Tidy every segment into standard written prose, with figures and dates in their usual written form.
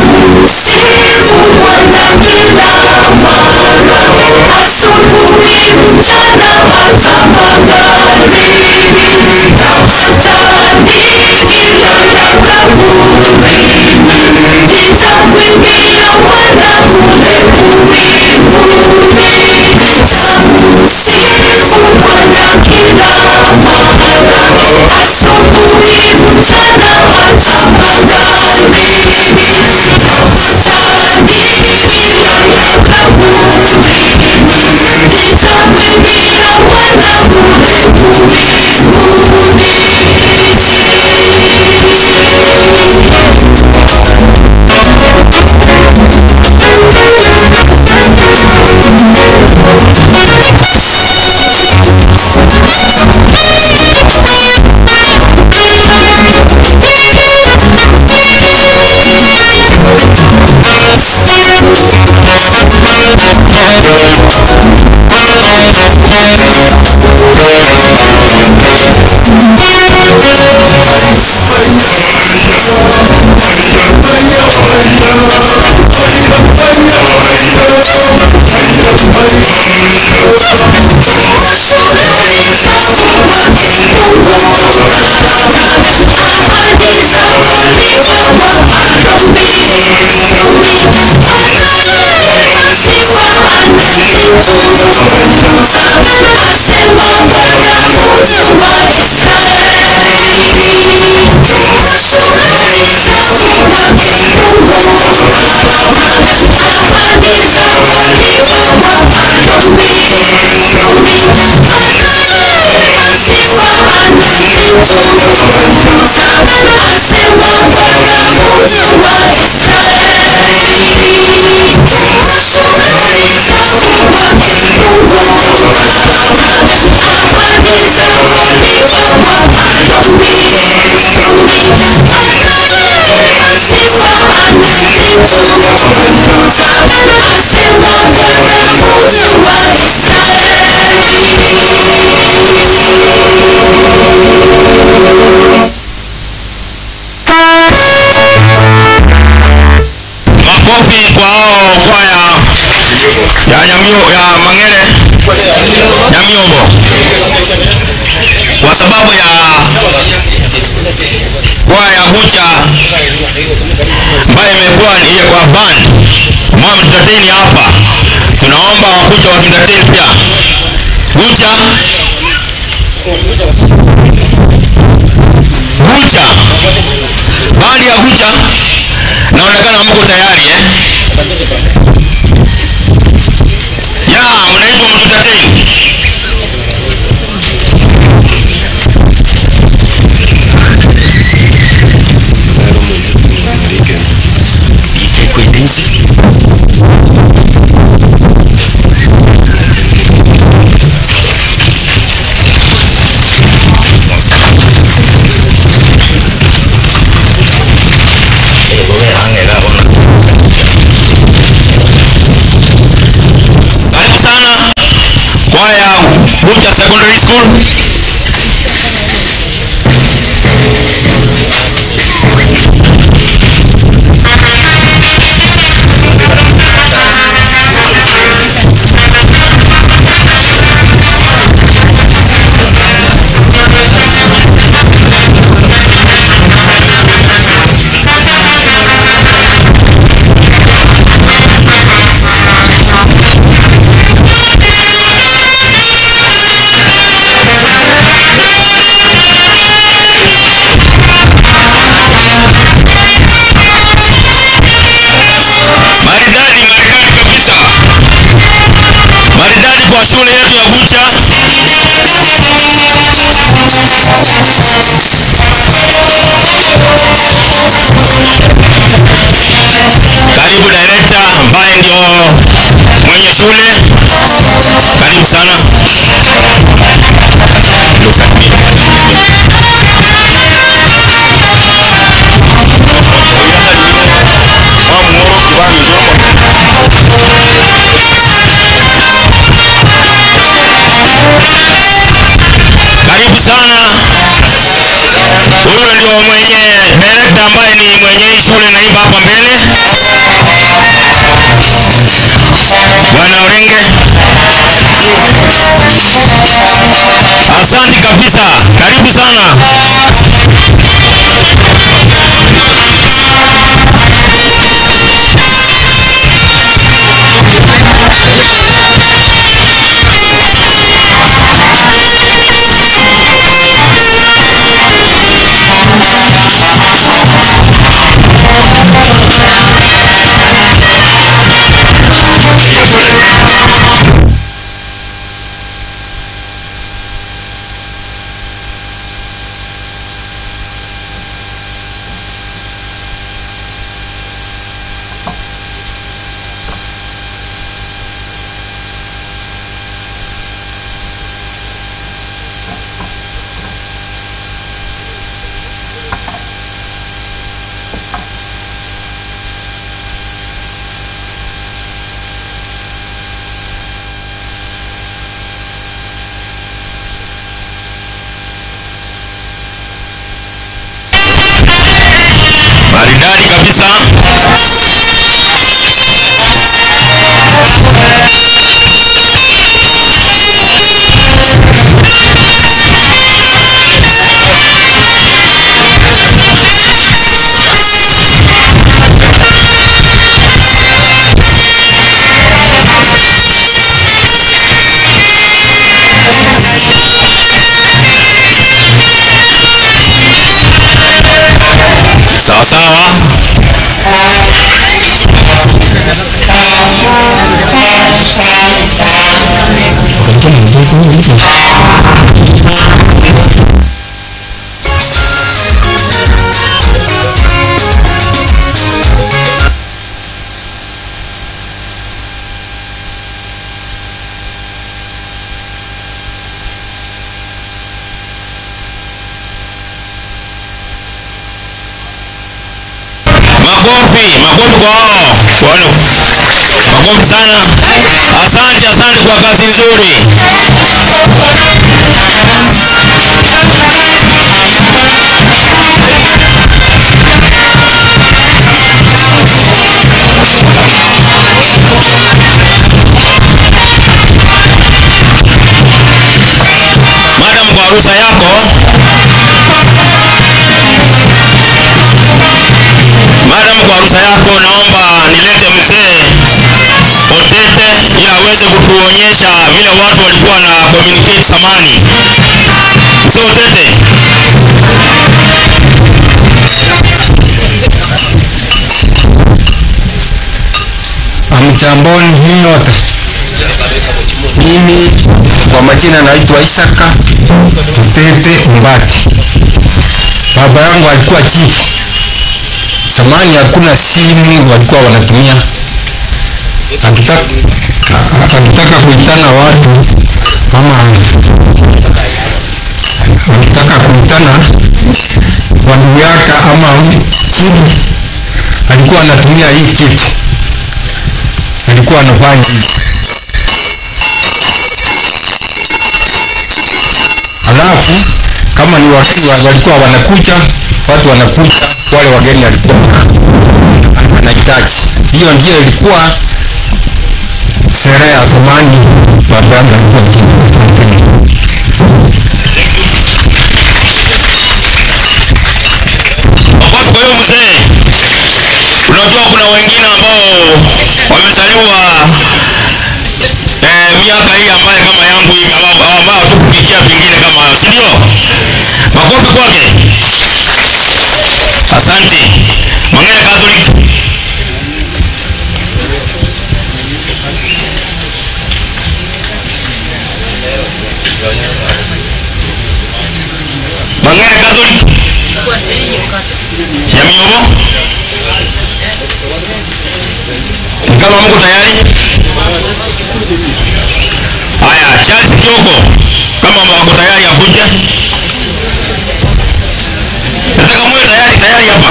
Nitamsifu Bwana kila mara, asubuhi, mchana, hata magharibi, na hata nikilala kaburini, nitamwimbia Bwana kule mbinguni. Nitamsifu Bwana kila mara, asubuhi, mchana, hata magharibi, na hata nikilala kaburini, nitamwimbia Bwana kule mbinguni. Makofi kwa hao kwaya ya Nyamio ya Mangere Nyamiombo, kwa sababu ya kwaya ya Gucha ambayo imekuwa ni kwa band mwa mtateni hapa, tunaomba wakuja watutetee pia Gucha. Gucha, bandi ya Gucha, naonekana mko tayari eh? Ya, mnaitwa mtuteteni. Karibu sana kwaya Gucha Secondary School. Maridadi, maridadi kabisa, maridadi kwa shule yetu ya Gucha. Karibu director ambaye ndio mwenye shule, karibu sana. Karibu sana. Huyo ndio mwenye director ambaye ni mwenye hii shule naimba hapa mbele. Bwana Orenge, asante kabisa, karibu sana. Maridadi kabisa. Sawa sawa. Makofi, makofi kwa hao. Makofi sana. Asante, asante kwa kazi nzuri. Madam, kwa ruhusa yako, madam, kwa ruhusa yako naomba nilete mzee Otete ili aweze kutuonyesha vile watu walikuwa na communicate zamani. Mzee Otete. Hamjamboni nyote. Mimi kwa majina naitwa Isaka Otete Mbati. Baba yangu alikuwa chief. Zamani hakuna simu walikuwa wanatumia. Akitaka kuitana watu ama akitaka kuitana wandugu yake ama chifu, alikuwa anatumia hii kitu. Alikuwa anafanya hivi. Alafu kama ni wageni walikuwa wanakuja, watu wanakuja, wale wageni alikuwa anahitaji. Hiyo ndiyo ilikuwa sherehe ya zamani. Baba yangu alikuwa chifu. Makofi kwa hiyo mzee. Unajua kuna wengine ambao wamezaliwa miaka hii ambaye kama yangu hivi ambao hatukufikia vingine kama hayo, si ndio? Makofi kwake. Asante. Mangere Catholic. Mangere Catholic. Nyamiobo. Kama mko tayari? Haya, Charles Kioko, kama wako tayari akuje. Nataka muwe tayari tayari hapa.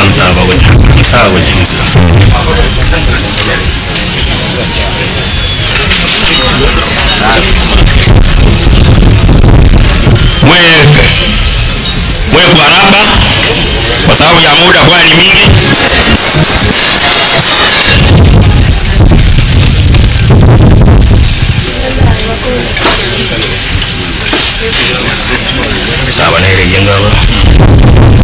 Abantu abagocha gochinsa. Mwe kwa haraka kwa sababu ya muda kwa ni mingi. Sawa na ile jengo hapo.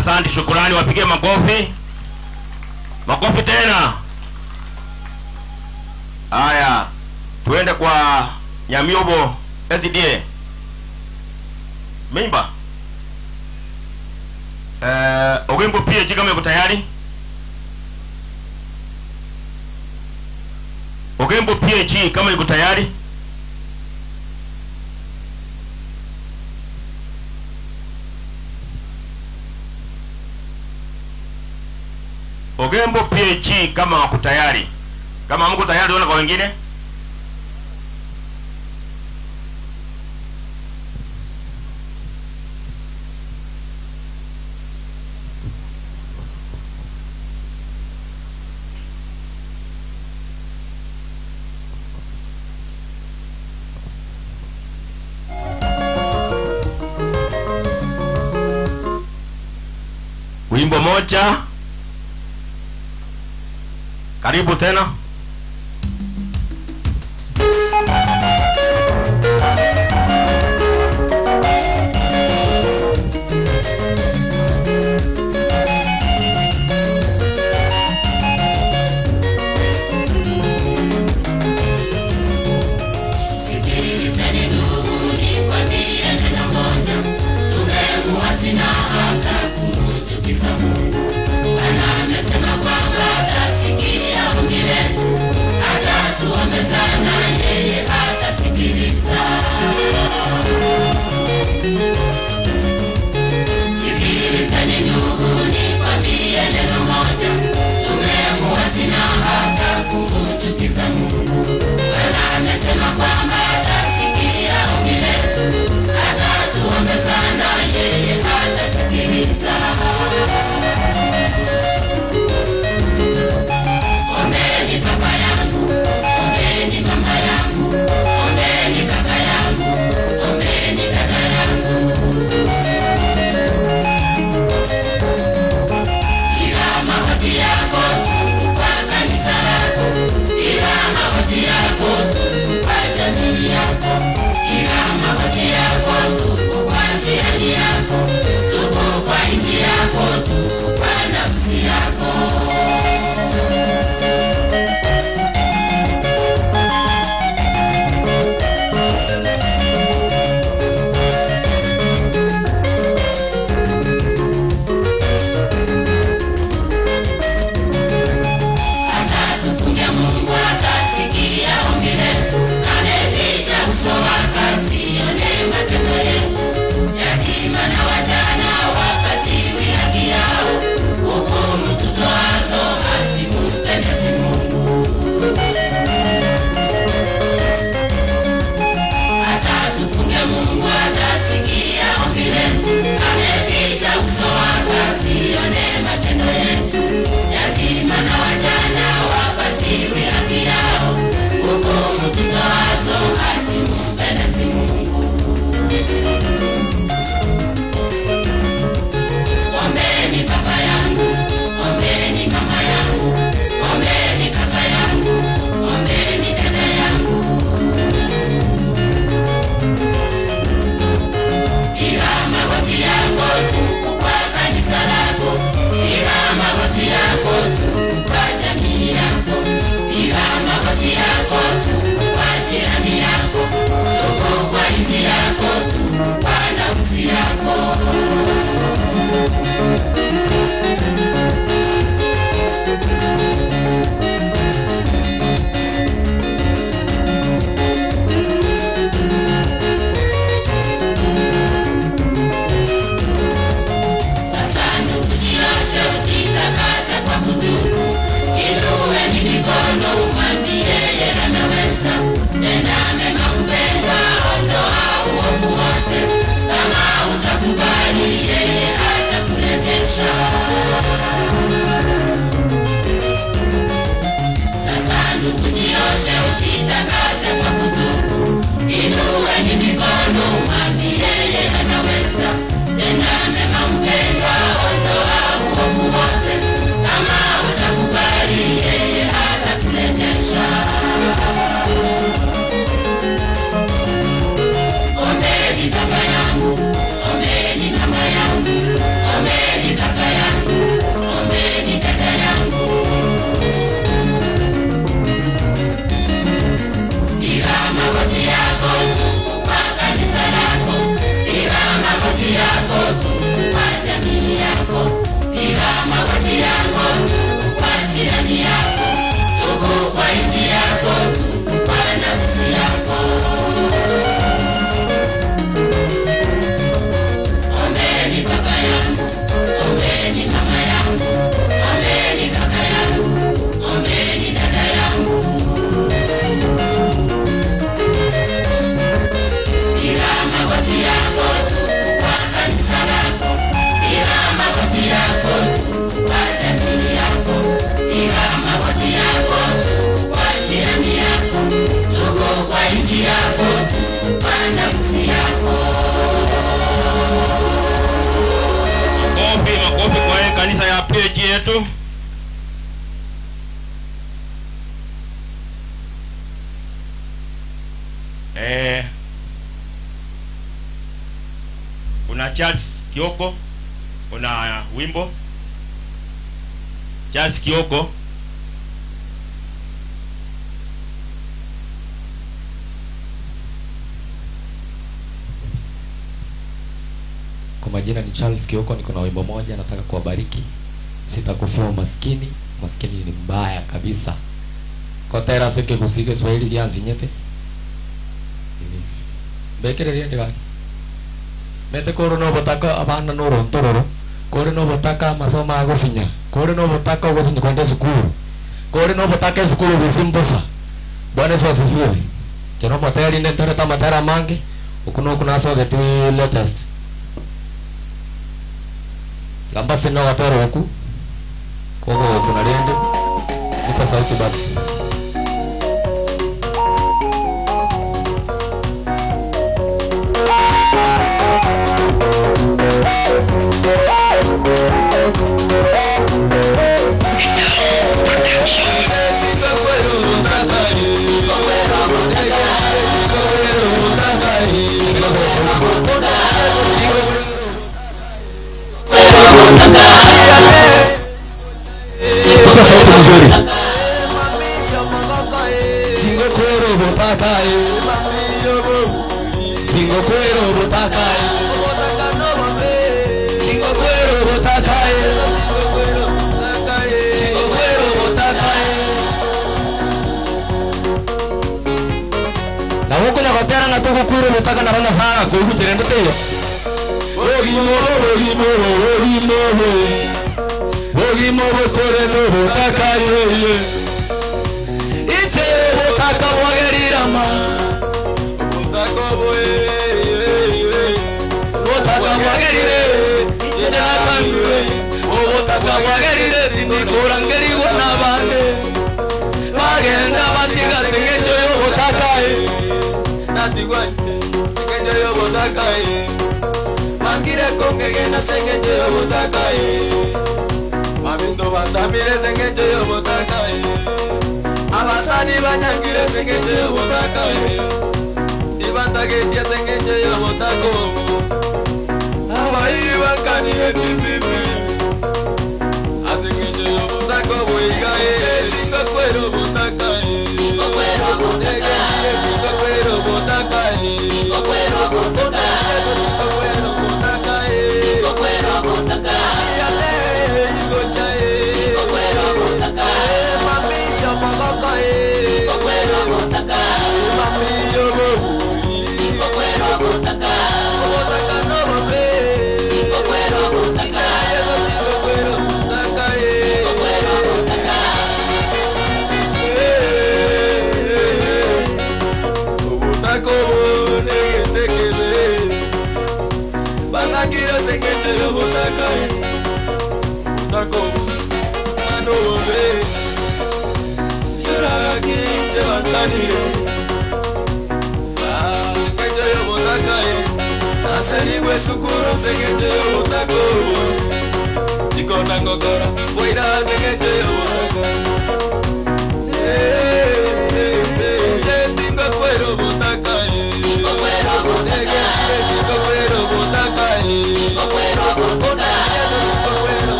Asante, shukrani, wapigie makofi. Makofi tena. Haya, tuende kwa Nyamiobo SDA. Mimba. Ogembo PH kama yuko tayari. Ogembo PH kama yuko tayari. Ogembo PH kama wako tayari. Kama mko tayari tuone kwa wengine. Wimbo moja. Karibu tena. Sikilizeni ndugu, nikwambie neno moja. Tumemuasi na hata kumchukiza Mungu. Bwana amesema kwamba atasikia ombi letu. yetu. Kuna Charles Kioko, kuna wimbo Charles Kioko. Kwa majina ni Charles Kioko, niko na wimbo moja nataka kuwabariki. Sitakufia umaskini, umaskini ni mbaya kabisa. Kotera sike kusike Swahili gianzinyete. Bekere riende gaki. Mete koro no botaka abana no rontororo. Kore no botaka masoma agosinya. Kore no botaka ogosinya kwenda sukuru. Kore no botaka sukuru bisimbosa. Bwana Yesu asifiwe. Chano moteri ndentore tamatera mangi. Ukuno kunaso geti latest. Lamba sino watoro huku. Kogo kuna rende. Nipa sauti basi.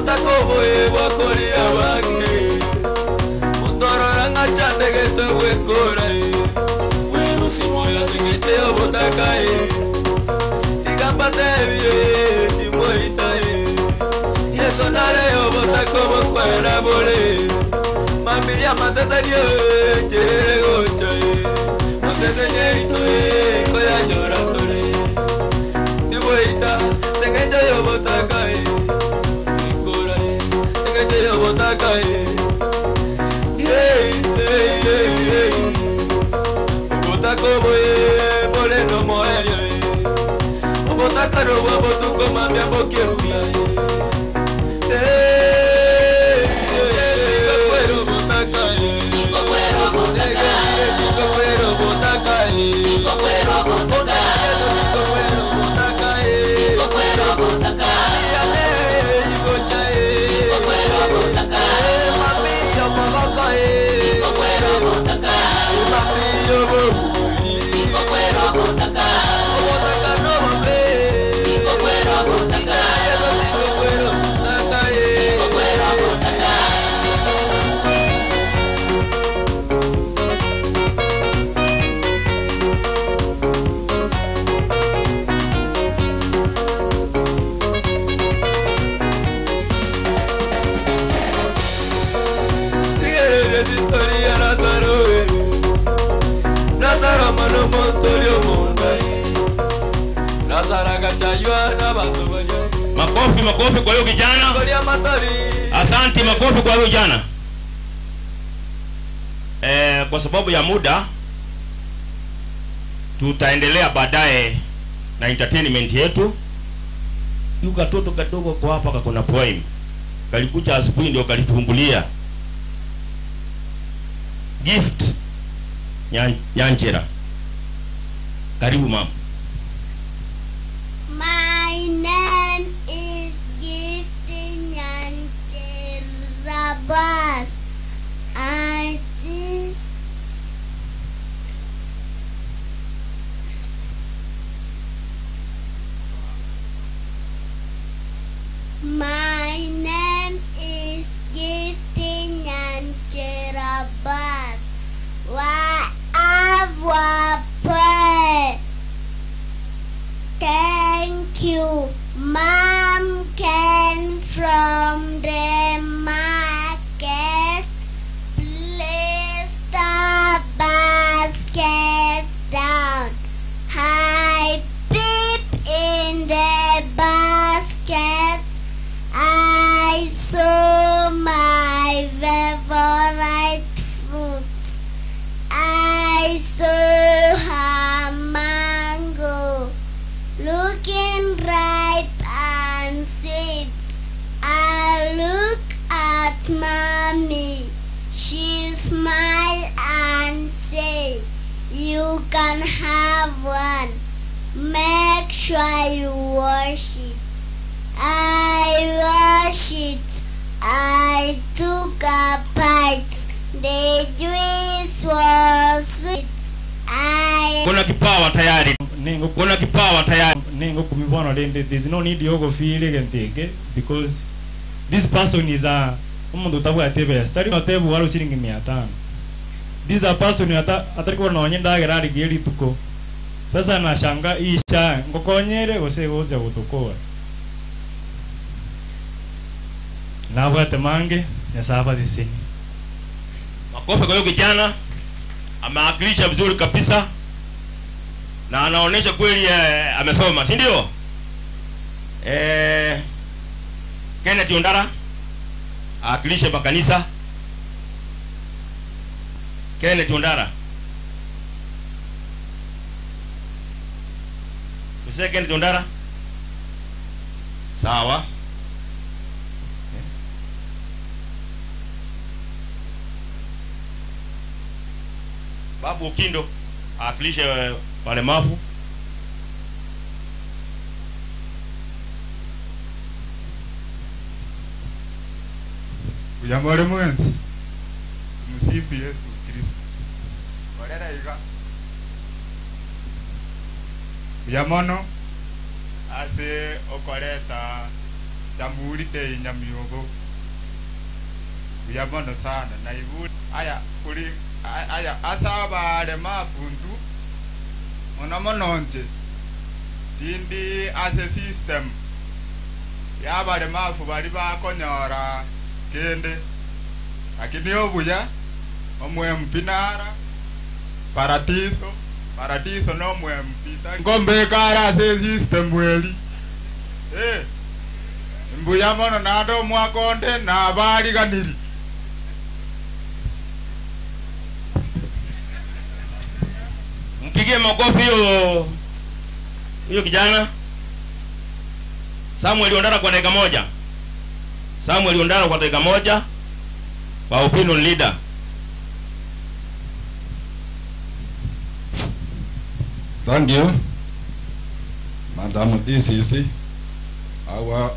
Obotako boe bwakoria bange Mutorora ngachandegete bwekora Werusi moyo singete obotaka Igamba tebie timoita Yeso nare obotako bokwera bole Mami ya masesa dio chere gocha Masesa nyeito koya nyora tole Tiboita sengete obotaka Obotako boe bole no moelio Obotaka no botuko mambia bokeruya Makofi, makofi kwa hiyo kijana. Asante, makofi kwa hiyo kijana. Kwa sababu ya muda tutaendelea baadaye na entertainment yetu. Yuka katoto kadogo kwa hapa kakona poem. Kalikuja asubuhi ndio kalitumbulia. Gift Nyanjera. Karibu mama. My name is Gift Nyanjera Bas. I think my name is Gift Nyanjera Bas. Why Thank you. Mom came from the market. Place the basket down. I peep in the basket. I saw my favorite fruits. I saw a mango, looking ripe and sweet. I look at mommy. She smiled and said, "You can have one. Make sure you wash it." I wash it. I took a bite. The juice was sweet. I Kuna kipawa tayari. Kuna kipawa tayari. Ningo kumibona lende. There's no need yogo feel genteke because this person is a umuntu utavuga tebe. Stari matebu walo shilingi 500. This a person atari kuona wanyenda gerari geli tuko. Sasa nashanga isha ngokonyere gose goja gutukora. Nabwate mange nyasaba zisini. Makofi kwa hiyo kijana. Amewakilisha vizuri kabisa. Na anaonesha kweli amesoma, si ndio? Kenneth Ondara aakilishe makanisa. Kenneth Ondara. Mzee Kenneth Ondara. Sawa. Babu Okindo aakilishe walemavu. Ujambo mwenzi. Msifu Yesu Kristo. Orera iga. Ujamono ase okoreta Jamhuri Day Nyamiobo buya mono sana na ibu aya kuri aya asabare mafundu mono mononje tindi ase system yabare mafu bari bakonyora kende lakini obuya omwe mpinara paradiso paradiso no mwe mpita ngombe kara ase system weli mbuya mono nando mwakonde na bariganiri. Mpigie makofi huyo kijana Samuel Ondara kwa dakika moja. Samuel Ondara kwa dakika moja kwa opinion leader. Thank you, Madam DCC. Our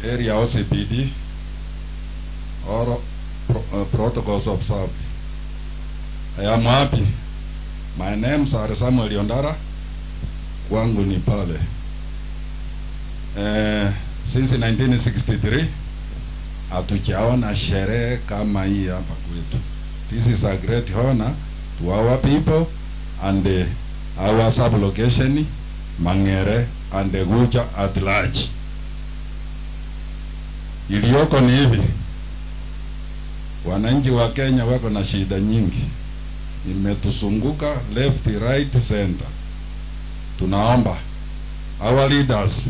area OCPD, all protocols observed. I am happy. My name is Samuel Ondara. Kwangu ni pale. Since 1963 hatujaona sherehe kama hii hapa kwetu. This is a great honor to our people and our sub-location Mangere and Gucha at large. Iliyoko ni hivi, wananchi wa Kenya wako na shida nyingi, imetusunguka left, right, center. Tunaomba our leaders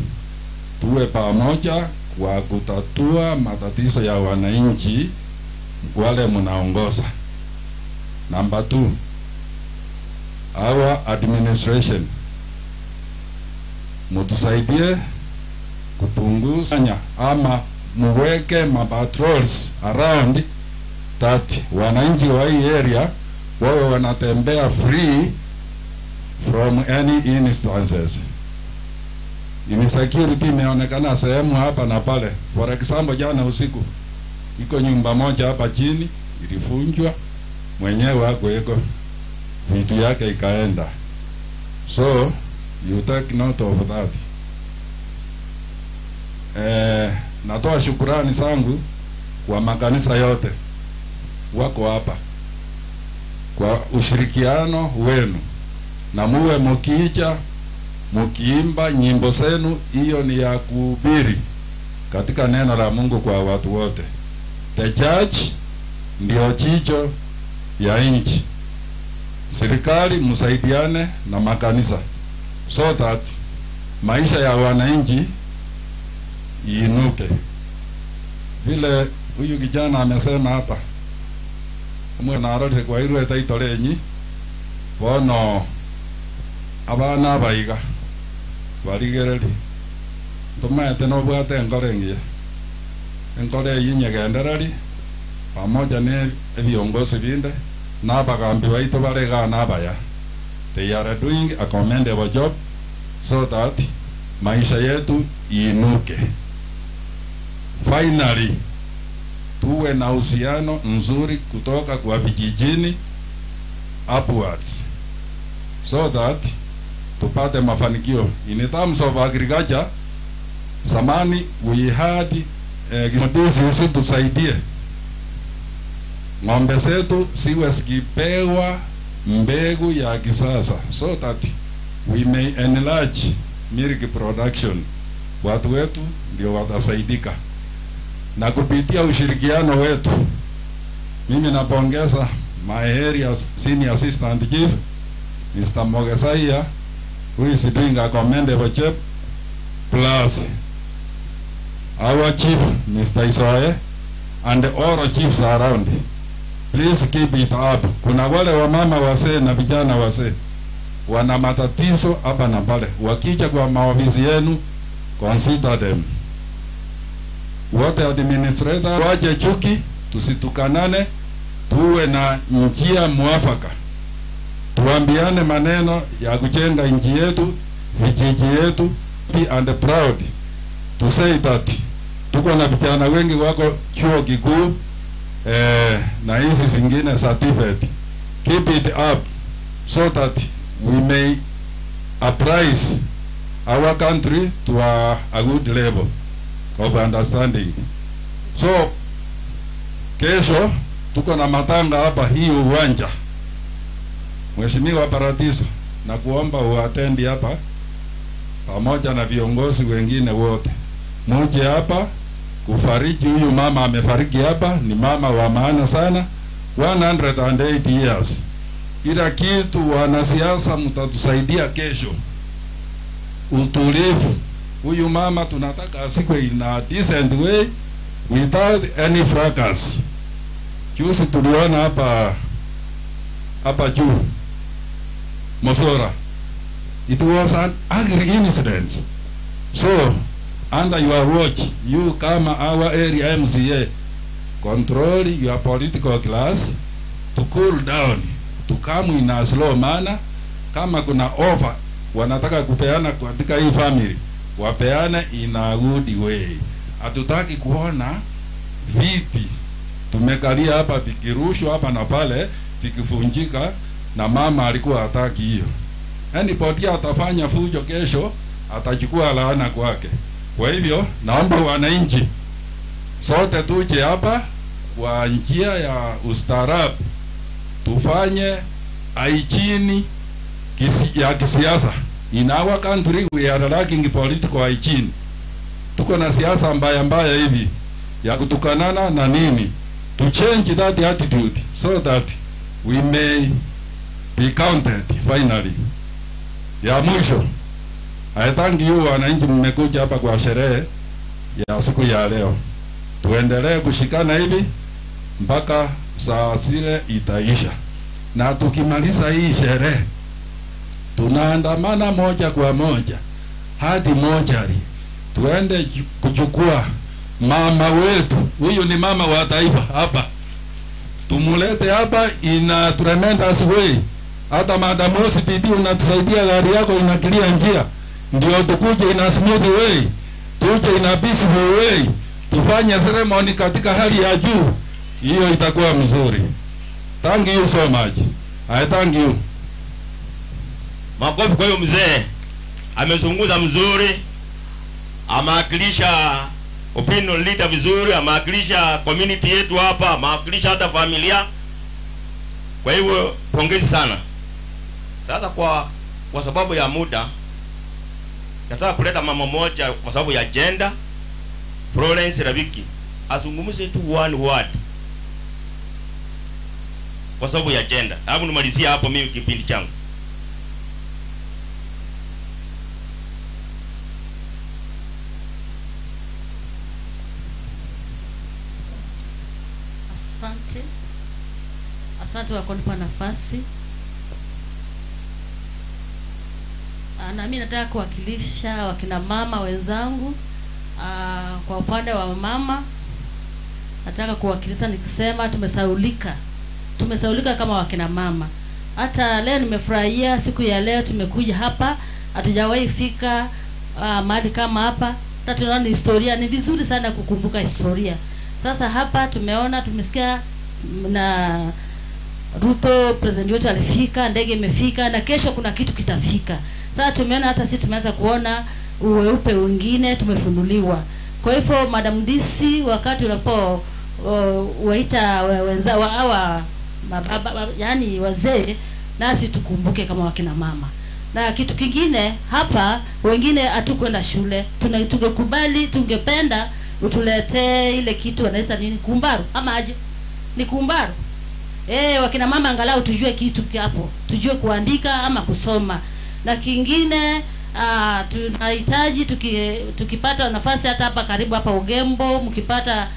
tuwe pamoja kwa kutatua matatizo ya wananchi wale mnaongoza. Number 2, our administration mutusaidie kupunguza ama muweke mapatrols around that wananchi wa hii area wawe wanatembea free from any instances. Insecurity imeonekana sehemu hapa na pale. For example, jana usiku iko nyumba moja hapa chini ilivunjwa, mwenyewe hakuweko, vitu yake ikaenda. So you take note of that. Natoa shukurani zangu kwa makanisa yote wako hapa kwa ushirikiano wenu, na muwe mkiija mkiimba nyimbo zenu, hiyo ni ya kuhubiri katika neno la Mungu kwa watu wote. The church ndio jicho ya nchi. Serikali msaidiane na makanisa so that maisha ya wananchi iinuke. Vile huyu kijana amesema hapa, mwe narorire kwa irwe taito lenyi bono abana baiga barigereri tumaete no bwate enkoro engiya enkoro eyi nyegendereri pamoja ne viongozi binde na abagambi baitu barega na abaya. They are doing a commendable job so that maisha yetu iinuke. Finally, tuwe na uhusiano nzuri kutoka kwa vijijini upwards so that tupate mafanikio. In terms of agriculture, zamani we had sisi tusaidie ng'ombe zetu siwe zikipewa mbegu ya kisasa so that we may enlarge milk production. Watu wetu ndio watasaidika na kupitia ushirikiano wetu. Mimi napongeza my area senior assistant chief Mr. Mogesaya, who is doing a commendable job, plus our chief Mr. Isoe and all chiefs around. Please keep it up. Kuna wale wamama wasee na vijana wasee wana matatizo hapa na pale, wakija kwa maofisi yenu, consider them. Wote administrator waje chuki, tusitukanane, tuwe na njia mwafaka, tuambiane maneno ya kujenga nchi yetu, vijiji yetu. Be and proud to say that tuko na vijana wengi wako chuo kikuu na hizi zingine certificate. Keep it up so that we may apprise our country to a good level. of understanding. So kesho tuko na matanga hapa hii uwanja. Mheshimiwa Paradiso, na kuomba uatendi hapa pamoja na viongozi wengine wote. Muje hapa kufariji huyu mama amefariki hapa, ni mama wa maana sana, 108 years. Ila kitu wanasiasa mtatusaidia kesho, utulivu. Huyu mama tunataka asikwe in a decent way without any fracas. Juzi tuliona hapa juu Mosora. It was an ugly incident. So under your watch, you kama our area MCA, control your political class to cool down, to come in a slow manner. Kama kuna offer wanataka kupeana katika hii family, wapeane in a good way. Hatutaki kuona viti tumekalia hapa vikirushwa hapa na pale vikivunjika, na mama alikuwa hataki hiyo. Anybody atafanya fujo kesho atachukua laana kwake. Kwa hivyo naomba wananchi sote tuje hapa kwa njia ya ustaarabu, tufanye hygiene ya kisiasa. In our country we are lacking political hygiene. Tuko na siasa mbaya mbaya hivi ya kutukanana na nini. To change that attitude so that we may be counted finally. Ya mwisho, I thank you wananchi mmekuja hapa kwa sherehe ya siku ya leo. Tuendelee kushikana hivi mpaka saa zile itaisha. Na tukimaliza hii sherehe tunaandamana moja kwa moja hadi mochari, tuende kuchukua mama wetu. Huyu ni mama wa taifa hapa, tumulete hapa in a tremendous way. Hata Madam OCPD unatusaidia, gari yako inakilia njia, ndio tukuje in a smooth way, tuje in a peaceful way, tufanye ceremony katika hali ya juu. Hiyo itakuwa mzuri. Thank you so much. I thank you. Makofi kwa hiyo mzee. Amezungumza mzuri, amewakilisha opinion leader vizuri, amewakilisha community yetu hapa, amewakilisha hata familia. Kwa hivyo pongezi sana. Sasa kwa sababu ya muda nataka kuleta mama moja kwa sababu ya gender, Florence Rabiki, azungumze tu one word kwa sababu ya gender. Hebu nimalizie hapo mimi kipindi changu. Asante. Asante kwa kunipa nafasi. Na mimi nataka kuwakilisha wakina mama wenzangu. Kwa upande wa mama nataka kuwakilisha nikisema tumesaulika. Tumesaulika kama wakina mama. Hata leo nimefurahia siku ya leo tumekuja hapa, hatujawahi fika mahali kama hapa. Hata tunaona historia, ni vizuri sana kukumbuka historia. Sasa hapa tumeona, tumesikia na Ruto president wetu alifika, ndege imefika na kesho kuna kitu kitafika. Sasa tumeona hata sisi tumeanza kuona uweupe wengine tumefunuliwa. Kwa hivyo Madam DC, wakati unapo waita wenza wa hawa mababa, yani wazee, nasi tukumbuke kama wakina mama. Na kitu kingine hapa, wengine hatukwenda shule, tungekubali, tungependa utuletee ile kitu wanaita nini, kumbaru ama aje? Ni kumbaru. Wakina mama angalau tujue kitu hapo, tujue kuandika ama kusoma. Na kingine tunahitaji tukipata nafasi hata hapa karibu hapa Ugembo, mkipata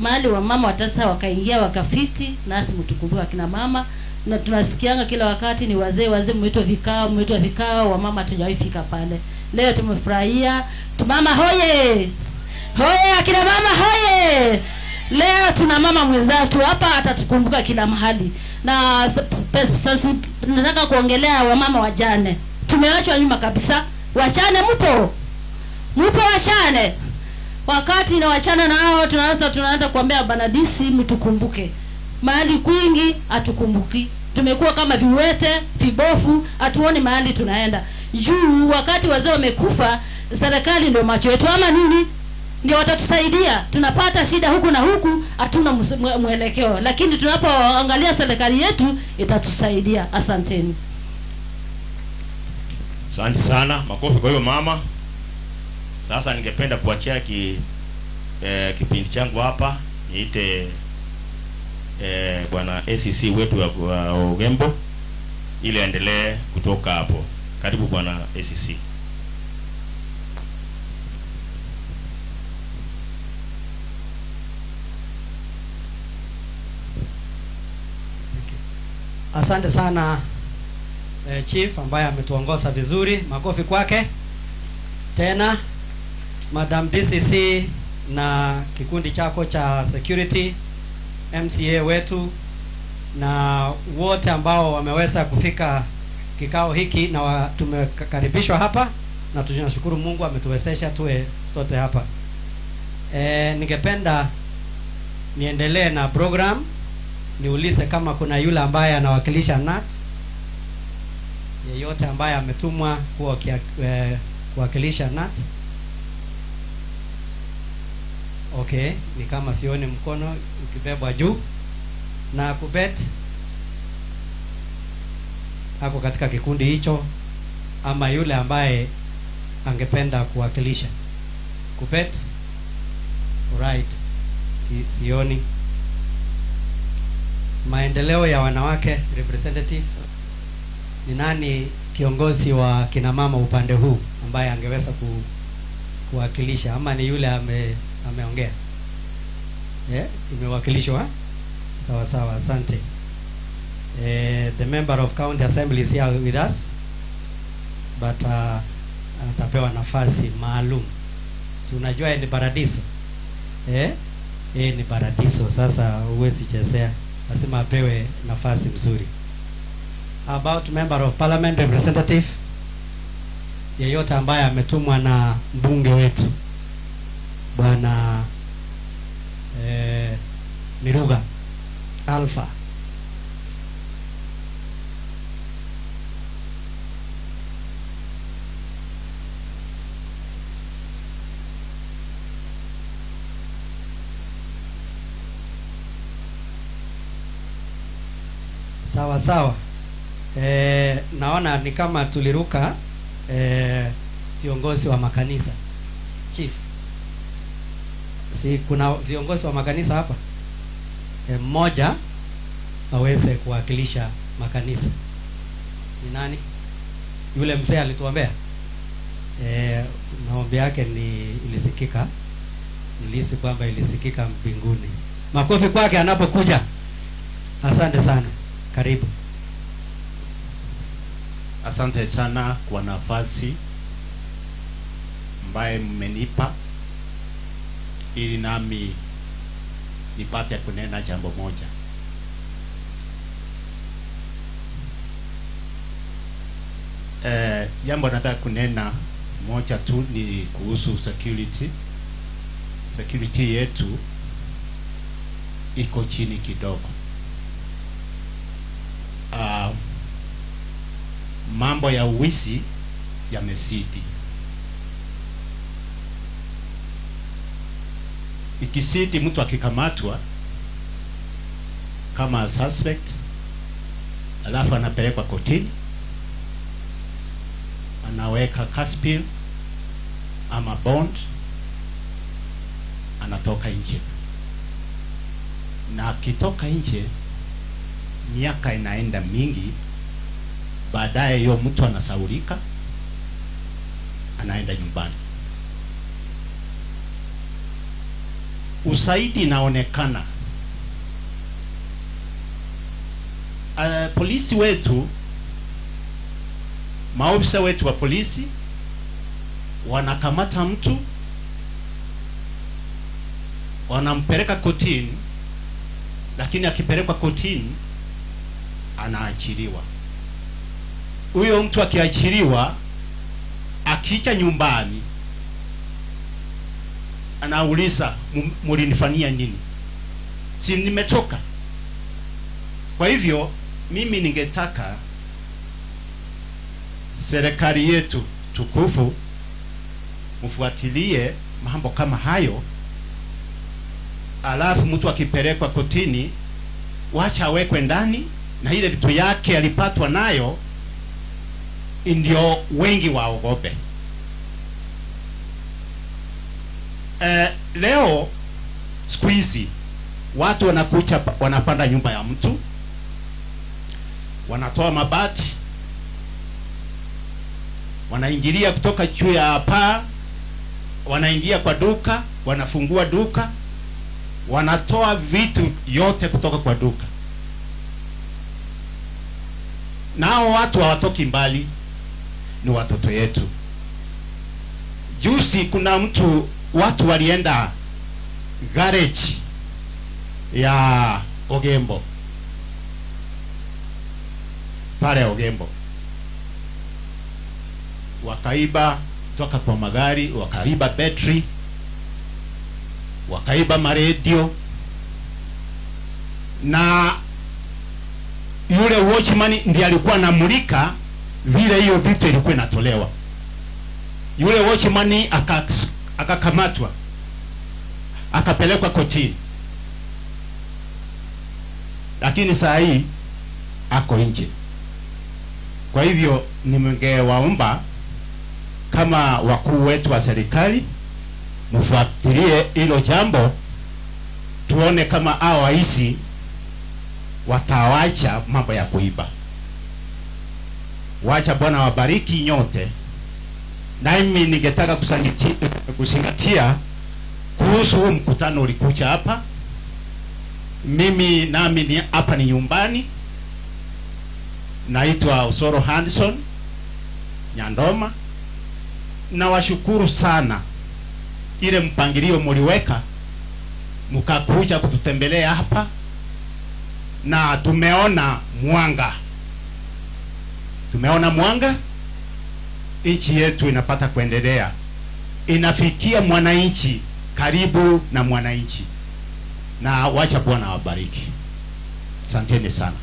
mahali wa mama watasa wakaingia wakafiti, nasi mtukumbuke akina mama. Na tunasikianga kila wakati ni wazee wazee, mmeitwa vikao, mmeitwa vikao, wa mama hatujawahi fika pale. Leo tumefurahia. Mama hoye! Hoye akina mama hoye! Leo tuna mama mwenzetu hapa atatukumbuka kila mahali. Na sasa nataka kuongelea wamama wajane. Tumeachwa nyuma kabisa. Wachane mpo? Mpo wachane? Wakati na wachana na hao tunaanza kuambia bana DC mtukumbuke. Mahali kwingi hatukumbuki. Tumekuwa kama viwete, vibofu, hatuoni mahali tunaenda. Juu wakati wazee wamekufa, serikali ndio macho yetu ama nini? ndio watatusaidia. Tunapata shida huku na huku, hatuna mwelekeo, lakini tunapoangalia serikali yetu itatusaidia. Asanteni. Asante sana, makofi kwa hiyo mama. Sasa ningependa kuachia kipindi changu hapa, niite bwana ACC wetu wa Ogembo ili aendelee kutoka hapo. Karibu bwana ACC. Asante sana Chief ambaye ametuongoza vizuri, makofi kwake. Tena Madam DCC na kikundi chako cha security, MCA wetu na wote ambao wameweza kufika kikao hiki na tumekaribishwa hapa, na tunashukuru Mungu ametuwezesha tuwe sote hapa. Ningependa niendelee na program, niulize kama kuna yule ambaye anawakilisha NAT, yeyote ambaye ametumwa kuwakilisha NAT. Okay, ni kama sioni mkono ukibebwa juu. Na Kubet ako katika kikundi hicho, ama yule ambaye angependa kuwakilisha Kubet. Alright, sioni. Maendeleo ya wanawake representative, ni nani kiongozi wa kina mama upande huu ambaye angeweza kuwakilisha, ama ni yule ameongea? Imewakilishwa. Sawa sawa, asante. The member of county assembly is here with us, but atapewa nafasi maalum. Si unajua ni paradiso. Ni paradiso, sasa huwezi chezea. Lazima apewe nafasi mzuri. About member of parliament representative, yeyote ambaye ametumwa na mbunge wetu Bwana Miruga Alpha. Sawa sawa. Naona ni kama tuliruka viongozi wa makanisa. Chief, si kuna viongozi wa makanisa hapa? Mmoja aweze kuwakilisha makanisa. Ni nani? Yule mzee alituombea. Maombi yake ni ilisikika. Nilihisi kwamba ilisikika mbinguni. Makofi kwake anapokuja. Asante sana. Karibu. Asante sana kwa nafasi ambaye mmenipa ili nami nipate kunena jambo moja. Jambo nataka kunena moja tu ni kuhusu security. Security yetu iko chini kidogo. Mambo ya uwizi yamezidi. Ikizidi, mtu akikamatwa kama suspect, alafu anapelekwa kotini, anaweka cash bail ama bond, anatoka nje. Na akitoka nje, miaka inaenda mingi, baadaye hiyo mtu anasaulika, anaenda nyumbani. Usaidi inaonekana. Polisi wetu, maofisa wetu wa polisi wanakamata mtu, wanampeleka kotini, lakini akipelekwa kotini anaachiliwa. Huyo mtu akiachiliwa, akija nyumbani anauliza, mlinifanyia nini? Si nimetoka. Kwa hivyo mimi ningetaka serikali yetu tukufu mfuatilie mambo kama hayo, alafu mtu akipelekwa kotini, wacha awekwe ndani na ile vitu yake alipatwa nayo, ndio wengi waogope. Leo siku hizi watu wanakucha, wanapanda nyumba ya mtu, wanatoa mabati, wanaingilia kutoka juu ya paa, wanaingia kwa duka, wanafungua duka, wanatoa vitu yote kutoka kwa duka. Nao watu hawatoki mbali, ni watoto yetu. Juzi kuna mtu, watu walienda garage ya Ogembo, pale Ogembo, wakaiba toka kwa magari, wakaiba battery, wakaiba maredio, na yule watchman ndiye alikuwa anamulika vile hiyo vitu ilikuwa inatolewa. Yule watchman akakamatwa, akapelekwa kotini, lakini saa hii ako nje. Kwa hivyo ningewaomba kama wakuu wetu wa serikali mfuatilie hilo jambo, tuone kama hao waisi watawacha mambo ya kuiba. Wacha Bwana wabariki nyote. Na mimi ningetaka kuzingatia kuhusu huu mkutano ulikuja hapa. Mimi nami ni hapa ni nyumbani. Naitwa Osoro Hanson Nyandoma. Nawashukuru sana ile mpangilio mliweka, mkakuja kututembelea hapa, na tumeona mwanga. Tumeona mwanga, nchi yetu inapata kuendelea, inafikia mwananchi, karibu na mwananchi. Na wacha Bwana awabariki. Asanteni sana.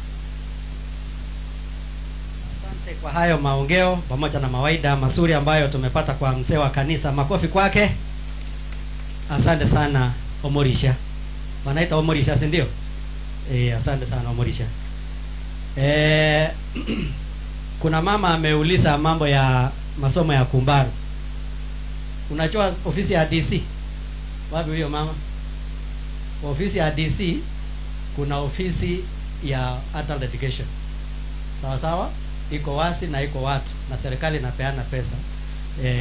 Asante kwa hayo maongeo pamoja na mawaida mazuri ambayo tumepata kwa mzee wa kanisa. Makofi kwake. Asante sana Omorisha. Wanaita Omorisha, si ndio? Asante sana Omorisha. Kuna mama ameuliza mambo ya masomo ya Kumbaru. Unajua ofisi ya DC? Wapi huyo mama? Ofisi ya DC kuna ofisi ya adult education. Sawa sawa? Iko wazi na iko watu, na serikali inapeana pesa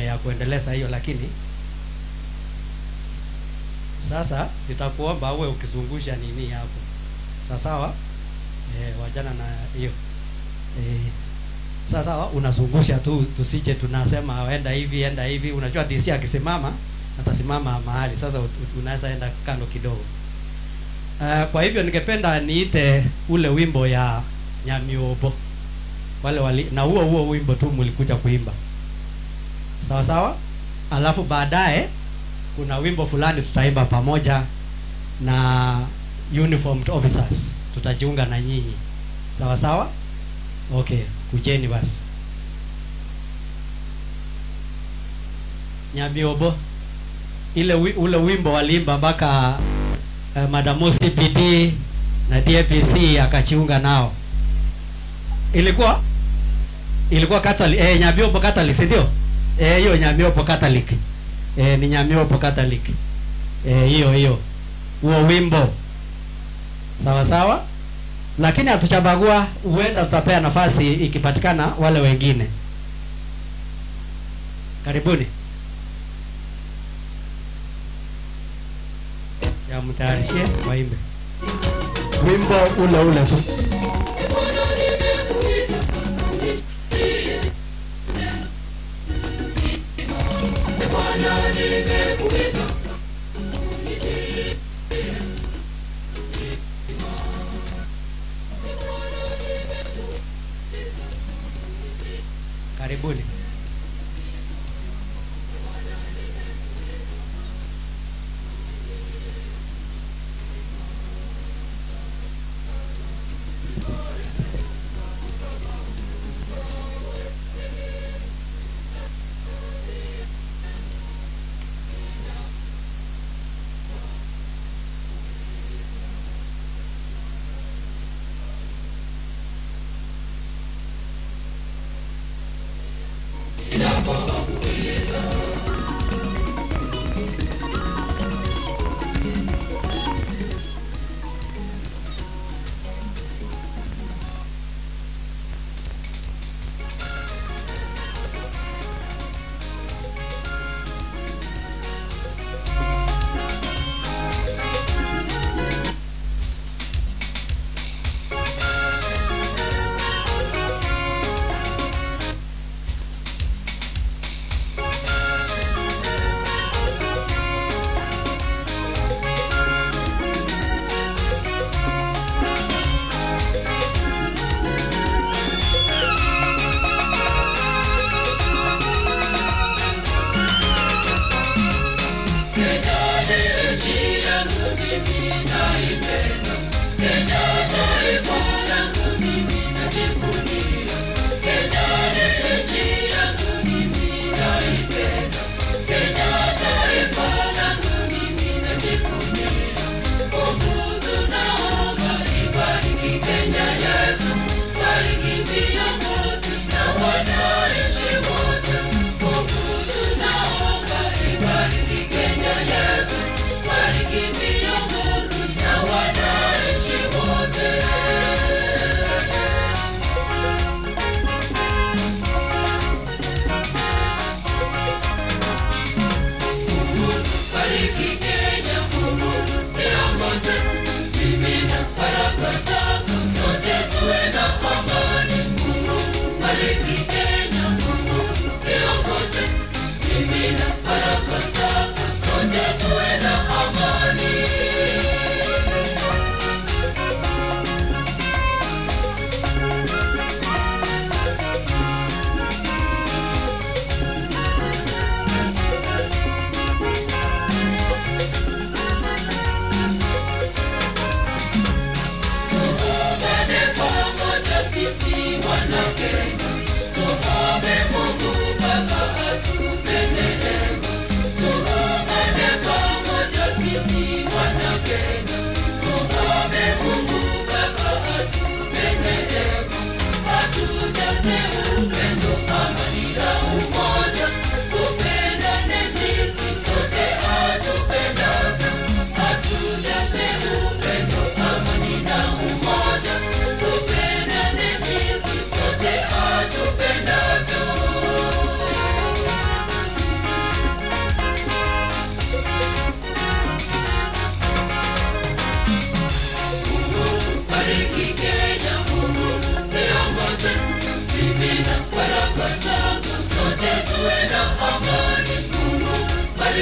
ya kuendeleza hiyo, lakini sasa nitakuomba uwe ukizungusha nini hapo. Sawa sawa? Wajana na hiyo. Sasa unazungusha tu, tusije tunasema enda hivi enda hivi. Unajua DC akisimama atasimama mahali. Sasa unaweza enda kando kidogo. Kwa hivyo ningependa niite ule wimbo ya Nyamiobo. Wale wali, na huo wimbo tu mlikuja kuimba. Sawa sawa? Alafu baadaye kuna wimbo fulani tutaimba pamoja na uniformed officers. Tutajiunga na nyinyi. Sawa sawa? Okay, kujeni basi. Nyamiobo. Ile ule wimbo waliimba mpaka Madamu CPD na DAPC akachiunga nao. Ilikuwa Catholic, Nyamiobo Catholic, si ndio? Hiyo Nyamiobo Catholic. Ni Nyamiobo Catholic. Hiyo. Huo wimbo. Sawa sawa? Lakini hatuchabagua, huenda tutapea nafasi ikipatikana wale wengine. Karibuni. Ya mtayarishie waimbe. Wimbo ule ule tu. Karibuni.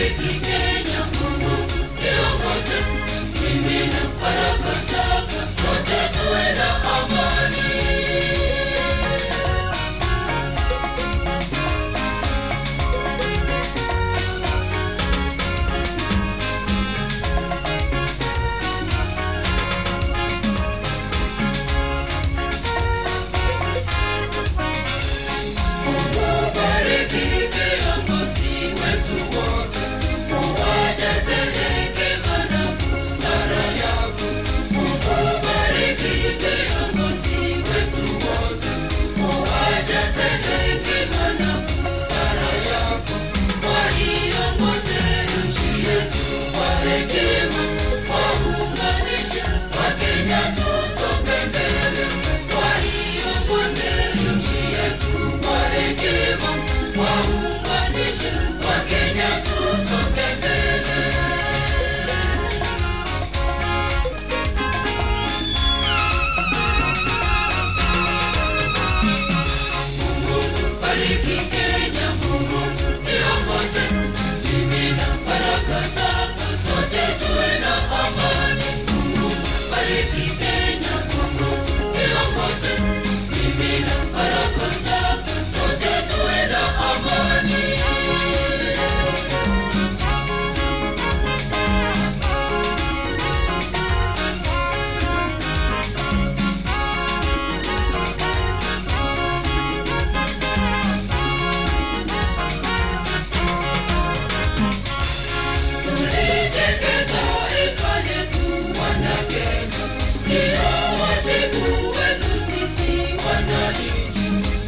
Bariki Kenya, Mungu iongoze, mimina baraka zako, sote tuwe na amani. Bariki viongozi wetu wote, uwajaze hekima na busara yako. Mungu bariki viongozi wetu wote, uwajaze hekima na busara yako. Waiongoze nchi yetu kwa hekima, waunganishe Wakenya tusonge mbele. Waiongoze nchi yetu kwa hekima, waunganishe Wakenya tusonge mbele. Mungu bariki Kenya, Mungu iongoze, mimina baraka zako, sote tuwe na amani. Mungu bariki Kenya, Mungu iongoze, mimina baraka zako, sote tuwe na amani. Tulijenge taifa letu wana Kenya, ndio wajibu wetu sisi wananchi.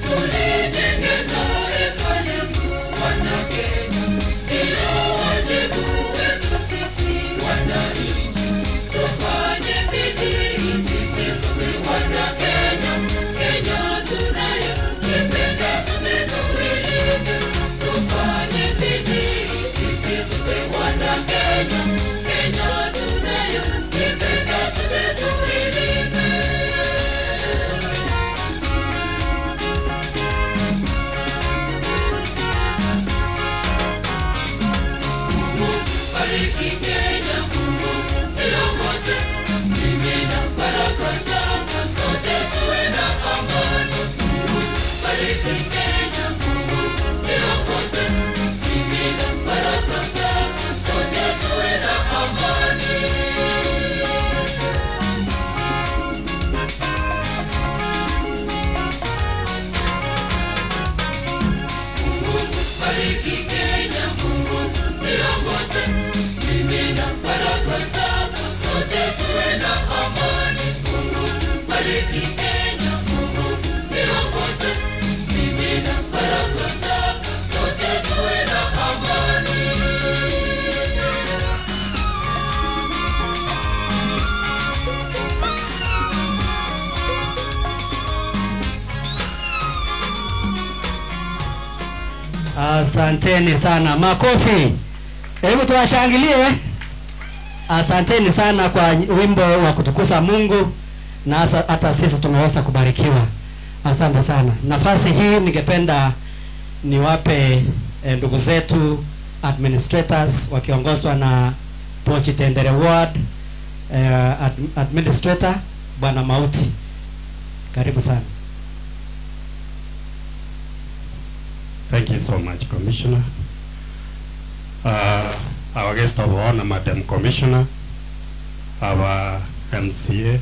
Tulijenge taifa letu wana Kenya, ndio wajibu wetu sisi wananchi. Tufanye bidii sisi sote wana Kenya, Kenya tunayoipenda sote tuilinde. Tufanye bidii sisi sote wana Kenya, Kenya tunayoipenda sote tuilinde. Mungu bariki Kenya, Mungu iongoze, mimina baraka zako, sote tuwe na amani. Mungu bariki Kenya, Mungu iongoze, mimina baraka zako, sote tuwe na amani. Mungu bariki Kenya, Mungu iongoze, mimina baraka zako, sote tuwe na amani. Mungu bariki Kenya, Mungu iongoze, mimina baraka zako, sote tuwe na amani. Asanteni sana, makofi. Hebu tuwashangilie. Asanteni sana kwa wimbo wa kutukuza Mungu, na hata sisi tumeweza kubarikiwa. Asante sana. Nafasi hii ningependa niwape ndugu zetu administrators wakiongozwa na Pochi Tendere Ward administrator Bwana Mauti. Karibu sana. Thank you so much, Commissioner. Our guest of honor, Madam Commissioner, our MCA,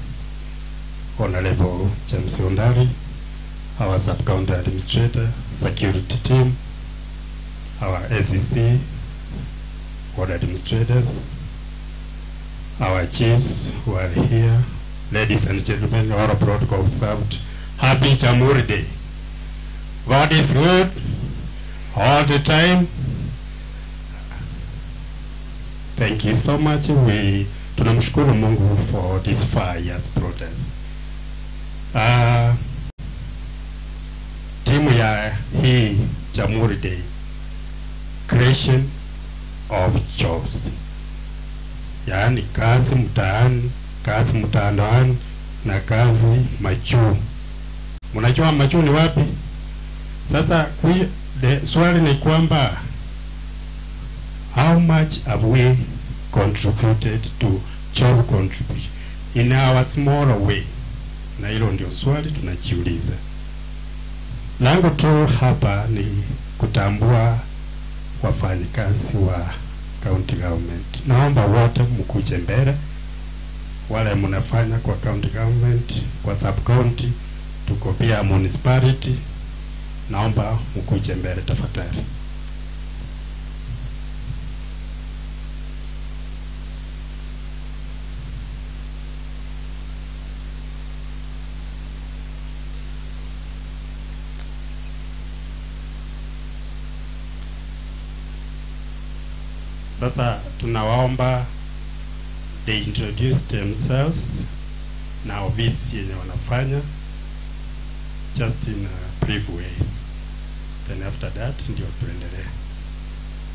Honorable James Ondari, our Sub-County Administrator, Security Team, our SEC, Ward Administrators, our chiefs who are here, ladies and gentlemen, all protocol observed. Happy Jamhuri Day. God is good all the time. Thank you so much. We tunamshukuru Mungu for this far years protest. Timu ya hii Jamhuri Day, creation of jobs, yaani kazi mtaani, kazi mtandaoni na kazi majuu. Mnajua majuu ni wapi? Sasa swali ni kwamba How much have we contributed to job contribution in our smaller way? Na hilo ndio swali tunajiuliza. Langu tu hapa ni kutambua wafanyikazi wa county government. Naomba wote mkuje mbele, wale mnafanya kwa county government, kwa sub county, tuko pia municipality. Naomba mkuje mbele tafadhali. Sasa tunawaomba they introduce themselves na ofisi yenye wanafanya, just in a brief way. Then after that ndio tuendelee.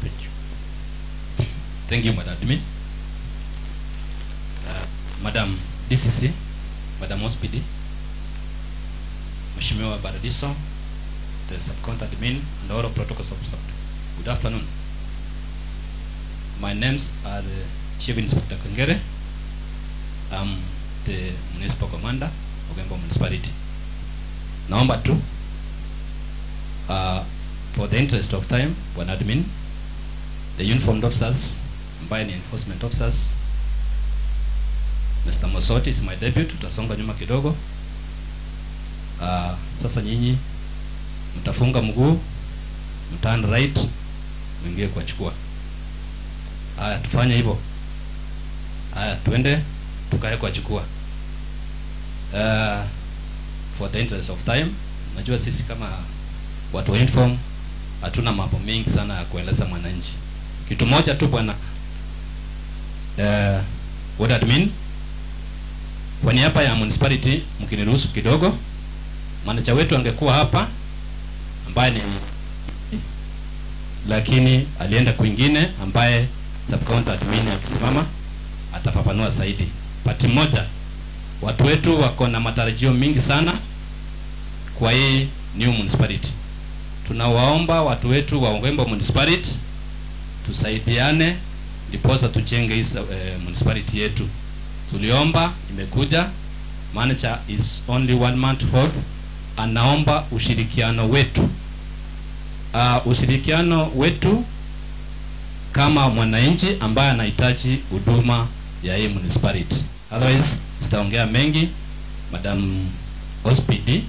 Thank you. Thank you, Madam Admin. Madam DCC, Madam OSPD, Mheshimiwa Baradiso, the sub-county admin, and all protocols observed. Good afternoon. My names are Chief Inspector Kangere. I'm the Municipal Commander, Ogembo Municipality. Naomba tu, for the interest of time, one admin, the uniformed officers, ambaye ni enforcement officers, Mr. Mosoti is my debut, tutasonga nyuma kidogo. Sasa nyinyi mtafunga mguu, mturn right, mwingie kwa chukua. Haya, tufanye hivyo. Haya, tuende tukae kwa chukua. For the interest of time, najua sisi kama watu wa uniform hatuna mambo mengi sana ya kueleza mwananchi. Kitu moja tu bwana, ward admin, kwa niaba ya municipality mkiniruhusu kidogo, manager wetu angekuwa hapa ambaye ni, lakini alienda kwingine, ambaye sub-county admin akisimama atafafanua zaidi. Pati moja, watu wetu wako na matarajio mingi sana kwa hii new municipality. Tunawaomba watu wetu wa Ogembo Municipality tusaidiane ndiposa tujenge hii municipality yetu. Tuliomba, imekuja. Manager is only 1 month old. Anaomba ushirikiano wetu. Ushirikiano wetu kama mwananchi ambaye anahitaji huduma ya hii municipality. Otherwise sitaongea mengi. Madam OSPD,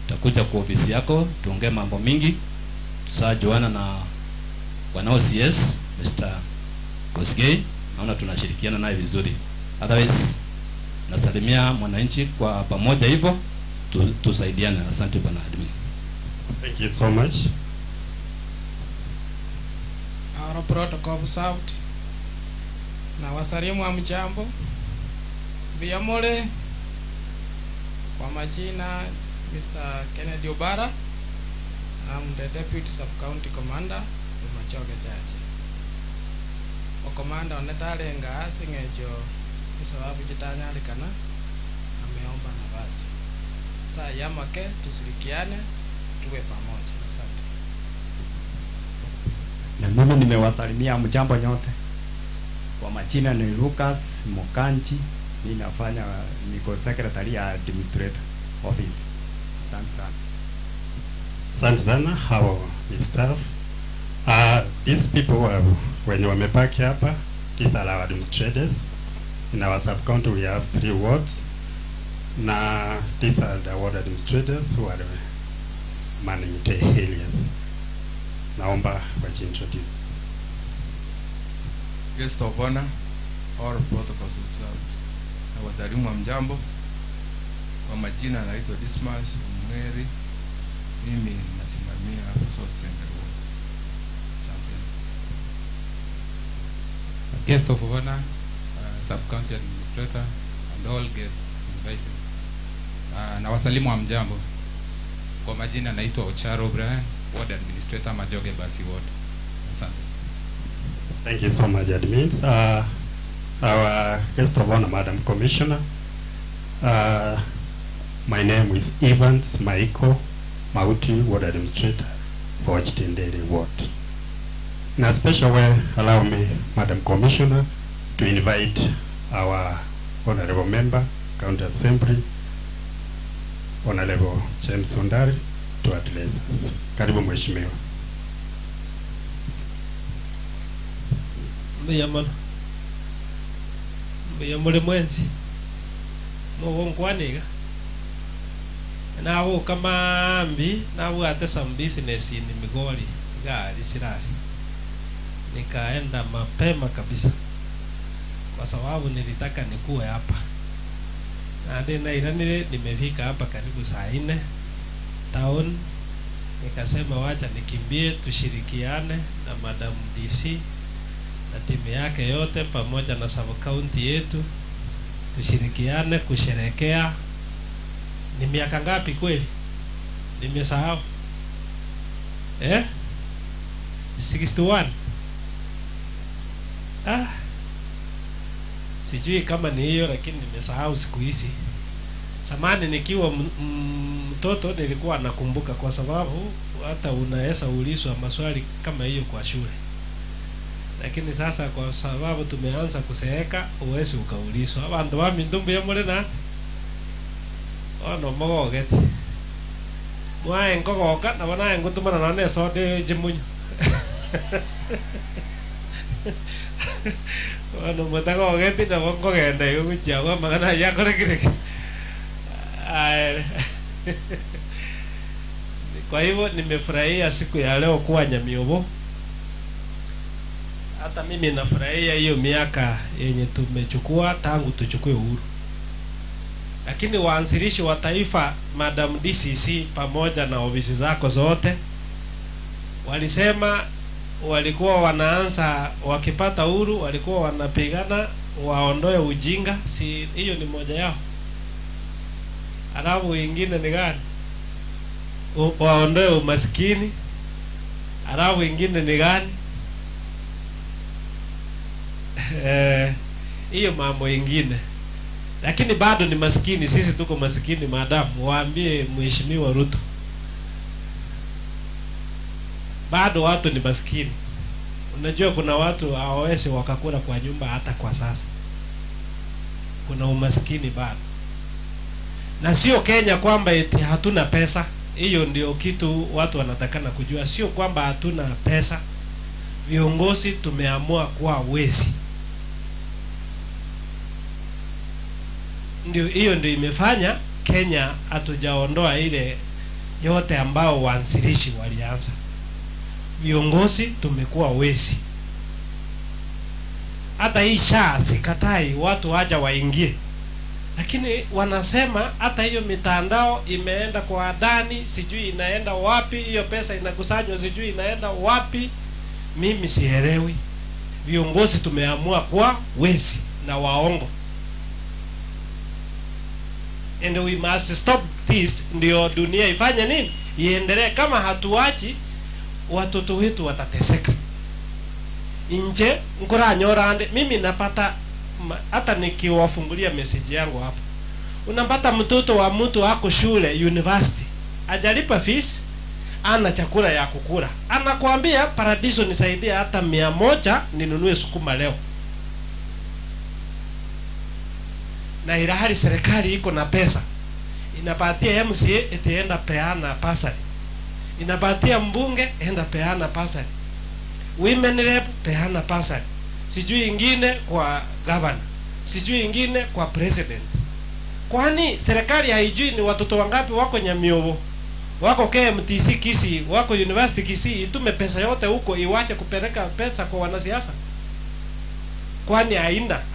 tutakuja kwa ofisi yako tuongee mambo mingi. Tusajuana na wana OCS Mr. Kosgei, naona tunashirikiana naye vizuri. Otherwise nasalimia mwananchi kwa pamoja hivyo tusaidiane. Asante bwana admin. Thank you so much. Our protocol served. Na wasalimu wa mjambo. Biyamole, kwa majina Mr. Kennedy Obara. I'm the Deputy Sub-County Commander Machoge Chache. O commander onetalenga singejo isababu jitanyalikana ameomba nafasi. Saa yamake tushirikiane tuwe pamoja. Asante. Na mimi nimewasalimia mjambo nyote. Kwa majina ni Lucas Mokanchi, mimi nafanya niko secretary ya administrator office. Asante sana. Asante sana hao ni staff. These people wenye wamebaki hapa, these are our administrators. In our sub-county we have 3 wards. Na these are the ward administrators who are managing the areas. Naomba wajiintroduce. Guest of honor, all protocols observed. Na wasalimu wa mjambo. Kwa majina naitwa Dismas Mweri. Mimi nasimamia South Central Ward. Asante. Guest of honor, sub-county administrator, and all guests invited. Na wasalimu wa mjambo. Kwa majina naitwa Ocharo Brian, Ward Administrator, Majoge Basi Ward. Asante. Thank you so much, admins. Our guest of honor, Madam Commissioner. My name is Evans Maiko Mauti, Ward Administrator for Chitendere Ward. In a special way, allow me, Madam Commissioner, to invite our Honorable Member, County Assembly, Honorable James Ondari, to address us. Karibu Mheshimiwa. Mbuya muli mwenzi mugonkwaniga nabuka mambi nabwate some business in Migori gari sirari, nikaenda mapema kabisa kwa sababu nilitaka nikuwe hapa na nairanire. Nimefika hapa karibu saa 4 town, nikasema wacha nikimbie tushirikiane na Madam DC na timu yake yote pamoja na sub county yetu, tushirikiane kusherekea. Ni miaka ngapi kweli? Nimesahau. 61. Sijui kama ni hiyo, lakini nimesahau siku hizi. Zamani nikiwa mtoto nilikuwa nakumbuka, kwa sababu hata unaweza ulizwa maswali kama hiyo kwa shule. Lakini sasa kwa sababu tumeanza kuseeka, uwezi ukaulizwa. Abantu ba mindumbu ya murena ono mogogete mwae nkogoka na banae ngutumana na nesode jimunyu ono mutagogete na bongogenda igo guchiagwa magana yakorekire. Kwa hivyo nimefurahia siku ya leo kuwa Nyamiobo. Hata mimi nafurahia hiyo miaka yenye tumechukua tangu tuchukue uhuru. Lakini waanzilishi wa taifa, Madam DCC pamoja na ofisi zako zote, walisema walikuwa wanaanza wakipata uhuru, walikuwa wanapigana waondoe ujinga, si hiyo ni moja yao. Alafu ingine ni gani? Waondoe umaskini. Alafu ingine ni gani? Hiyo mambo ingine. Lakini bado ni maskini, sisi tuko maskini madam. Waambie Mheshimiwa Ruto, bado watu ni maskini. Unajua kuna watu hawawezi wakakula kwa nyumba hata kwa sasa. Kuna umaskini bado. Na sio Kenya kwamba eti hatuna pesa. Hiyo ndio kitu watu wanatakana kujua. Sio kwamba hatuna pesa. Viongozi tumeamua kuwa wezi. Ndio hiyo ndio imefanya Kenya hatujaondoa ile yote ambao waanzilishi walianza. Viongozi tumekuwa wezi. Hata hii SHA sikatai watu waja waingie. Lakini wanasema hata hiyo mitandao imeenda kwa Adani, sijui inaenda wapi, hiyo pesa inakusanywa sijui inaenda wapi. Mimi sielewi. Viongozi tumeamua kuwa wezi na waongo. And we must stop this, ndio dunia ifanye nini? Iendelee. Kama hatuachi, watoto wetu watateseka. Nje nkoranyora mimi napata, hata nikiwafungulia message yangu hapo, unapata mtoto wa mtu ako shule university, hajalipa fees, ana chakula ya kukula, anakuambia Paradiso nisaidie hata 100 ninunue sukuma leo. Na ilhali serikali iko na pesa, inapatia MCA etienda peana pasari, inapatia mbunge enda peana pasari, women rep peana pasari, sijui ingine kwa governor, sijui ingine kwa president. Kwani serikali haijui ni watoto wangapi wako Nyamiobo, wako KMTC Kisii, wako University Kisii? Itume pesa yote huko, iwache kupeleka pesa kwa wanasiasa. Kwani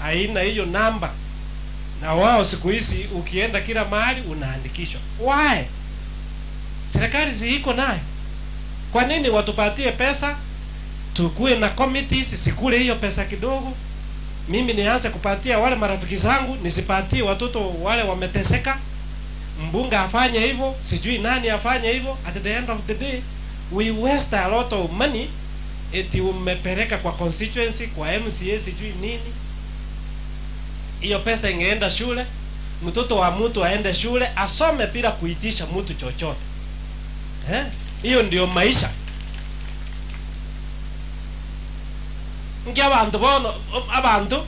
haina hiyo namba? Na wao siku hizi ukienda kila mahali unaandikishwa. Why? Serikali si iko nayo. Kwa nini watupatie pesa tukue na committees, sikule hiyo pesa kidogo? Mimi nianze kupatia wale marafiki zangu, nisipatie watoto wale wameteseka. Mbunge afanye hivyo, sijui nani afanye hivyo. At the end of the day we waste a lot of money. Eti umepeleka kwa constituency, kwa MCA, sijui nini. Hiyo pesa ingeenda shule, mtoto wa mtu aende shule asome bila kuitisha mtu chochote. Hiyo ndio maisha. Ngia abantu bono abantu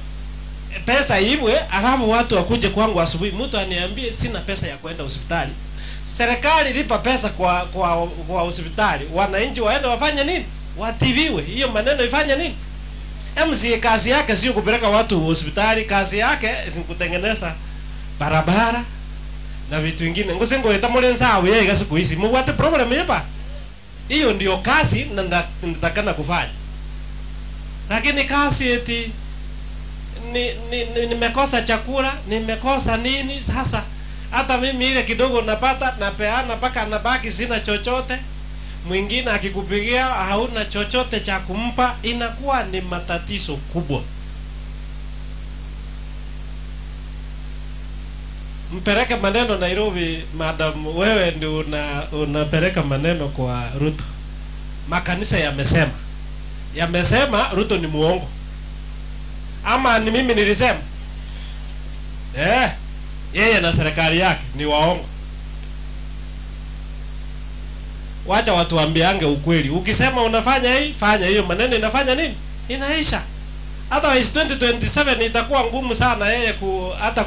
pesa ibwe, alafu watu wakuje kwangu asubuhi, mtu aniambie sina pesa ya kwenda hospitali. Serikali lipa pesa kwa hospitali, wananchi waende wafanye nini? Watibiwe. Hiyo maneno ifanye nini? MCA kazi yake sio kupeleka watu hospitali, kazi yake ni kutengeneza barabara na vitu vingine. Ngosengo etamole nsawe yeye siku hizi. Mwate problem yepa. Hiyo ndio kazi na natakana kufanya. Lakini kazi eti nimekosa chakula, nimekosa nini sasa? Hata mimi ile kidogo napata napeana mpaka nabaki sina chochote. Mwingine akikupigia hauna chochote cha kumpa, inakuwa ni matatizo kubwa. Mpeleke maneno Nairobi, madam, wewe ndio unapeleka maneno kwa Ruto. Makanisa yamesema. Yamesema Ruto ni muongo. Ama ni mimi nilisema? Yeye na serikali yake ni waongo. Wacha watu waambiange ukweli. Ukisema unafanya hii, fanya hiyo, maneno inafanya nini? Inaisha. Otherwise 2027 itakuwa ngumu sana yeye hata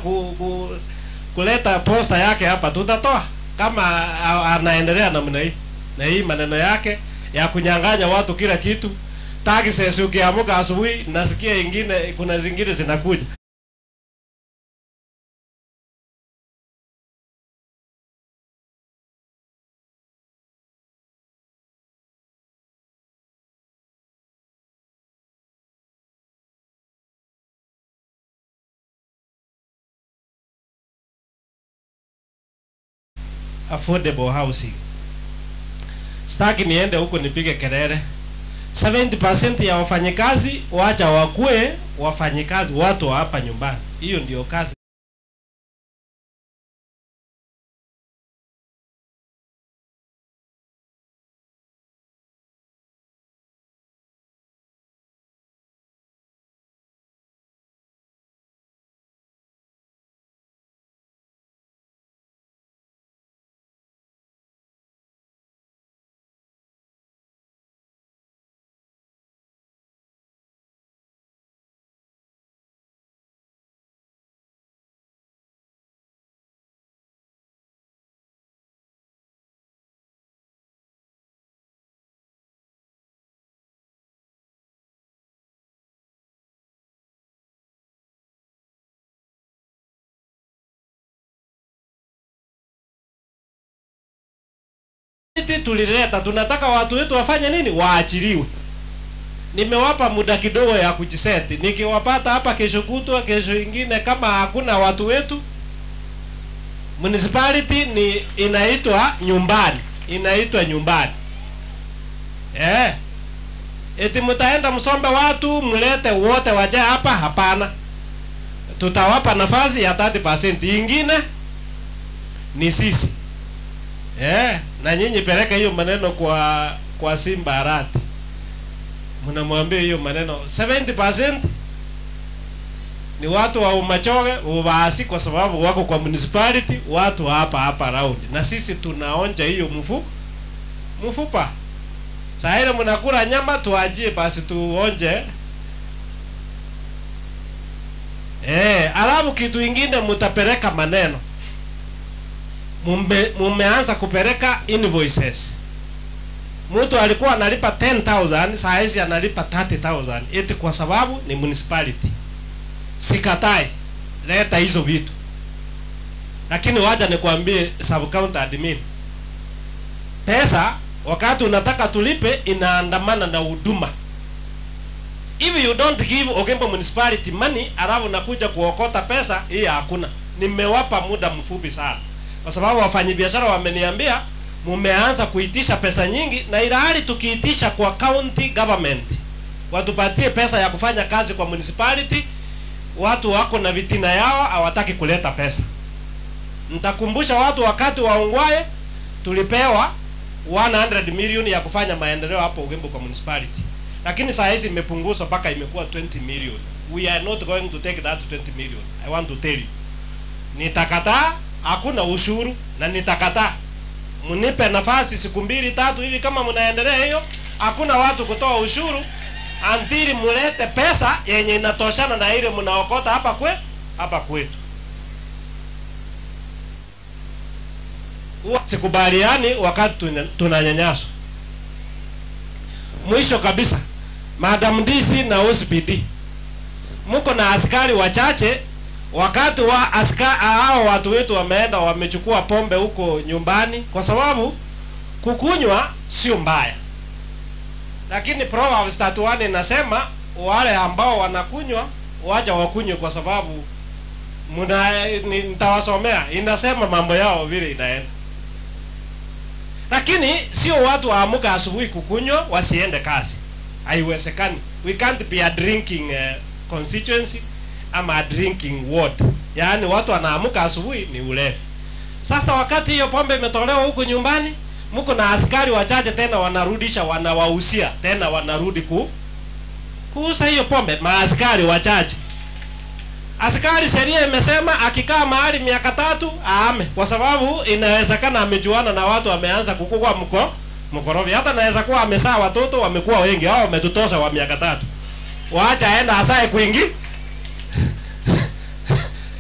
kuleta posta yake hapa. Tutatoa kama anaendelea namna hii. Na hii maneno yake ya kunyang'anya watu kila kitu. Taxes ukiamka asubuhi nasikia ingine, kuna zingine zinakuja. Affordable housing. Sitaki niende huko nipige kelele. 70% ya wafanyikazi wacha wakue wafanyikazi watu hapa nyumbani. Hiyo ndio kazi. Tulileta, tunataka watu wetu wafanye nini? Waachiliwe. Nimewapa muda kidogo ya kujiseti. Nikiwapata hapa kesho kutwa, kesho ingine, kama hakuna watu wetu, municipality ni inaitwa nyumbani, inaitwa nyumbani. Eti mtaenda msombe watu, mlete wote waje hapa? Hapana. Tutawapa nafasi ya 30%, ingine ni sisi. Na nyinyi peleka hiyo maneno kwa Simba Arati. Mnamwambia hiyo maneno 70% ni watu wa Umachoge, uwaasi kwa sababu wako kwa municipality, watu hapa hapa round. Na sisi tunaonja hiyo mfupa. Saa ile mnakula nyama, tuachie basi tuonje. Alafu kitu ingine mtapeleka maneno. Mumeanza kupeleka invoices. Mtu alikuwa analipa 10,000, saa hizi analipa 30,000. Eti kwa sababu ni municipality. Sikatai, leta hizo vitu. Lakini wacha nikwambie sub county admin. Pesa wakati unataka tulipe inaandamana na huduma. If you don't give Ogembo municipality money, alafu nakuja kuokota pesa, hii hakuna. Nimewapa muda mfupi sana. Kwa sababu wafanyabiashara wameniambia mumeanza kuitisha pesa nyingi, na ilhali tukiitisha kwa county government watupatie pesa ya kufanya kazi kwa municipality, watu wako na vitina yao hawataki kuleta pesa. Nitakumbusha watu wakati wa Ongwae tulipewa 100 million ya kufanya maendeleo hapo Ogembo kwa municipality. Lakini saa hizi imepunguzwa mpaka imekuwa 20 million. We are not going to take that 20 million. I want to tell you. Nitakataa, hakuna ushuru na nitakataa. Mnipe nafasi siku mbili tatu hivi kama mnaendelea hiyo, hakuna watu kutoa ushuru. Antiri mulete pesa yenye inatoshana na ile mnaokota hapa hapa kwetu. Huwa sikubaliani wakati tunanyanyaswa. Mwisho kabisa, Madam DC na OCPD, mko na askari wachache. Wakati wa askari hao watu wetu wameenda wamechukua pombe huko nyumbani, kwa sababu kukunywa sio mbaya, lakini Proverbs 31 inasema wale ambao wanakunywa wacha wakunywe, kwa sababu nitawasomea inasema mambo yao vile inaenda. Lakini sio watu waamuka asubuhi kukunywa wasiende kazi. Haiwezekani. We can't be a drinking constituency ama a drinking ward. Yaani watu wanaamuka asubuhi ni ulevi. Sasa wakati hiyo pombe imetolewa huko nyumbani, mko na askari wachache tena wanarudisha, wanawahusia tena wanarudi kuuza hiyo pombe, maaskari wachache. Askari sheria imesema akikaa mahali miaka 3 aame, kwa sababu inawezekana amejuana na watu wameanza kukua mkorofi. Hata naweza kuwa amesaa watoto wamekuwa wengi, hao wametutosa wa miaka 3. Waacha aenda asae kwingi.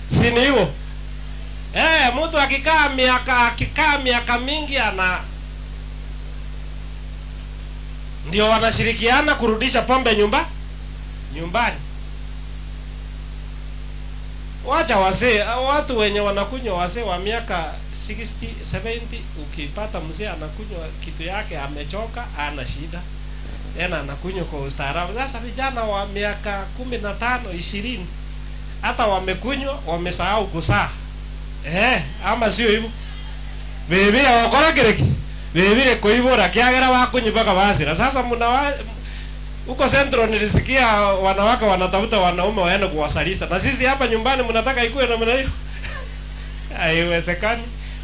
Si ni hivyo? Mtu akikaa miaka mingi ana ndio wanashirikiana kurudisha pombe nyumbani. Wacha wazee, watu wenye wanakunywa wazee wa miaka 60, 70, ukipata mzee anakunywa kitu yake amechoka, ana shida. Tena anakunywa kwa ustaarabu. Sasa vijana wa miaka 15, 20 hata wamekunywa wamesahau kusaa. Ama sio hivyo? Biblia wakora kireki. Biblia kuibora kiagera wakunywa mpaka basira. Sasa mna huko Central nilisikia wanawake wanatafuta wanaume waende kuwasalisa. Na sisi hapa nyumbani mnataka ikuwe namna hiyo? Haiwezekani.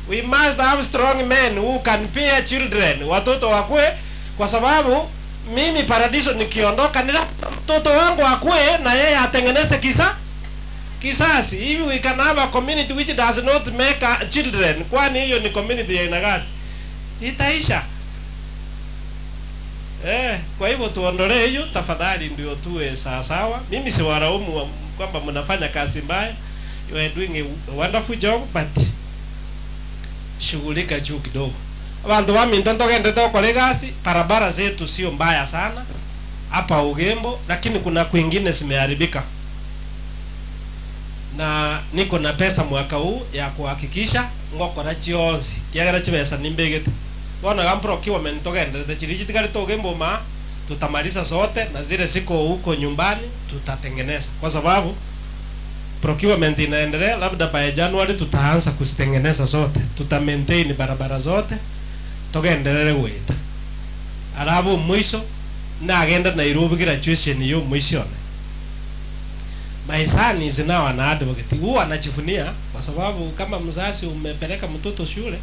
We must have strong men who can bear children. Watoto wakue, kwa sababu mimi Paradiso nikiondoka ni mtoto wangu akue na yeye atengeneze kisasi. Hivi we can have a community which does not make children. Kwani hiyo ni community ya aina gani? Itaisha. Kwa hivyo tuondolee hiyo tafadhali, ndio tuwe sawa sawa. Mimi si walaumu kwamba mnafanya kazi mbaya. You are doing a wonderful job, but shughulika juu kidogo. Abantu wa mintonto gendete kwa legasi, barabara zetu sio mbaya sana hapa Ugembo, lakini kuna kwingine zimeharibika. Na niko na pesa mwaka huu ya kuhakikisha ngokora chionsi. Kiagera chibesa nimbegete. Bona gampro kiwa mentogenderete chirichi tikarito Ugembo ma tutamaliza zote, na zile siko huko nyumbani tutatengeneza, kwa sababu procurement inaendelea. Labda by January tutaanza kuzitengeneza zote, tuta maintain barabara zote togenderere gwita. Alafu mwisho na agenda Nairobi graduation hiyo mwisho. My son is now an advocate. Huwa anajivunia kwa sababu kama mzazi umepeleka mtoto shule,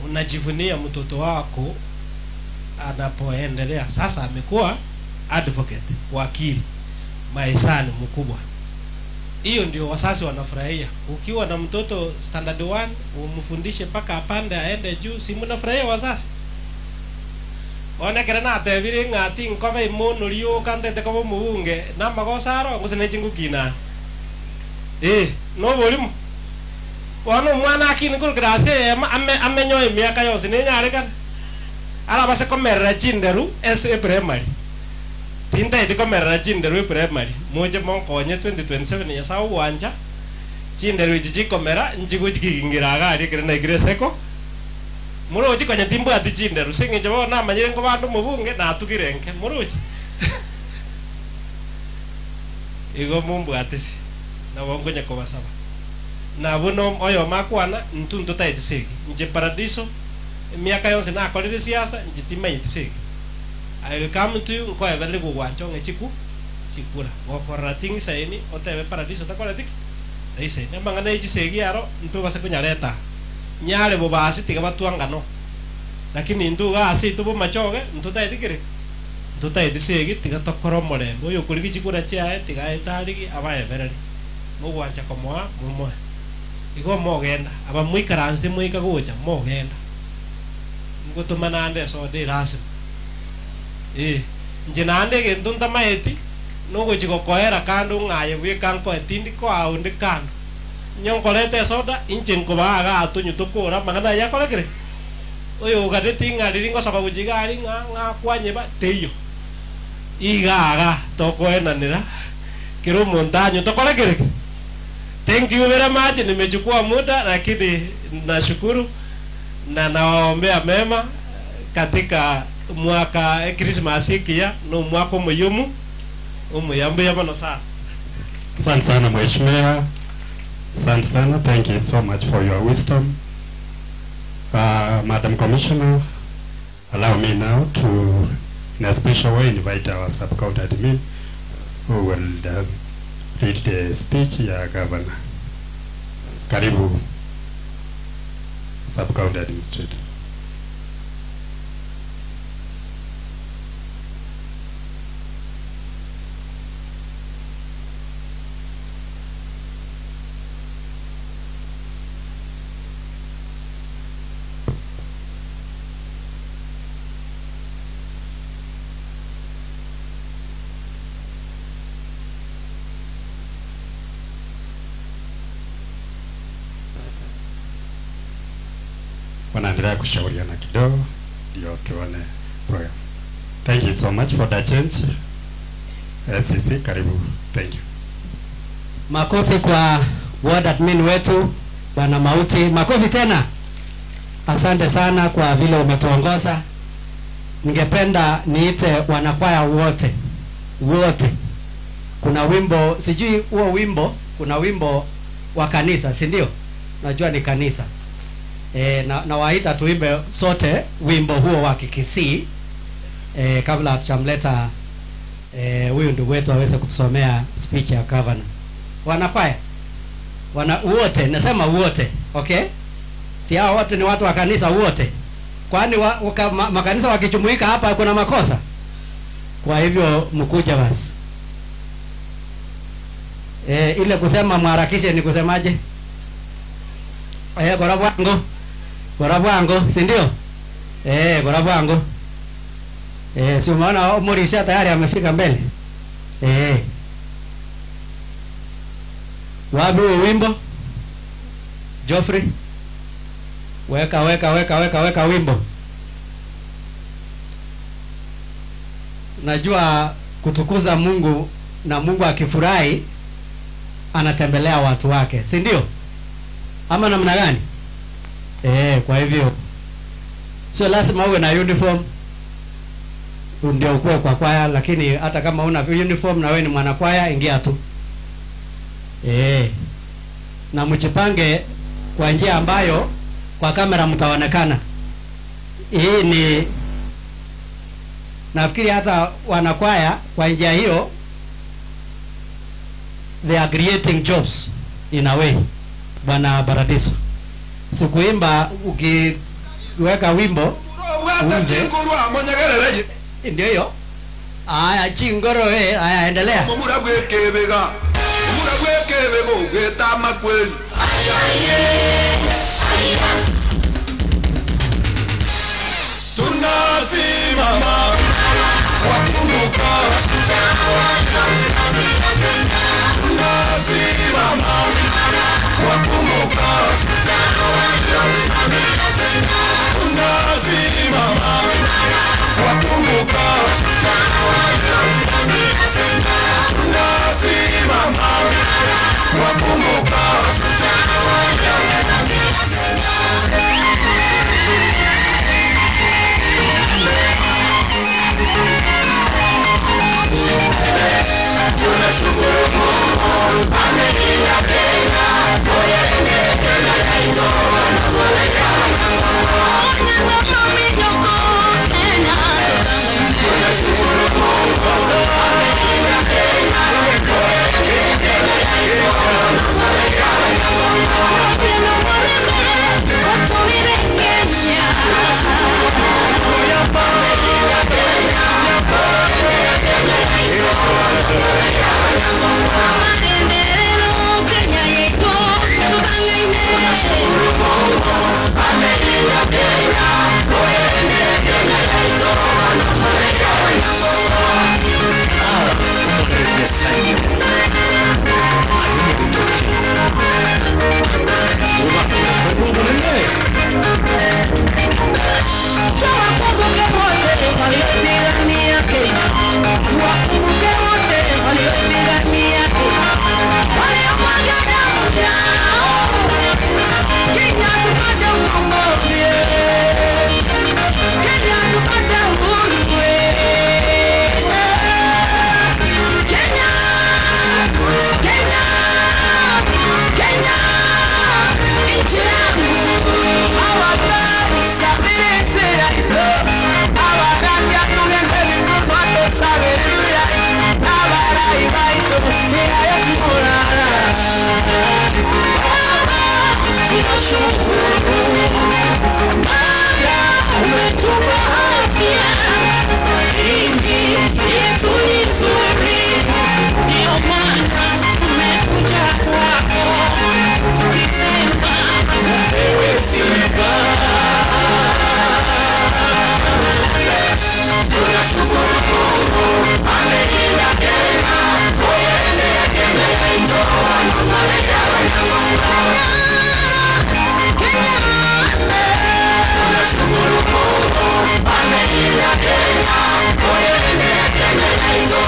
unajivunia mtoto wako anapoendelea. Sasa amekuwa advocate, wakili. My son mkubwa. Hiyo ndio wazazi wanafurahia. Ukiwa na mtoto standard 1 umfundishe paka apande aende juu, si mnafurahia wazazi? Onekera na atebire ng'ati nkobe imono rioka ntete kobo mubunge namagosa aro ngusene chingukina. No bolimu. Wano mwana akini kuru class amenyo emiaka yonsi nenyarekana. Ara base komerera chinderu ese primary. Tindaiti komerera chinderu primary. Moje monkonye 2027 ya sawa uwanja. Chinderu ichi chikomera nchiguchikingira agari kere na ikire seko. Murochi konya timbo ati chinderu singe bo na manyire ngo bandu mubunge na tukirenke murochi. Igo mumbu atisi na bongonya kobasaba. Na buno oyo makwana ntuntu taitisegi. Nje Paradiso miaka yonse nakorire siasa nje timaitisegi. I will come to you nkoe bere gugwancho ngechiku chikura. Gokorora tingisaini otebe Paradiso takora tiki. Taisaini amang'ana echisegi aro ntu base kunyareta. Nyare bobasi tiga batuangano. Lakini ntu gasi tubo machoge ntu taitikire. Ntu taitisegi tiga tokoro morembe. Oyo kurigi chikura chiaye tiga etarigi abae bereri. Mugwancha komoa mumoe. Igo mogenda aba mwikaranse mwika gocha mogenda. Ngutumana ande so de rasmi. Nje naende gento ntamaeti nogochigokoera kando ng'aye bweka nkoetindi koaundi kando. Nyonkorete esoda inche nkobaga atonyu tokora mang'ana yakorekire. Oyo ogateti ng'ariri ngosoka gochigari ng'a ng'a kwanyeba teiyo. Igaga tokoenanera kero omonto tokorekire. Thank you very much. Nimechukua muda lakini nashukuru na nawaombea mema katika mwaka Christmas ikiya no mwaka muyumu umuyambu yabano sana. Asante sana mheshimiwa. Asante sana. Thank you so much for your wisdom. Madam Commissioner, allow me now to, in a special way, invite our sub-county admin who will read the speech ya governor. Karibu, sub-county administrator. Wanaendelea kushauriana kidogo ndio tuone program. Thank you so much for that change. SCC, karibu. Thank you. Makofi kwa ward admin wetu Bwana Mauti. Makofi tena. Asante sana kwa vile umetuongoza. Ningependa niite wanakwaya wote. Wote. Kuna wimbo, sijui huo wimbo, kuna wimbo wa kanisa, si ndio? Najua ni kanisa. Na waita tuimbe sote wimbo huo wa Kikisii kabla hatujamleta huyu ndugu wetu aweze kutusomea speech ya governor. Wanakwaya wana wote, nasema wote, okay? Si hao wote ni watu wa kanisa wote. Kwani makanisa wakijumuika hapa kuna makosa? Kwa hivyo mkuja basi. Ile kusema mharakishe ni kusemaje? Gorabwango. Gorabwango, si ndio? Gorabwango. Si umeona Morisha tayari amefika mbele. Wapi wimbo? Geoffrey. Weka weka weka weka weka wimbo. Najua kutukuza Mungu na Mungu akifurahi anatembelea watu wake, si ndio? Ama namna gani? Kwa hivyo sio lazima uwe na uniform ndio ukue kwa kwaya, lakini hata kama una uniform na wewe ni mwanakwaya ingia tu. Na mjipange kwa njia ambayo kwa kamera mtaonekana. Hii ni nafikiri hata wanakwaya kwa njia hiyo they are creating jobs in a way. Bwana Paradiso, sikuimba ukiweka wimbo uze ndio hiyo. Aya chingoro aya endelea. Tunasimama kwa kumbuka, tunasimama kwa kumbuka, tunasimama kwa kumbuka, tunasimama kwa kumbuka. Tunashukuru Mungu amelinda Kenya, oyende Kenya yaitoa na kuweka Tunashukuru Mungu amelinda Kenya, oyende Kenya yaitoa na kuweka Tunashukuru Mungu amelinda Kenya, oyende Kenya yaitoa na kuweka Tunashukuru Mungu ameilinda Kenya, kuilinda Kenya yetu,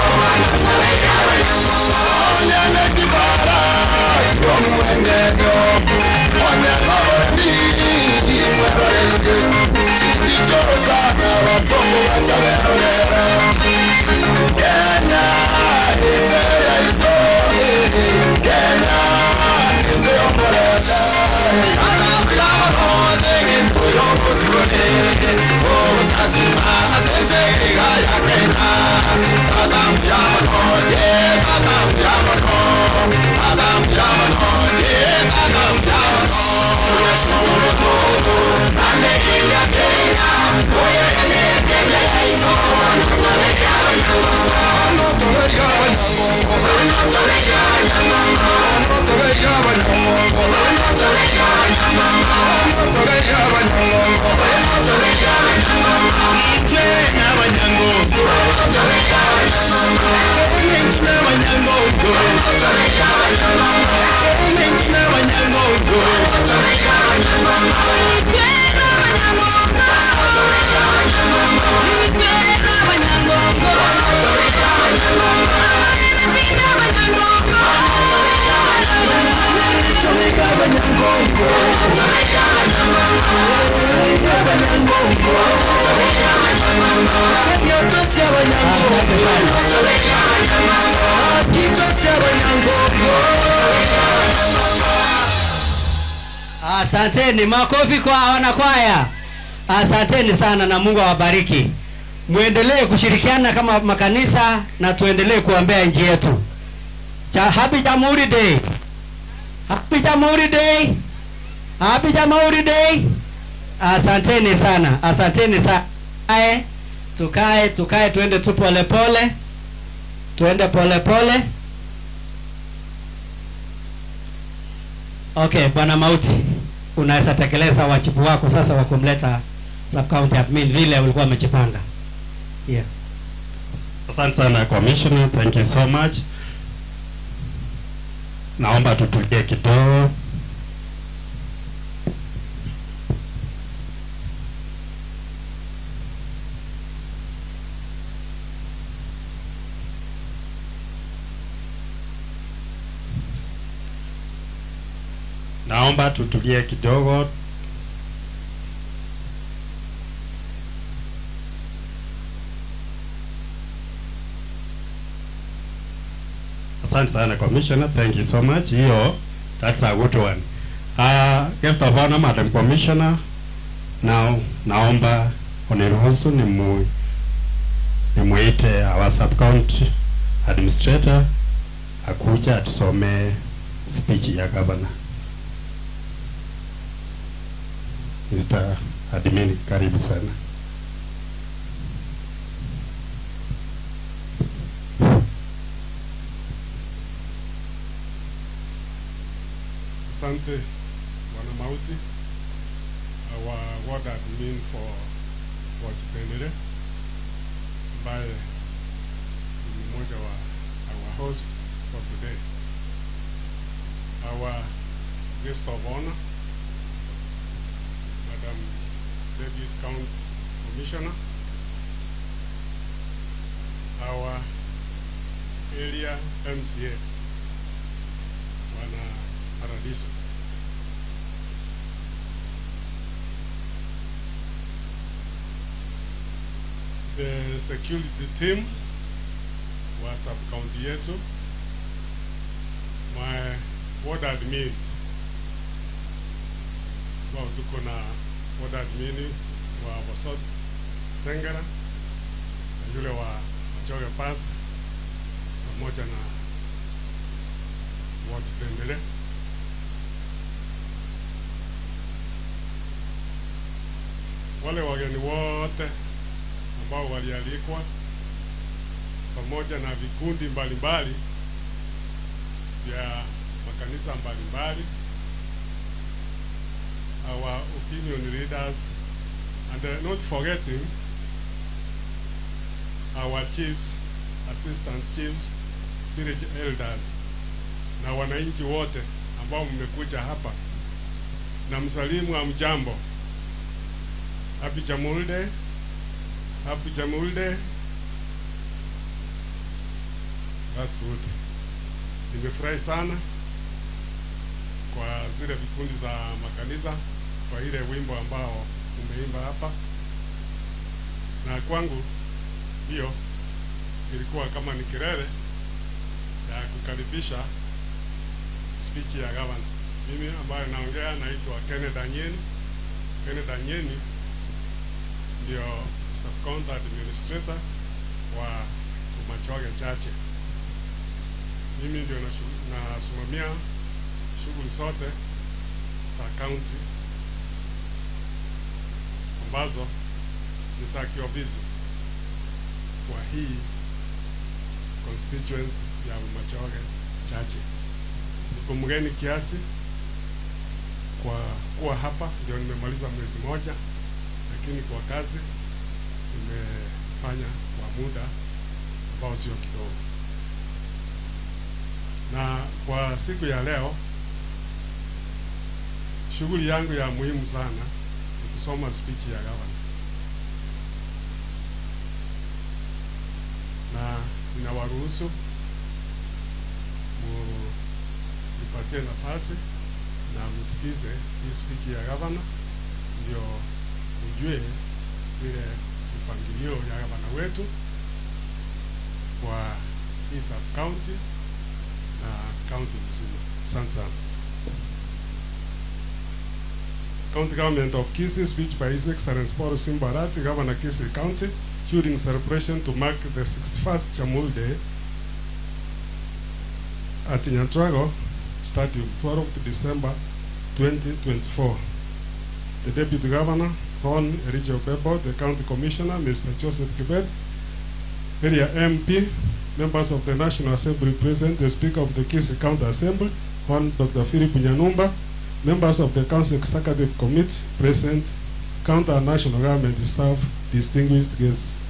Asanteni, makofi kwa wanakwaya. Asanteni sana na Mungu awabariki. Muendelee kushirikiana kama makanisa na tuendelee kuombea nchi yetu. Happy Jamhuri Day. Happy Jamhuri Day. Happy Jamhuri Day. Asanteni sana. Asanteni sana. Tukae, tukae, tuende tu pole pole. Tuende pole pole. Okay, Bwana Mauti, unaweza tekeleza wajibu wako sasa wa kumleta sub county admin vile ulikuwa umejipanga. Yeah. Asante sana Commissioner, thank you so much. Naomba tutulie kidogo. Naomba tutulie kidogo. Asante sana Commissioner, thank you so much. Hiyo, that's a good one. Guest of honor, Madam Commissioner, now naomba uniruhusu nimuite our sub-county administrator akuja atusomee speech ya governor. Mr. Admin, karibu sana. Asante Bwana Mauti, our ward admin for Chitendere, ambaye ni mmoja wa our hosts for today. Our guest of honor, Madam Deputy County Commissioner, our area MCA, Bwana Paradiso, the security team wa sub-county yetu, my ward admins, ambao tuko na ward admin wa Bosot Sengera na yule wa Machoge Pass pamoja na ward Tendere. Wale wageni wote ambao walialikwa pamoja na vikundi mbalimbali vya makanisa mbalimbali, our opinion leaders, and not forgetting our chiefs, assistant chiefs, village elders, na wananchi wote ambao mmekuja hapa na msalimu hamjambo. Happy Jamhuri Day. Happy Jamhuri Day. That's good. Nimefurahi sana kwa zile vikundi za makanisa kwa ile wimbo ambao umeimba hapa, na kwangu hiyo ilikuwa kama ni kelele ya kukaribisha speech ya gavana. Mimi ambayo naongea naitwa Kenneth Anyeni. Kenneth Anyeni ndio sub-county administrator wa Bomachoge Chache. Mimi ndio nasimamia shughuli zote za county ambazo ni za kiofisi kwa hii constituency ya Bomachoge Chache. Niko mgeni kiasi kwa kuwa hapa, ndio nimemaliza mwezi moja, lakini kwa kazi nimefanya kwa muda ambao sio kidogo. Na kwa siku ya leo, shughuli yangu ya muhimu sana ni kusoma speech ya gavana, na ninawaruhusu nipatie nafasi na msikize hii speech ya gavana, ndio ujue vile mipangilio ya gavana wetu kwa hii sub county na county mzima. Asante sana. County Government of Kisii, speech by His Excellency Paul Simba Arati, Governor Kisii County, during celebration to mark the 61st Jamhuri Day at Nyanturago Stadium, 12th December 2024. The Deputy Governor, Hon Elijah Obebo, the County Commissioner, Mr. Joseph Kibet, Area MP, members of the National Assembly present, the Speaker of the Kisii County Assembly, Hon Dr. Philip Nyanumba, members of the Council Executive Committee present, county and national government staff, distinguished guests.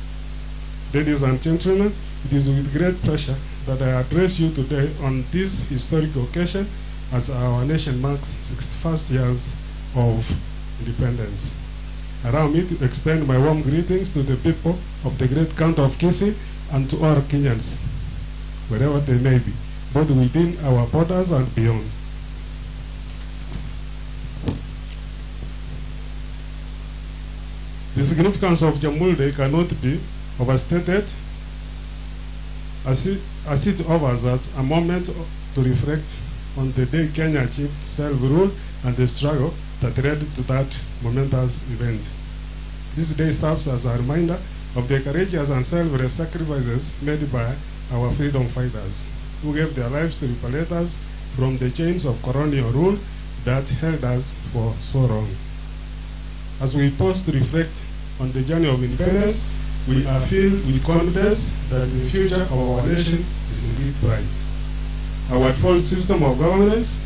Ladies and gentlemen, it is with great pleasure that I address you today on this historic occasion as our nation marks 61st years of independence. Allow me to extend my warm greetings to the people of the great county of Kisii and to all Kenyans, wherever they may be, both within our borders and beyond. The significance of Jamhuri Day cannot be overstated, as it offers us a moment to reflect on the day Kenya achieved self-rule and the struggle that led to that momentous event. This day serves as a reminder of the courageous and selfless sacrifices made by our freedom fighters, who gave their lives to liberate us from the chains of colonial rule that held us for so long. As we pause to reflect on the journey of independence, we are filled with confidence that the future of our nation is indeed bright. Our default system of governance,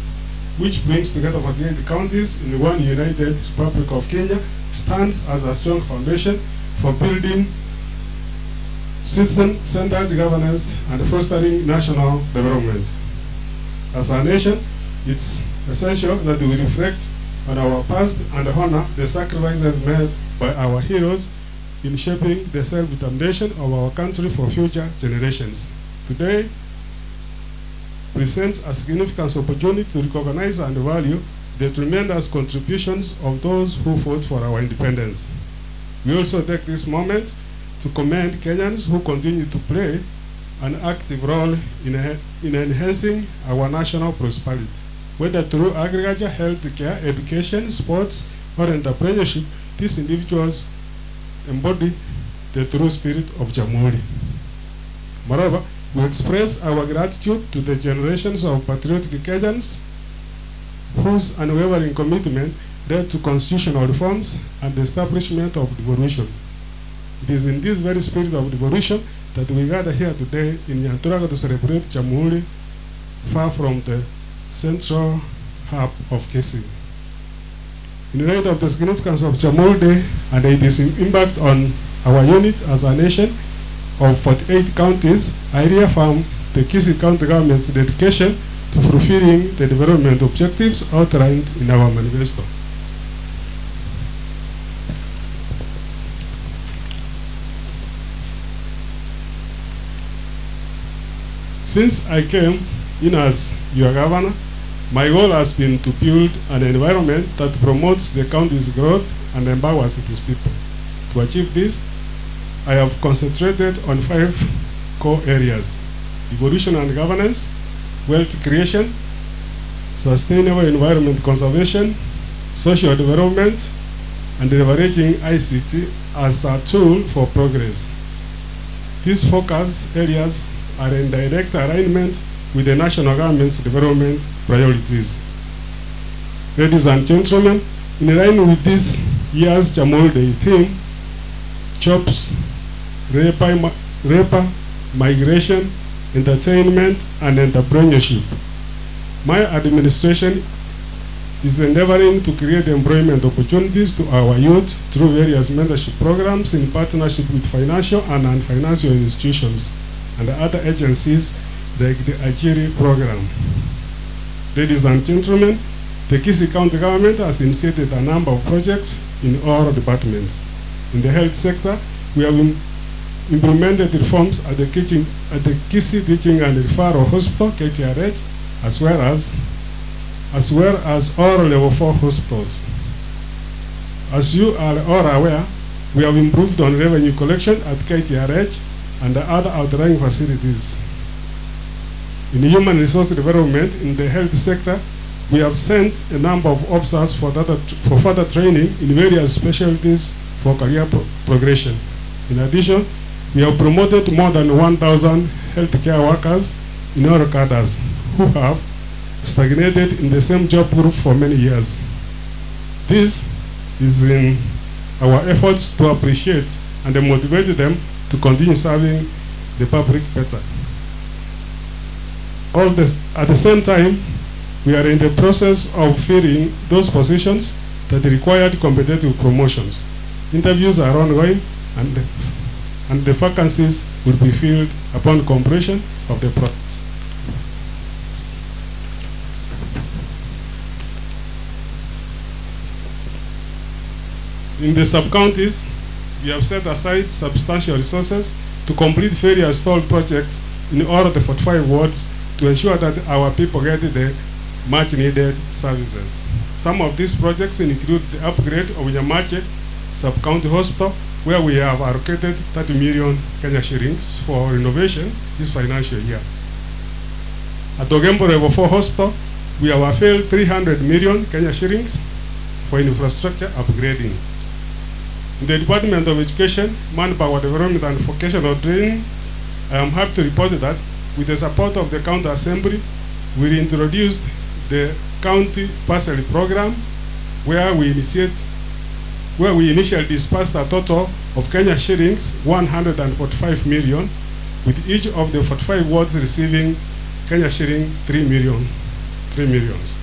which brings together 48 counties in one united Republic of Kenya, stands as a strong foundation for building citizen-centered governance and fostering national development. As a nation, it's essential that we reflect on our past and honor the sacrifices made by our heroes in shaping the self-determination of our country for future generations. Today presents a significant opportunity to recognize and value the tremendous contributions of those who fought for our independence. We also take this moment to commend Kenyans who continue to play an active role in enhancing our national prosperity, whether through agriculture, healthcare, education, sports, or entrepreneurship. These individuals embody the true spirit of Jamhuri. Moreover, we express our gratitude to the generations of patriotic Kenyans whose unwavering commitment led to constitutional reforms and the establishment of devolution. It is in this very spirit of devolution that we gather here today in Nyanturago to celebrate Jamhuri, far from the central hub of Kisii. In light of the significance of Jamhuri Day and its impact on our unit as a nation of 48 counties, I reaffirm the Kisii County government's dedication to fulfilling the development objectives outlined in our manifesto. Since I came in as your governor, my goal has been to build an environment that promotes the county's growth and empowers its people. To achieve this, I have concentrated on 5 core areas: devolution and governance, wealth creation, sustainable environment conservation, social development, and leveraging ICT as a tool for progress. These focus areas are in direct alignment with the national government's development priorities. Ladies and gentlemen, in line with this year's Jamhuri Day theme, jobs, rape, migration, entertainment, and entrepreneurship, my administration is endeavoring to create employment opportunities to our youth through various mentorship programs in partnership with financial and non-financial institutions and other agencies like the Ajiri program. Ladies and gentlemen, the Kisii County government has initiated a number of projects in all departments. In the health sector, we have implemented reforms at the Kisii Teaching and Referral Hospital, KTRH, as well as all level 4 hospitals. As you are all aware, we have improved on revenue collection at KTRH and the other outlying facilities. In human resource development in the health sector, we have sent a number of officers for further training in various specialties for career progression. In addition, we have promoted more than 1,000 healthcare workers in all cadres who have stagnated in the same job group for many years. This is in our efforts to appreciate and motivate them to continue serving the public better. At the same time, we are in the process of filling those positions that required competitive promotions. Interviews are ongoing, and the vacancies will be filled upon completion of the process. In the sub-counties, we have set aside substantial resources to complete various stalled projects in all of the 45 wards to ensure that our people get the much needed services. Some of these projects include the upgrade of Nyamache Sub-County Hospital, where we have allocated 30 million Kenya shillings for renovation this financial year. At Ogembo Level 4 Hospital, we have availed 300 million Kenya shillings for infrastructure upgrading. In the Department of Education, Manpower Development and Vocational Training, I am happy to report that with the support of the County Assembly, we introduced the County Bursary Program, where we initially dispersed a total of Kenya shillings 145 million, with each of the 45 wards receiving Kenya shilling 3 millions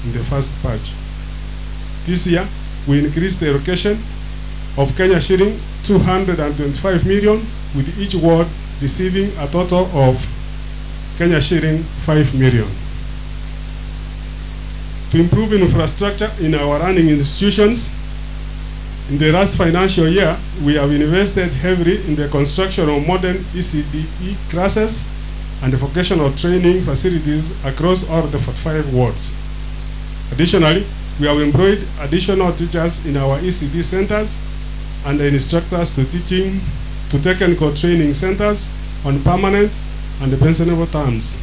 in the first batch. This year, we increased the allocation of Kenya shilling 225 million, with each ward receiving a total of Kenya shilling 5 million. To improve infrastructure in our running institutions, in the last financial year, we have invested heavily in the construction of modern ECDE classes and vocational training facilities across all the 45 wards. Additionally, we have employed additional teachers in our ECD centers and instructors to teaching to technical training centers on permanent and pensionable terms.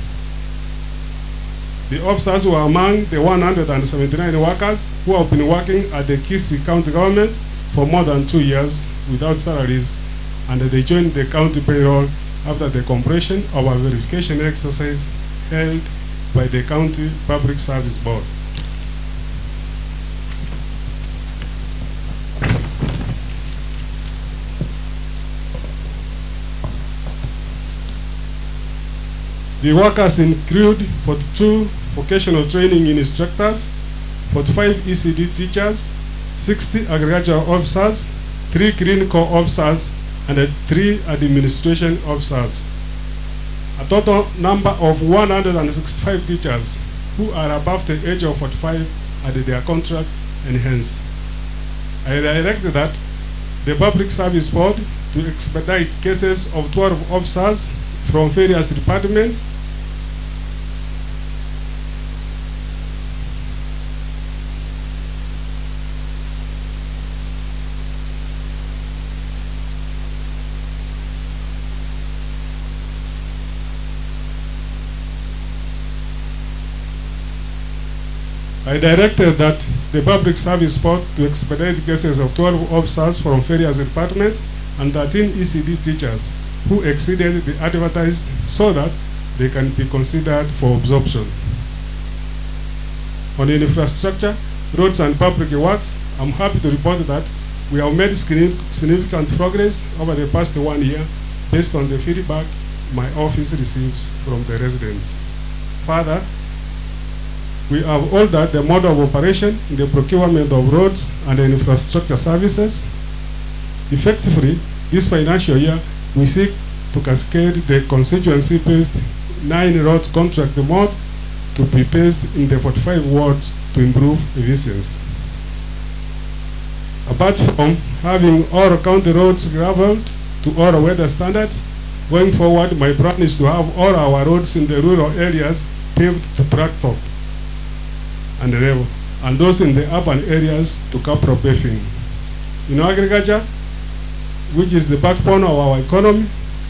The officers were among the 179 workers who have been working at the Kisii County government for more than 2 years without salaries, and they joined the county payroll after the completion of a verification exercise held by the County Public Service Board. The workers include 42 vocational training instructors, 45 ECD teachers, 60 agricultural officers, 3 clinical officers, and 3 administration officers. A total number of 165 teachers who are above the age of 45 had their contract enhanced. I directed that the Public Service Board to expedite cases of 12 officers from various departments I directed that the Public Service Board to expedite cases of 12 officers from various departments and 13 ECD teachers who exceeded the advertised so that they can be considered for absorption. On infrastructure, roads and public works, I'm happy to report that we have made significant progress over the past 1 year based on the feedback my office receives from the residents. Further, we have altered the mode of operation in the procurement of roads and infrastructure services. Effectively, this financial year, we seek to cascade the constituency-based 9-road contract mode to be based in the 45 wards to improve efficiency. Apart from having all county roads graveled to all weather standards, going forward, my plan is to have all our roads in the rural areas paved to blacktop and level, and those in the urban areas to capro paving. In agriculture, which is the backbone of our economy,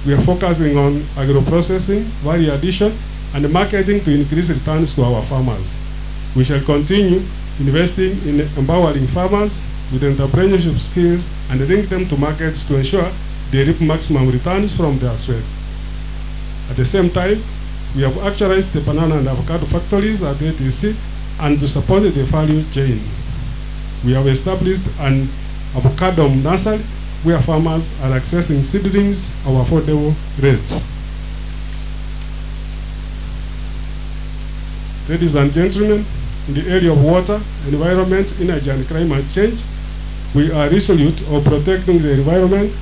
we are focusing on agro-processing, value addition, and marketing to increase returns to our farmers. We shall continue investing in empowering farmers with entrepreneurship skills and link them to markets to ensure they reap maximum returns from their sweat. At the same time, we have actualized the banana and avocado factories at ATC and to support the value chain. We have established an avocado nursery where farmers are accessing seedlings at affordable rates. Ladies and gentlemen, in the area of water, environment, energy, and climate change, we are resolute of protecting the environment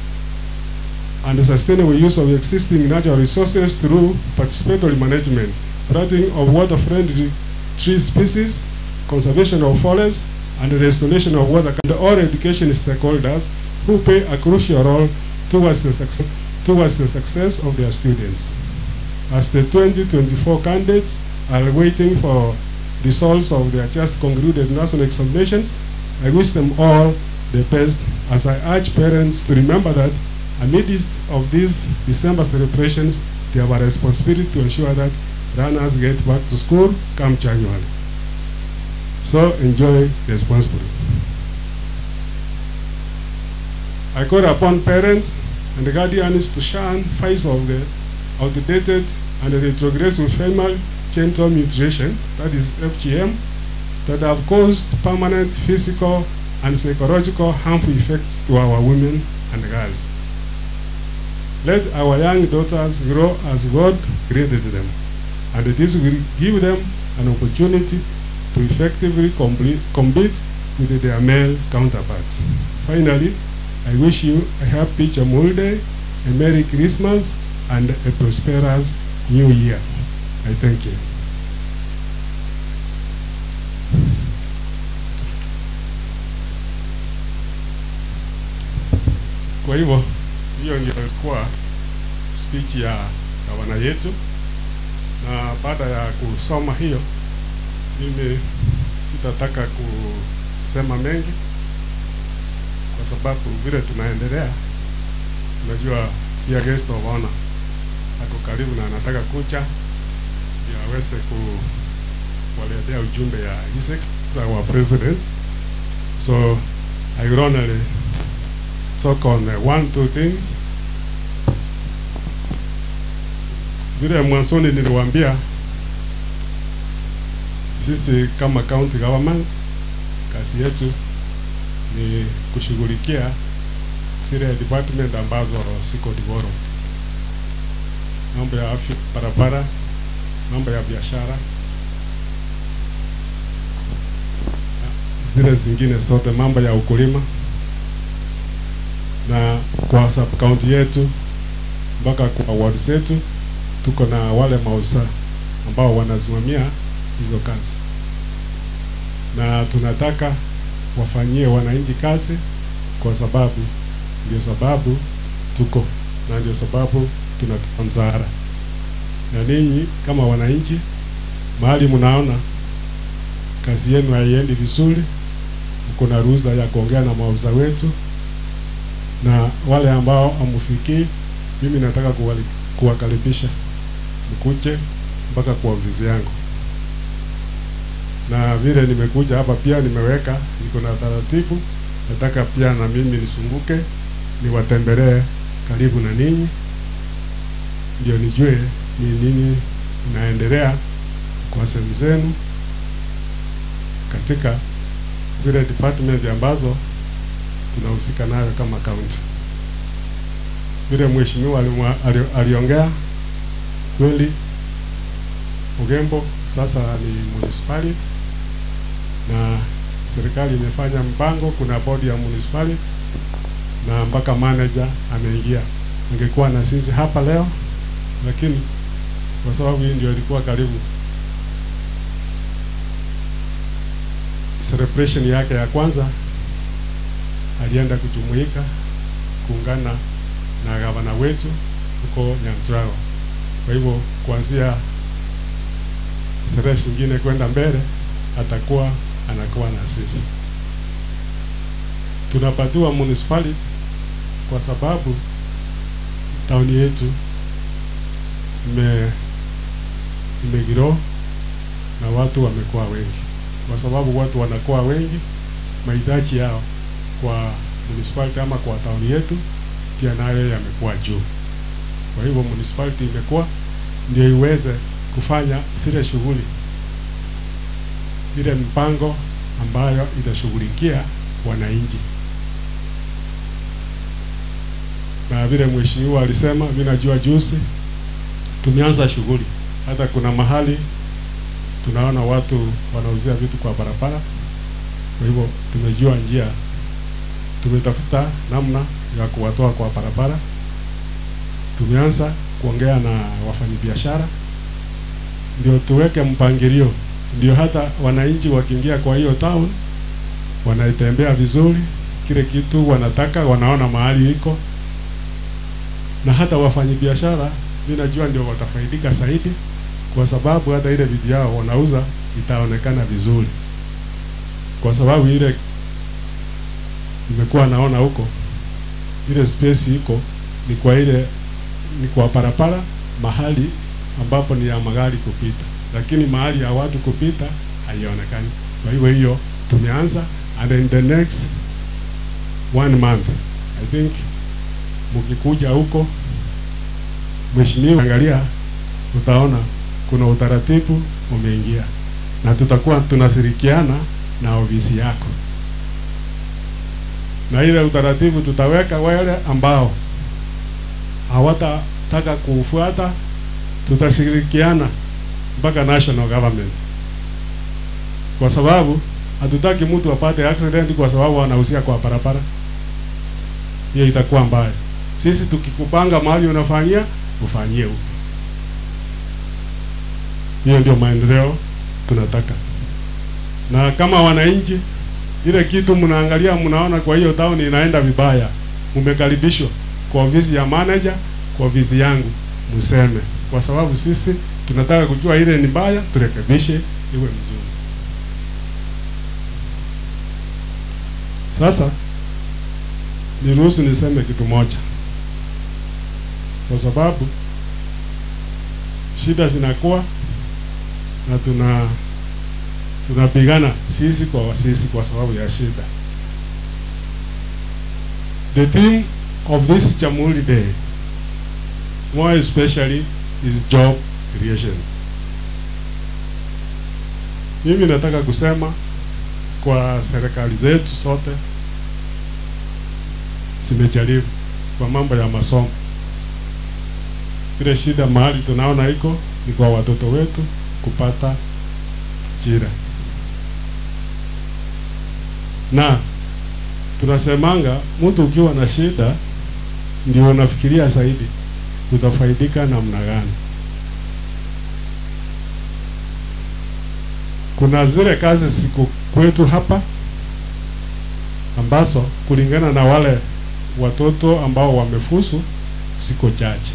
and the sustainable use of existing natural resources through participatory management, planting of water-friendly tree species, conservation of forests, and the restoration of water, and all education stakeholders who play a crucial role towards the success of their students. As the 2024 candidates are waiting for results of their just concluded national examinations, I wish them all the best as I urge parents to remember that amidst of these December celebrations, they have a responsibility to ensure that learners get back to school come January. So enjoy responsibly. I call upon parents and guardians to shun fights of the outdated and retrogressive female genital mutilation, that is FGM, that have caused permanent physical and psychological harmful effects to our women and girls. Let our young daughters grow as God created them, and this will give them an opportunity to effectively compete with their male counterparts. Finally, I wish you a happy Jamhuri Day, a Merry Christmas, and a prosperous New Year. I thank you. Kwa hivyo, hiyo ndio ilikuwa speech ya gavana yetu, na baada ya kusoma hiyo, mimi sitataka kusema mengi kwa sababu vile tunaendelea, unajua pia guest of honor ako karibu na anataka kucha ndio aweze kuwaletea ujumbe ya His Excellency our president. So I will only talk on one, two things. Vile mwanzoni niliwaambia, sisi kama county government kazi yetu ni kushughulikia zile department ambazo siko developed, mambo ya afya, barabara, mambo ya biashara, zile zingine zote, mambo ya ukulima. Na kwa sub county yetu mpaka kwa ward zetu Tuko na wale maofisa ambao wanasimamia hizo kazi, na tunataka wafanyie wananchi kazi, kwa sababu ndio sababu tuko na ndio sababu tunatoa mshahara. Na ninyi kama wananchi, mahali mnaona kazi yenu haiendi vizuri, mko na ruhusa ya kuongea na maofisa wetu, na wale ambao hamufikii, mimi nataka kuwakaribisha mkuje mpaka kwa ofisi yangu. Na vile nimekuja hapa pia nimeweka, niko na taratibu, nataka pia na mimi nisunguke, niwatembelee karibu na ninyi, ndio nijue ni nini inaendelea kwa sehemu zenu katika zile department ambazo tunahusika nayo kama county. Vile mheshimiwa aliongea kweli, Ugembo sasa ni municipality na serikali imefanya mpango, kuna bodi ya municipality na mpaka manager ameingia. Angekuwa na sisi hapa leo, lakini kwa sababu hii ndio ilikuwa karibu celebration yake ya kwanza, alienda kujumuika kuungana na gavana wetu huko Nyandarua. Kwa hivyo kuanzia sherehe zingine kwenda mbele atakuwa anakuwa na sisi. Tunapatiwa municipality kwa sababu town yetu imegrow na watu wamekuwa wengi. Kwa sababu watu wanakuwa wengi, mahitaji yao kwa municipality ama kwa town yetu pia nayo yamekuwa juu. Kwa hivyo municipality imekuwa ndio iweze kufanya zile shughuli, ile mpango ambayo itashughulikia wananchi. Na vile mheshimiwa alisema, mimi najua juzi tumeanza shughuli. Hata kuna mahali tunaona watu wanauzia vitu kwa barabara. Kwa hivyo tumejua njia, tumetafuta namna ya kuwatoa kwa barabara. Tumeanza kuongea na wafanyabiashara ndio tuweke mpangilio, ndio hata wananchi wakiingia kwa hiyo town wanaitembea vizuri, kile kitu wanataka wanaona mahali iko. Na hata wafanyabiashara mimi najua ndio watafaidika zaidi, kwa sababu hata ile vitu yao wanauza itaonekana vizuri. Kwa sababu ile nimekuwa naona huko, ile space iko ni kwa ile ni kwa barabara mahali ambapo ni ya magari kupita, lakini mahali ya watu kupita haionekani. Kwa hivyo hiyo tumeanza, and in the next 1 month I think mkikuja huko mheshimiwa, angalia, utaona kuna utaratibu umeingia, na tutakuwa tunashirikiana na ofisi yako. Na ile utaratibu tutaweka, wale ambao hawatataka kufuata tutashirikiana mpaka national government, kwa sababu hatutaki mtu apate accident kwa sababu anahusia kwa barabara. Hiyo itakuwa mbaya. Sisi tukikupanga mahali unafanyia, ufanyie huko. Hiyo ndio maendeleo tunataka. Na kama wananchi, ile kitu mnaangalia mnaona kwa hiyo town inaenda vibaya, mmekaribishwa kwa ofisi ya manager, kwa ofisi yangu, mseme, kwa sababu sisi tunataka kujua ile ni mbaya, turekebishe iwe mzuri. Sasa niruhusu niseme kitu moja, kwa sababu shida zinakuwa na tunapigana sisi kwa sisi kwa sababu ya shida. The theme of this Jamhuri Day, more especially, is job creation. Mimi nataka kusema kwa serikali zetu sote zimejaribu kwa mambo ya masomo. Ile shida mahali tunaona iko ni kwa watoto wetu kupata ajira. Na tunasemanga mtu ukiwa na shida ndio unafikiria zaidi utafaidika namna gani. Kuna zile kazi siku kwetu hapa ambazo kulingana na wale watoto ambao wamefusu siko chache,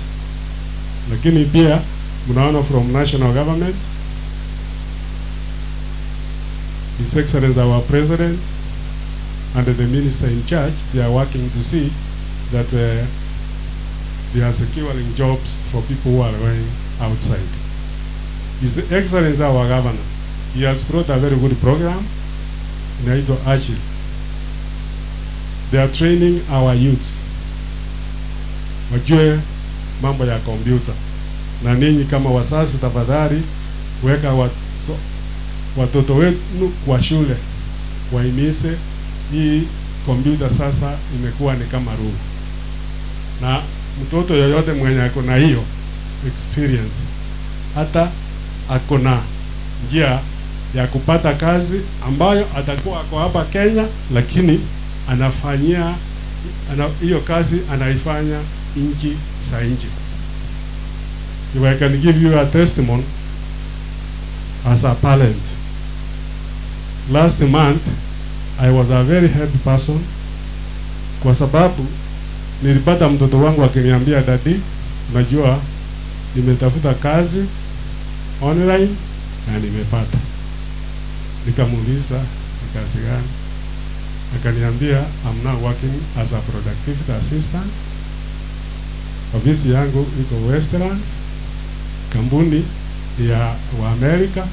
lakini pia mnaona from national government, His Excellency our President and the minister in charge, they are working to see that they are securing jobs for people who are going outside. His Excellency our Governor, he has brought a very good program, inaitwa Ajira. They are training our youths wajue mambo ya kompyuta. Na ninyi kama wazazi, tafadhali weka watoto wenu kwa shule, wahimize hii kompyuta. Sasa imekuwa ni kama rule, na mtoto yoyote mwenye ako na hiyo experience, hata ako na njia ya kupata kazi ambayo atakuwa ako hapa Kenya, lakini anafanyia hiyo kazi anaifanya nchi za nje. If I can give you a testimony as a parent, last month I was a very happy person kwa sababu nilipata mtoto wangu akiniambia, "Daddy, unajua nimetafuta kazi online na nimepata." Nikamuuliza ni kazi gani? Akaniambia, "I'm now working as a productivity assistant. Ofisi yangu iko Westland, kampuni ya wa Amerika.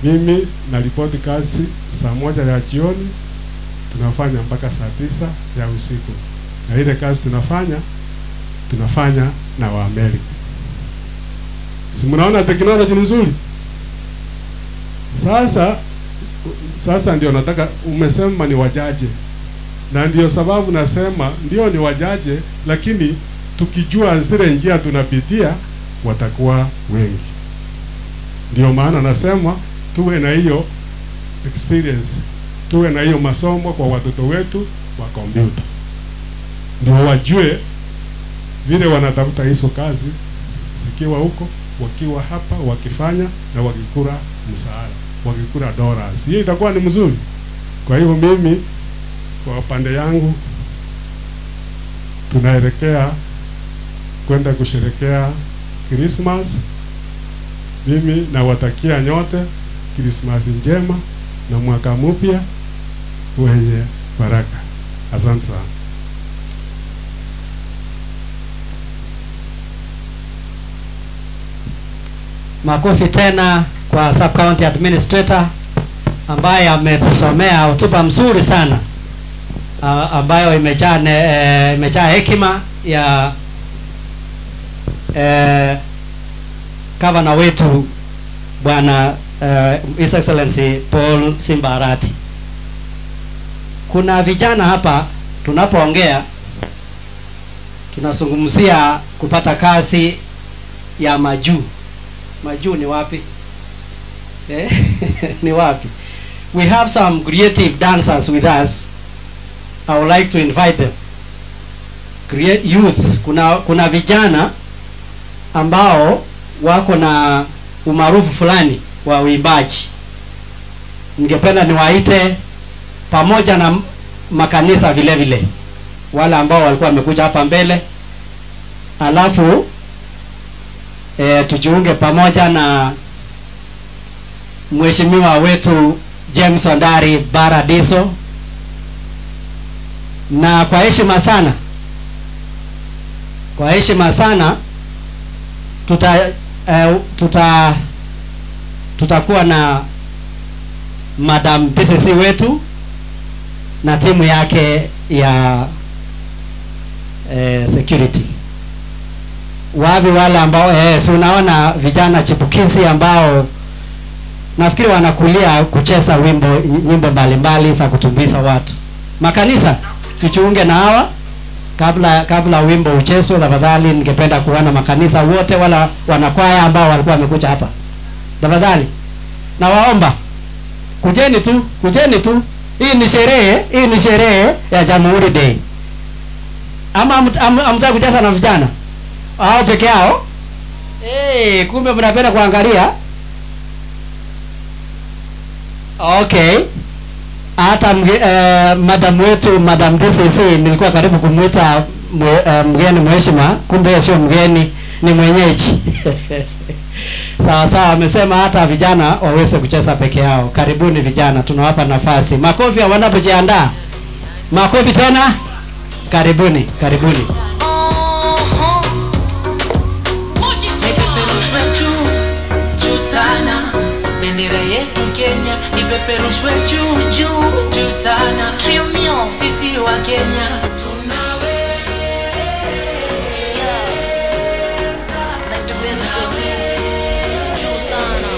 Mimi naripoti kazi saa 1 ya jioni, tunafanya mpaka saa 9 ya usiku. Na ile kazi tunafanya na wa Amerika." Si mnaona teknoloji ni nzuri? Sasa ndio nataka, umesema ni wajaje, na ndio sababu nasema ndio ni wajaje, lakini tukijua zile njia tunapitia watakuwa wengi. Ndio maana nasema tuwe na hiyo experience, tuwe na hiyo masomo kwa watoto wetu wa kompyuta, ndio wajue vile wanatafuta hizo kazi zikiwa huko, wakiwa hapa, wakifanya na wakikula mshahara, wakikula dollars. Hiyo itakuwa ni mzuri. Kwa hiyo mimi kwa upande yangu tunaelekea kwenda kusherehekea Christmas. Mimi nawatakia nyote Christmas njema na mwaka mpya wenye baraka. Asante sana. Makofi tena kwa Sub County Administrator ambaye ametusomea hotuba mzuri sana ambayo imejaa hekima ya gavana wetu Bwana His Excellency Paul Simba Arati. Kuna vijana hapa, tunapoongea tunazungumzia kupata kazi ya majuu. Majuu ni wapi? Ni wapi? We have some creative dancers with us. I would like to invite them. Create youth. Kuna vijana ambao wako na umaarufu fulani wa uimbaji. Ningependa niwaite pamoja na makanisa vile vile, wale ambao walikuwa wamekuja hapa mbele. Alafu tujiunge pamoja na mheshimiwa wetu James Ondari Baradiso. Na kwa heshima sana, tutakuwa na Madam PCC wetu na timu yake ya security. Wapi wale ambao si unaona vijana chipukizi ambao nafikiri wanakulia kucheza nyimbo mbalimbali za kutumbuiza watu. Makanisa tujiunge na hawa kabla wimbo uchezwe. Tafadhali ningependa kuona makanisa wote wala wanakwaya ambao walikuwa wamekuja hapa. Tafadhali nawaomba kujeni tu. Hii ni sherehe ya Jamhuri Day. Ama mtaka kucheza na vijana hao peke yao? Kumbe mnapenda kuangalia. Okay. Hata madam wetu, Madam DCC, nilikuwa karibu kumuita mgeni mheshima, kumbe sio mgeni, ni mwenyeji. Sawa sawa, amesema hata vijana waweze kucheza peke yao. Karibuni vijana, tunawapa nafasi. Makofi wanapojiandaa. Makofi tena. Karibuni, karibuni. Ipeperushwe juu, juu sana. Bendera yetu Kenya ipeperushwe juu, juu, juu sana. Trimio, sisi wa Kenya tunaweza. Ipeperushwe juu, juu sana.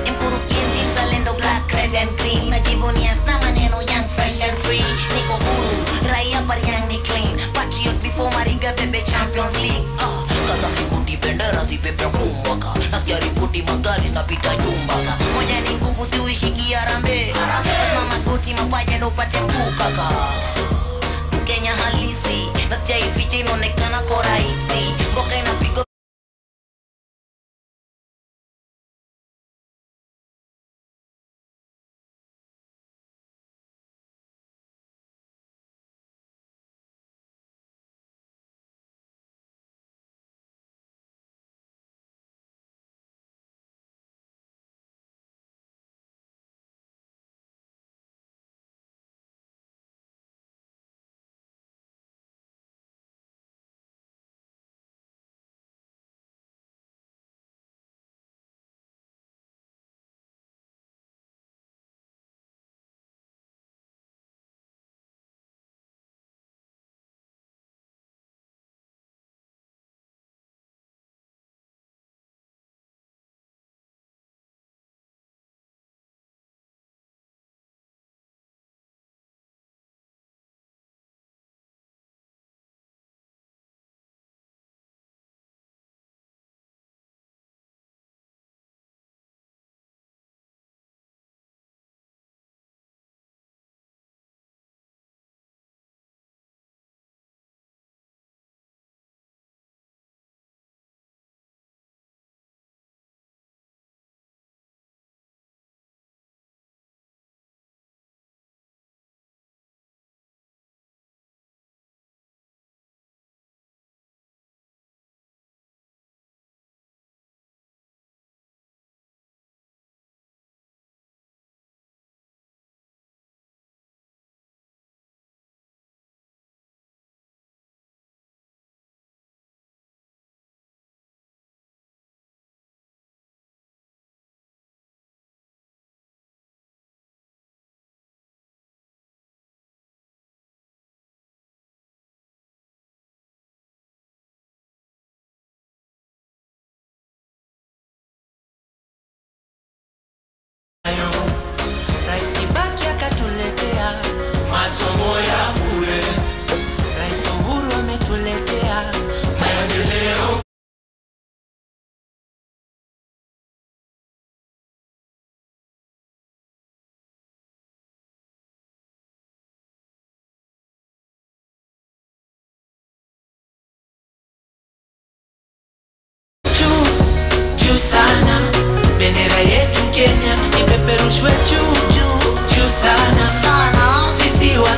Ni mkurugenzi mzalendo, black, red and green. Najivunia sna maneno, young, fresh and free. Niko huru, raia pariang ni clean. Patriot before Mariga bebe Champions League. Kaza mikuti bendera zipepe huu mwaka. Nasikia ripoti magari zinapita juu mpaka. Moja ni nguvu siuishiki harambee. Lazima magoti mapaja ndo upate mguu kaka. Mkenya halisi, nasikia ifiche inaonekana kwa rahisi. Mboka inapigwa Rais Kibaki akatuletea masomo ya bure. Rais Uhuru ametuletea maendeleo. Juu, juu sana. Bendera yetu Kenya ipeperushwe juu, juu, juu sana. Sana. Sisi wa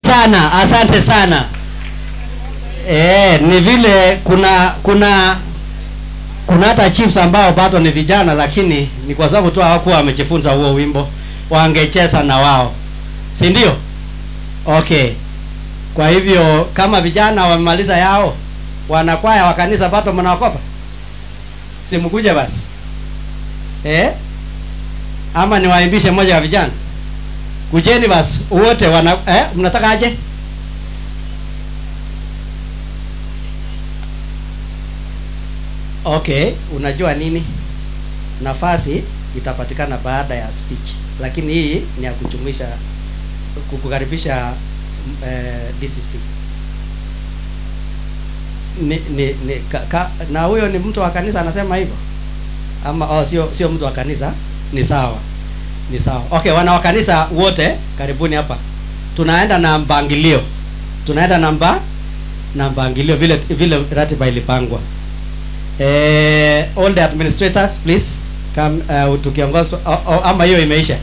sana, asante sana. Ni vile kuna hata chiefs ambao bado ni vijana, lakini ni kwa sababu tu hawakuwa wamejifunza huo wimbo, wangecheza na wao. Si ndio? Okay. Kwa hivyo kama vijana wamemaliza yao, wanakwaya wa kanisa bado mnaokopa? Simkuje basi. Ama niwaimbishe mmoja wa vijana? Kujeni basi wote wana mnataka aje? Okay, unajua nini? Nafasi itapatikana baada ya speech. Lakini hii ni ya kujumuisha, kukukaribisha DCC. Na huyo ni mtu wa kanisa anasema hivyo? Ama sio mtu wa kanisa? Ni sawa. Ni sawa. Okay, wana wa kanisa wote karibuni hapa. Tunaenda na mpangilio. Tunaenda na mpangilio vile ratiba ilipangwa. All the administrators please come, tukiongozwa ama hiyo imeisha.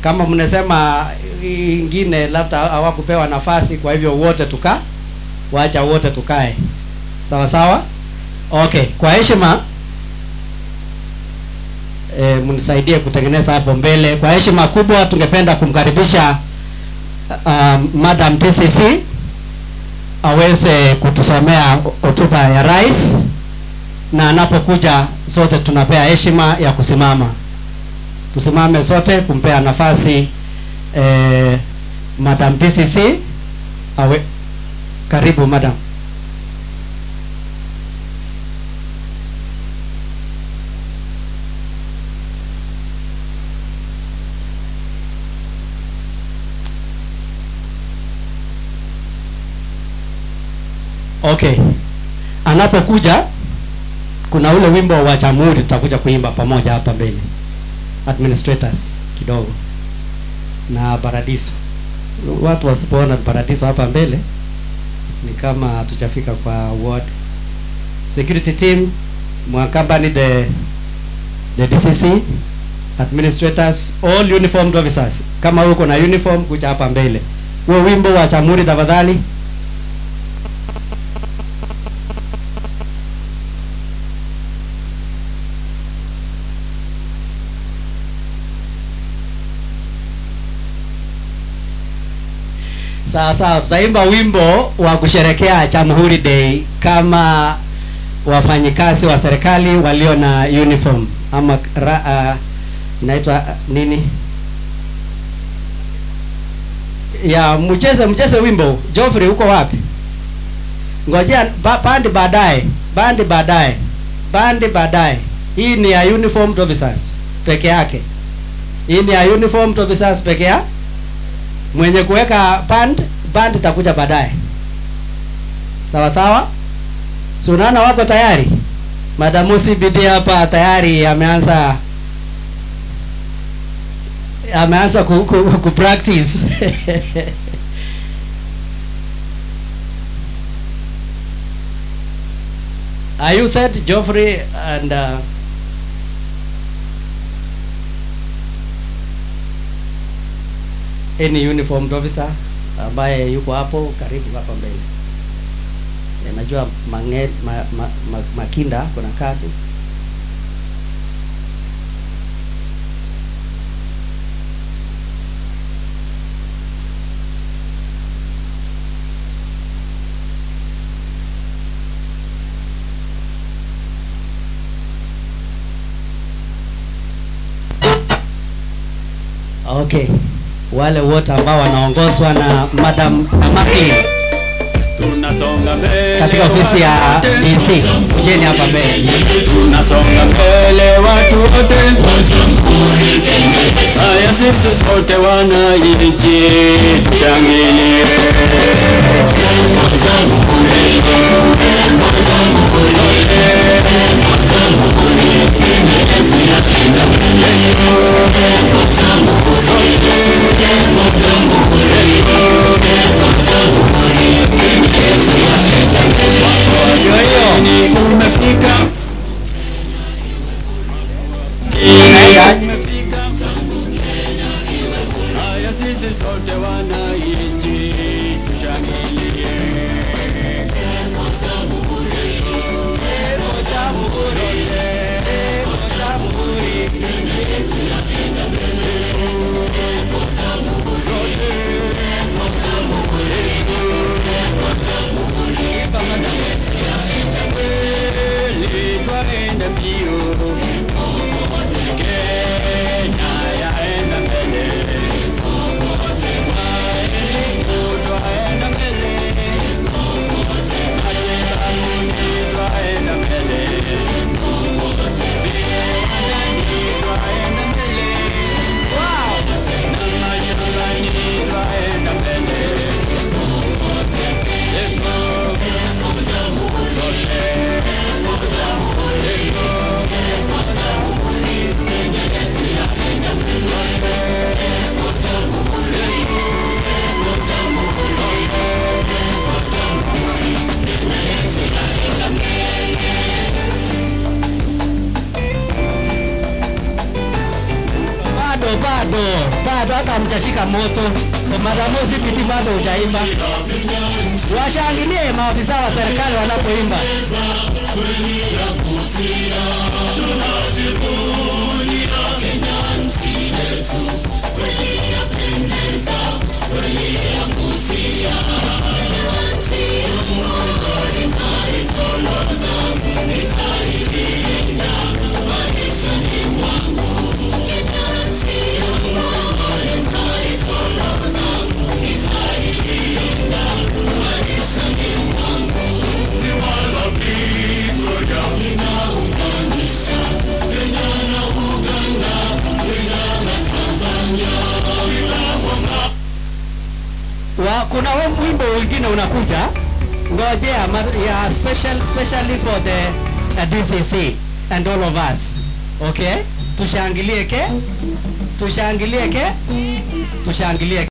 Kama mnasema ingine labda hawakupewa nafasi, kwa hivyo wote wacha wote tukae. Sawa sawa? Okay, kwa heshima mnisaidie kutengeneza hapo mbele. Kwa heshima kubwa tungependa kumkaribisha Madam TCC aweze kutusomea hotuba ya rais, na anapokuja sote tunapea heshima ya kusimama. Tusimame sote kumpea nafasi Madam TCC awe. Karibu madam. Okay. Anapokuja kuna ule wimbo wa jamhuri tutakuja kuimba pamoja hapa mbele. Administrators kidogo. Na paradiso. Watu wasipoona paradiso hapa mbele ni kama hatujafika kwa ward. Security team mwakambani the DCC, administrators, all uniformed officers. Kama uko na uniform kuja hapa mbele. Huo wimbo wa jamhuri tafadhali. Sasa tutaimba wimbo wa kusherekea Jamhuri Day kama wafanyikazi wa serikali walio na uniform ama inaitwa nini? Ya mcheze wimbo. Geoffrey uko wapi? Ngojea bandi baadaye. Bandi baadaye. Hii ni ya uniformed officers peke yake. Hii ni ya uniformed officers peke yake. Mwenye kuweka band itakuja baadaye. Sawa sawa? So unaona wako tayari? Madam CBD hapa tayari ameanza ku practice. Are you set, Geoffrey and any uniformed officer ambaye yuko hapo karibu hapa mbele? Najua Makinda kuna kazi. Okay. Wale wote ambao wanaongozwa na Madam Amaki tunasonga mbele katika ofisi ya DC, kujeni hapa mbele. Tunasonga mbele watu wote, haya sisi sote wananchi tushangilie. Umefika, haya sisi sote wananchi tushangilie. Twaenda mbio Kenya Bado bado bado hata hamjashika moto. Madamu CPT bado hujaimba. Washangilie maafisa wa serikali wanapoimba. Kuna wimbo wengine unakuja, ngojea ya specially for the DCC and all of us. Okay? Tushangilie ke? Tushangilie ke? Tushangilie.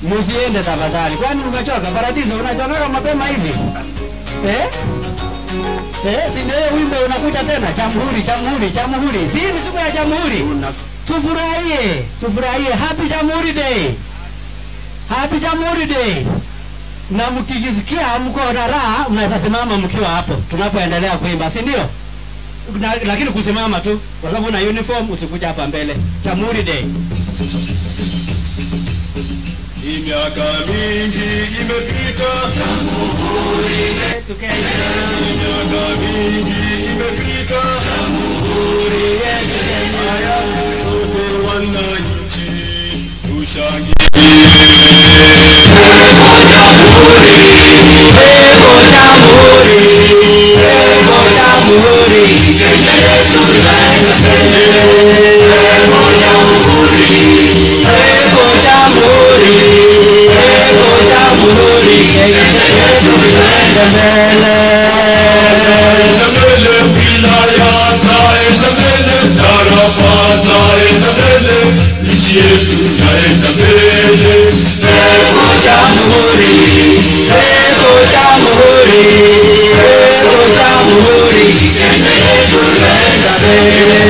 Musiende tafadhali. Kwani umechoka? Paradiso unachoka mapema hivi? Eh? Eh, si ndio wimbo unakuja tena? Jamhuri, jamhuri, jamhuri. Si ni siku ya jamhuri. Tufurahie, tufurahie. Happy Jamhuri Day. Happy Jamhuri Day. Na mkijisikia mko na raha, mnaweza simama mkiwa hapo tunapoendelea kuimba, si ndio? Lakini kusimama tu kwa sababu una uniform, usikuja hapa mbele. Jamhuri Day. Miaka mingi imepita, Jamhuri yetu Kenya. Miaka mingi imepita, Jamhuri yetu Kenya. Haya sote wananchi tushangilie. Jamhuri, Jamhuri, Jamhuri. Isonge mbele. Mbele wilaya zaenda mbele, tarafa zaenda mbele, nchi yetu yaenda mbele. Eko Jamhuri, Eko Jamhuri, Eko Jamhuri, Kenya yetu yaenda mbele.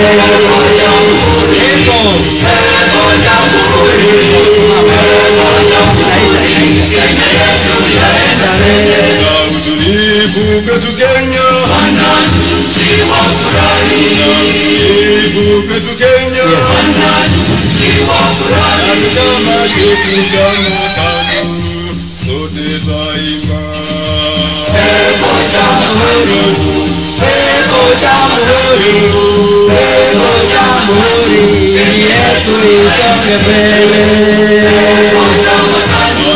Eko Jamhuri, Eko Jamhuri, Eko Jamhuri, Kenya yetu yaenda mbele. Na utulivu kwetu Kenya, wananchi wafurahi. Na utulivu kwetu Kenya, wananchi wafurahi. Na chama chetu chama KANU, sote twaimba. Eko Jamhuri, Eko Jamhuri, Eko Jamhuri, yetu isonge mbele. Eko chama KANU,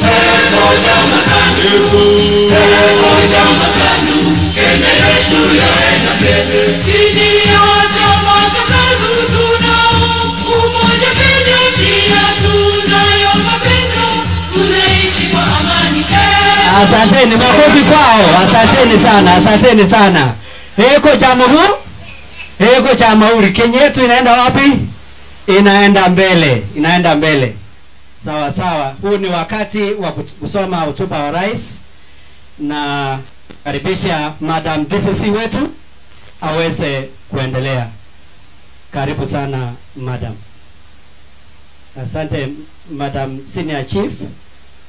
Eko chama KANU, Eko chama KANU, Kenya yetu yaenda mbele. Chini ya chama cha KANU tunao umoja Kenya, pia tunayo mapendo, tunaishi kwa amani. Asanteni, makofi kwao. Asanteni sana, asanteni sana. Eko Jamhuri, Eko Jamhuri. Kenya yetu inaenda wapi? Inaenda mbele, inaenda mbele. Sawa sawa. Huu ni wakati wa kusoma hotuba wa rais, na karibisha Madam DCC wetu aweze kuendelea. Karibu sana Madam. Asante Madam Senior Chief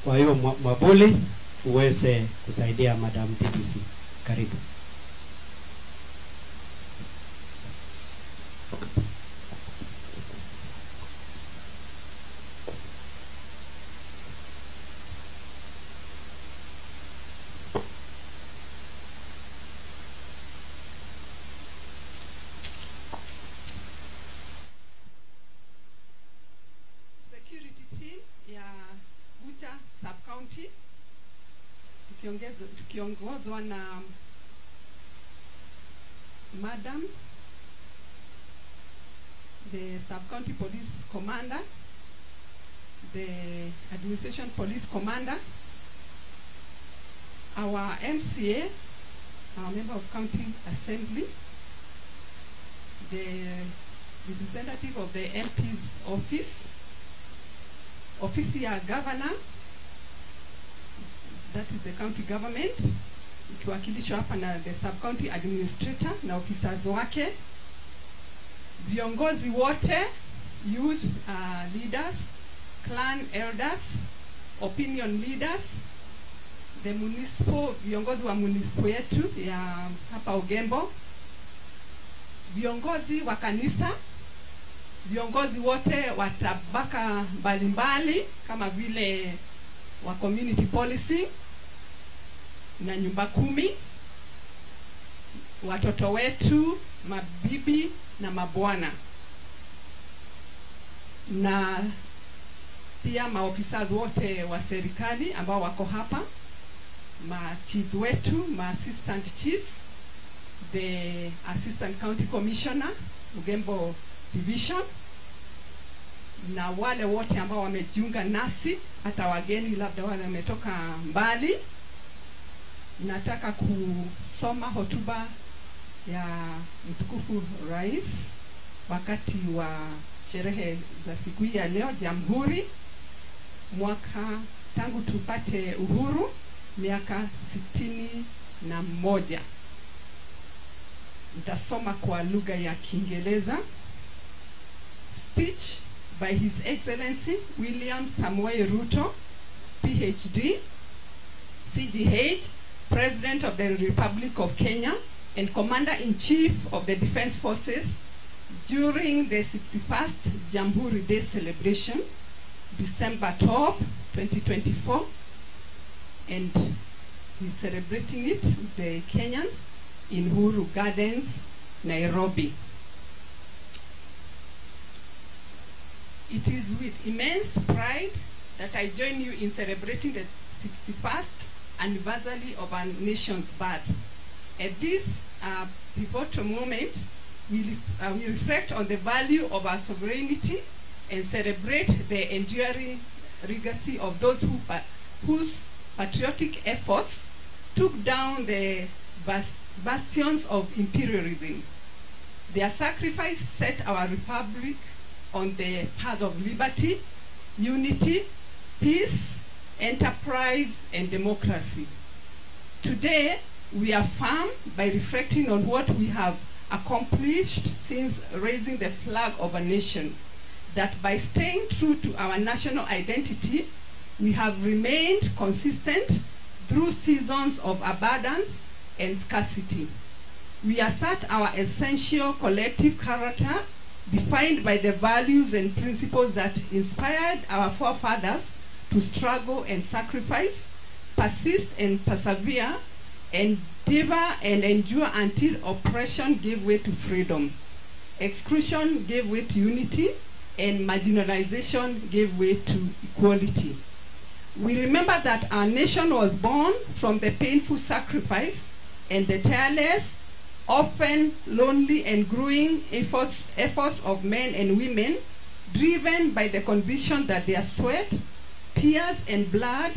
kwa hiyo mwabuli uweze kusaidia Madam DCC. Karibu. Security team ya Bucha Sub-County tukiongozwa na Madam the Sub-County Police Commander, the Administration Police Commander, our MCA, our Member of County Assembly, the representative of the MP's office, ofisi ya governor, that is the county government, ikiwakilishwa hapa na the sub-county administrator na officers wake, viongozi wote, youth leaders, clan elders, opinion leaders, the municipal, viongozi wa municipal yetu ya hapa Ogembo, viongozi wa kanisa, viongozi wote wa tabaka mbalimbali kama vile wa community policy na nyumba kumi, watoto wetu, mabibi na mabwana, na pia maofisa wote wa serikali ambao wako hapa, ma chiefs wetu, ma assistant chiefs, the assistant county commissioner Ugembo division, na wale wote ambao wamejiunga nasi, hata wageni labda wale wametoka mbali. Nataka kusoma hotuba ya mtukufu rais wakati wa sherehe za siku hii ya leo, Jamhuri, mwaka tangu tupate uhuru, miaka 61. Nitasoma kwa lugha ya Kiingereza. Speech by His Excellency William Samoei Ruto, PhD, CGH, President of the Republic of Kenya and Commander-in-Chief of the Defense Forces during the 61st Jamhuri Day celebration, December 12, 2024, and he's celebrating it with the Kenyans in Uhuru Gardens, Nairobi. It is with immense pride that I join you in celebrating the 61st anniversary of our nation's birth. At this pivotal moment, we reflect on the value of our sovereignty and celebrate the enduring legacy of those whose patriotic efforts took down the bastions of imperialism. Their sacrifice set our republic on the path of liberty, unity, peace, enterprise, and democracy. Today, we affirm by reflecting on what we have accomplished since raising the flag of a nation, that by staying true to our national identity, we have remained consistent through seasons of abundance and scarcity. We assert our essential collective character, defined by the values and principles that inspired our forefathers to struggle and sacrifice, persist and persevere, endeavor and endure until oppression gave way to freedom, exclusion gave way to unity, and marginalization gave way to equality. We remember that our nation was born from the painful sacrifice and the tireless, often lonely and growing efforts of men and women, driven by the conviction that their sweat, tears, and blood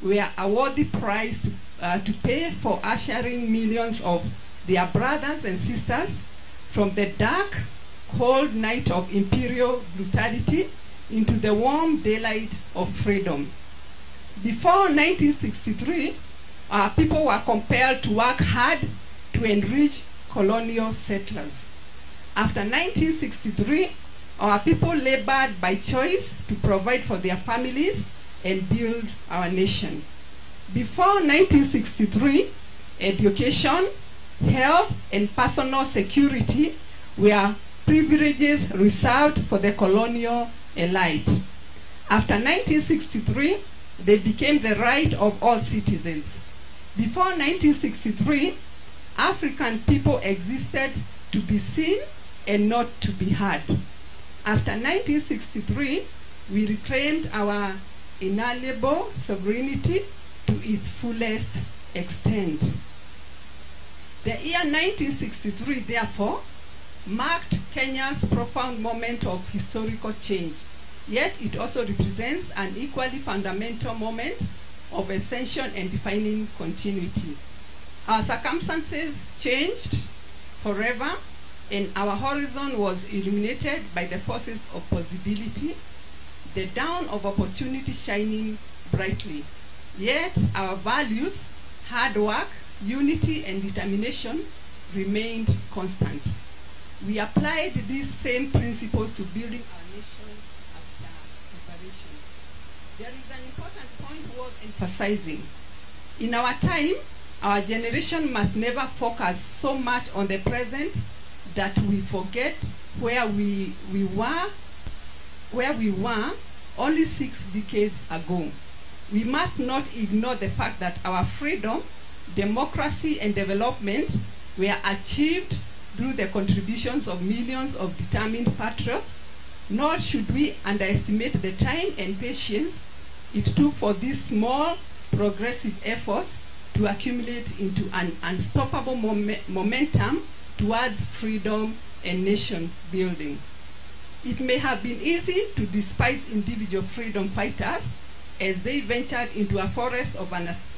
were a worthy price to pay for ushering millions of their brothers and sisters from the dark, cold night of imperial brutality into the warm daylight of freedom. Before 1963, our people were compelled to work hard to enrich colonial settlers. After 1963, our people labored by choice to provide for their families and build our nation. Before 1963, education, health, and personal security were privileges reserved for the colonial elite. After 1963, they became the right of all citizens. Before 1963, African people existed to be seen and not to be heard. After 1963, we reclaimed our inalienable sovereignty to its fullest extent. The year 1963, therefore, marked Kenya's profound moment of historical change. Yet it also represents an equally fundamental moment of ascension and defining continuity. Our circumstances changed forever, and our horizon was illuminated by the forces of possibility, the dawn of opportunity shining brightly. Yet our values, hard work, unity, and determination remained constant. We applied these same principles to building our nation after liberation. There is an important point worth emphasizing. In our time, our generation must never focus so much on the present that we forget where we were only 6 decades ago. We must not ignore the fact that our freedom, democracy, and development were achieved through the contributions of millions of determined patriots, nor should we underestimate the time and patience it took for these small, progressive efforts to accumulate into an unstoppable momentum towards freedom and nation building. It may have been easy to despise individual freedom fighters as they ventured into a forest of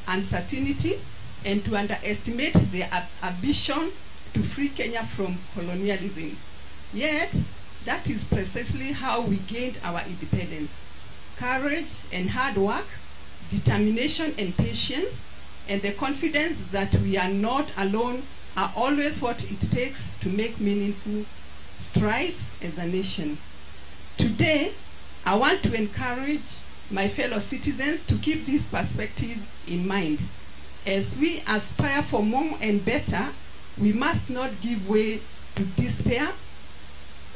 uncertainty and to underestimate their ambition to free Kenya from colonialism. Yet, that is precisely how we gained our independence. Courage and hard work, determination and patience, and the confidence that we are not alone are always what it takes to make meaningful strides as a nation. Today, I want to encourage my fellow citizens to keep this perspective in mind. As we aspire for more and better, we must not give way to despair,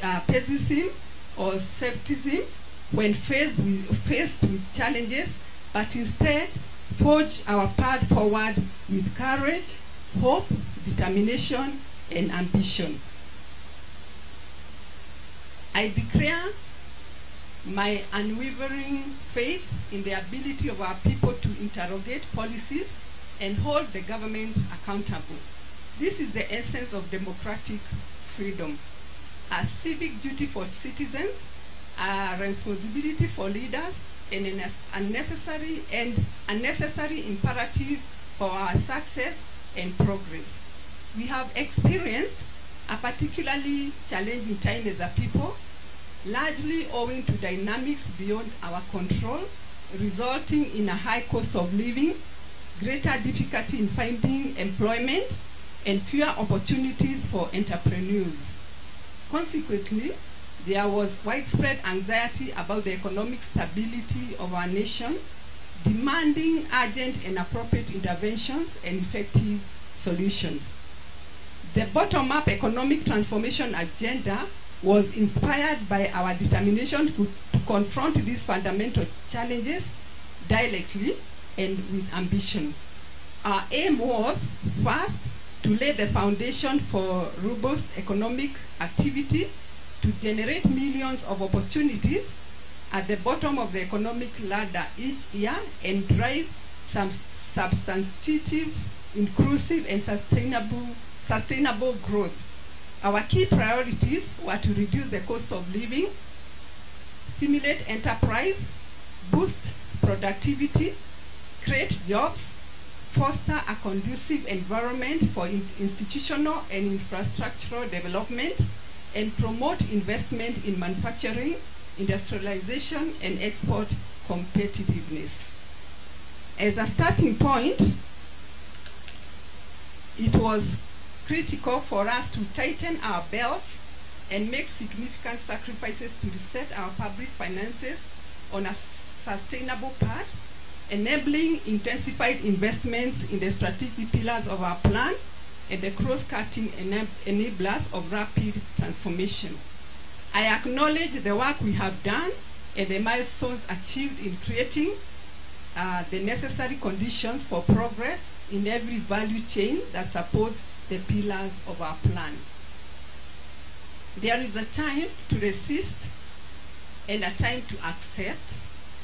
pessimism, or skepticism when faced with challenges, but instead forge our path forward with courage, hope, determination, and ambition. I declare my unwavering faith in the ability of our people to interrogate policies and hold the government accountable. This is the essence of democratic freedom. A civic duty for citizens, a responsibility for leaders, and an unnecessary imperative for our success and progress. We have experienced a particularly challenging time as a people, largely owing to dynamics beyond our control, resulting in a high cost of living, greater difficulty in finding employment, and fewer opportunities for entrepreneurs. Consequently, there was widespread anxiety about the economic stability of our nation, demanding urgent and appropriate interventions and effective solutions. The bottom-up economic transformation agenda was inspired by our determination to confront these fundamental challenges directly and with ambition. Our aim was, first, to lay the foundation for robust economic activity to generate millions of opportunities at the bottom of the economic ladder each year and drive some substantive, inclusive, and sustainable growth. Our key priorities were to reduce the cost of living, stimulate enterprise, boost productivity, create jobs, foster a conducive environment for institutional and infrastructural development, and promote investment in manufacturing, industrialization, and export competitiveness. As a starting point, it was critical for us to tighten our belts and make significant sacrifices to reset our public finances on a sustainable path, enabling intensified investments in the strategic pillars of our plan and the cross-cutting enablers of rapid transformation. I acknowledge the work we have done and the milestones achieved in creating the necessary conditions for progress in every value chain that supports the pillars of our plan. There is a time to resist and a time to accept,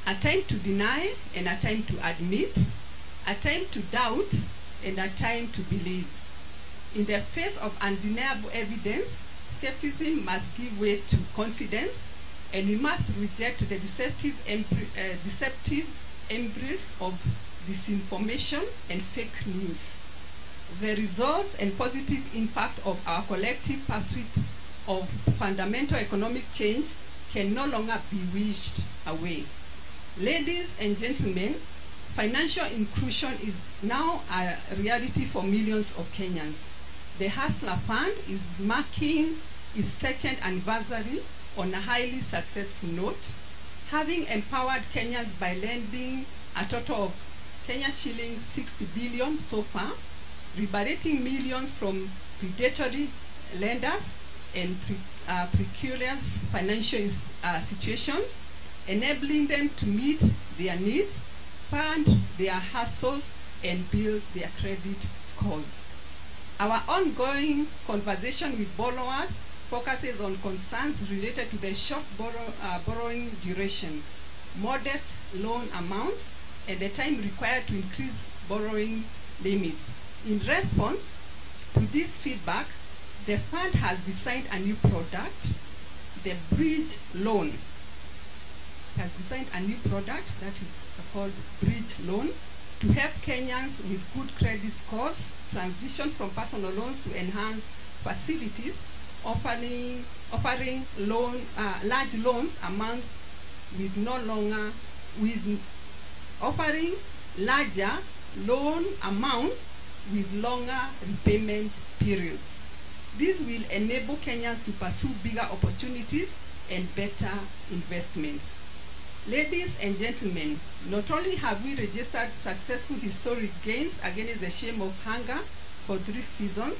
a time to deny and a time to admit, a time to doubt and a time to believe. In the face of undeniable evidence, skepticism must give way to confidence, and we must reject the deceptive embrace of disinformation and fake news. The results and positive impact of our collective pursuit of fundamental economic change can no longer be wished away. Ladies and gentlemen, financial inclusion is now a reality for millions of Kenyans. The Hustler Fund is marking its second anniversary on a highly successful note, having empowered Kenyans by lending a total of Kenya shillings 60 billion so far, liberating millions from predatory lenders and precarious financial situations, enabling them to meet their needs, fund their hustles, and build their credit scores. Our ongoing conversation with borrowers focuses on concerns related to the short borrowing duration, modest loan amounts, and the time required to increase borrowing limits. In response to this feedback, the fund has designed a new product, the Bridge Loan. It has designed a new product that is called Bridge Loan to help Kenyans with good credit scores transition from personal loans to enhanced facilities, offering large loans amounts with no longer with offering larger loan amounts with longer repayment periods. This will enable Kenyans to pursue bigger opportunities and better investments. Ladies and gentlemen, not only have we registered successful historic gains against the shame of hunger for 3 seasons,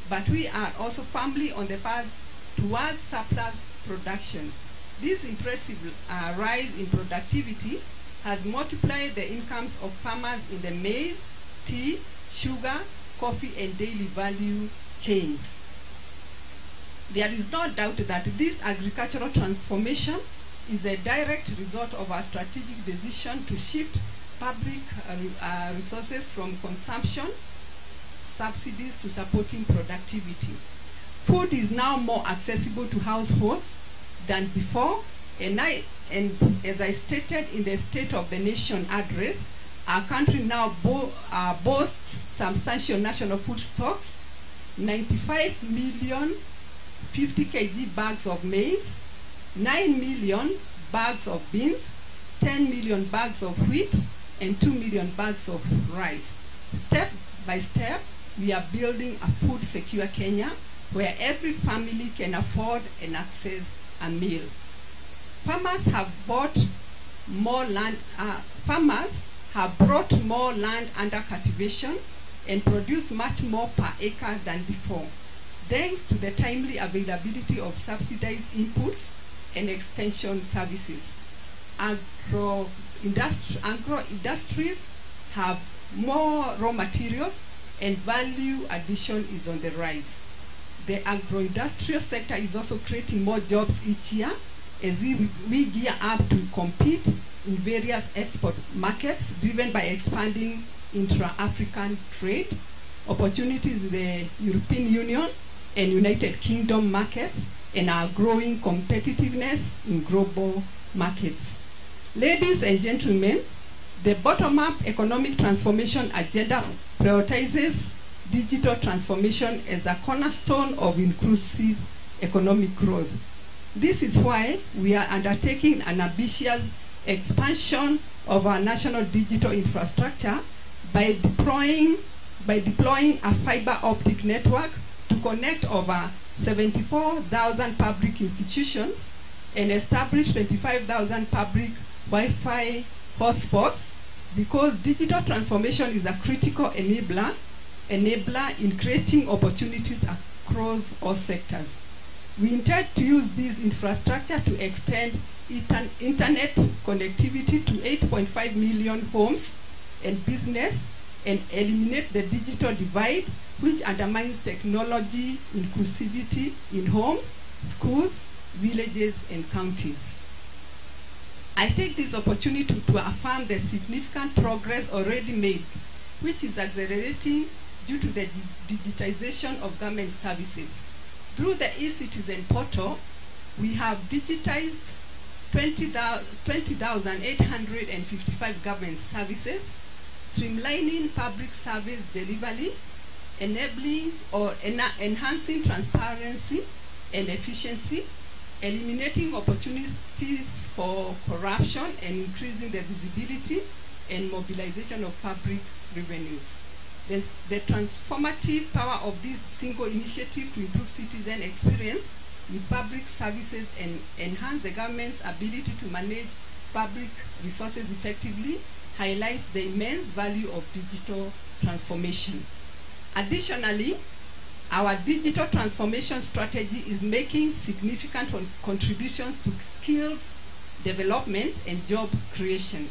but we are also firmly on the path towards surplus production. This impressive rise in productivity has multiplied the incomes of farmers in the maize, tea, sugar, coffee, and daily value chains. There is no doubt that this agricultural transformation is a direct result of our strategic decision to shift public resources from consumption subsidies to supporting productivity. Food is now more accessible to households than before, And as I stated in the State of the Nation address, our country now boasts substantial national food stocks, 95 million 50 kg bags of maize, 9 million bags of beans, 10 million bags of wheat, and 2 million bags of rice. Step by step, we are building a food secure Kenya where every family can afford and access a meal. Farmers have bought more land. Farmers have brought more land under cultivation and produce much more per acre than before, thanks to the timely availability of subsidized inputs and extension services. Agro industries have more raw materials and value addition is on the rise. The agro-industrial sector is also creating more jobs each year as we gear up to compete in various export markets driven by expanding intra-African trade, opportunities in the European Union and United Kingdom markets, and our growing competitiveness in global markets. Ladies and gentlemen, the bottom-up economic transformation agenda prioritizes digital transformation as a cornerstone of inclusive economic growth. This is why we are undertaking an ambitious expansion of our national digital infrastructure by deploying a fiber optic network to connect over 74,000 public institutions and establish 25,000 public Wi-Fi hotspots, because digital transformation is a critical enabler in creating opportunities across all sectors. We intend to use this infrastructure to extend internet connectivity to 8.5 million homes and business and eliminate the digital divide, which undermines technology inclusivity in homes, schools, villages, and counties. I take this opportunity to affirm the significant progress already made, which is accelerating due to the digitization of government services. Through the eCitizen portal, we have digitized 20,855 government services, streamlining public service delivery, enabling or enhancing transparency and efficiency, eliminating opportunities for corruption, and increasing the visibility and mobilization of public revenues. The transformative power of this single initiative to improve citizen experience with public services and enhance the government's ability to manage public resources effectively highlights the immense value of digital transformation. Additionally, our digital transformation strategy is making significant contributions to skills development and job creation.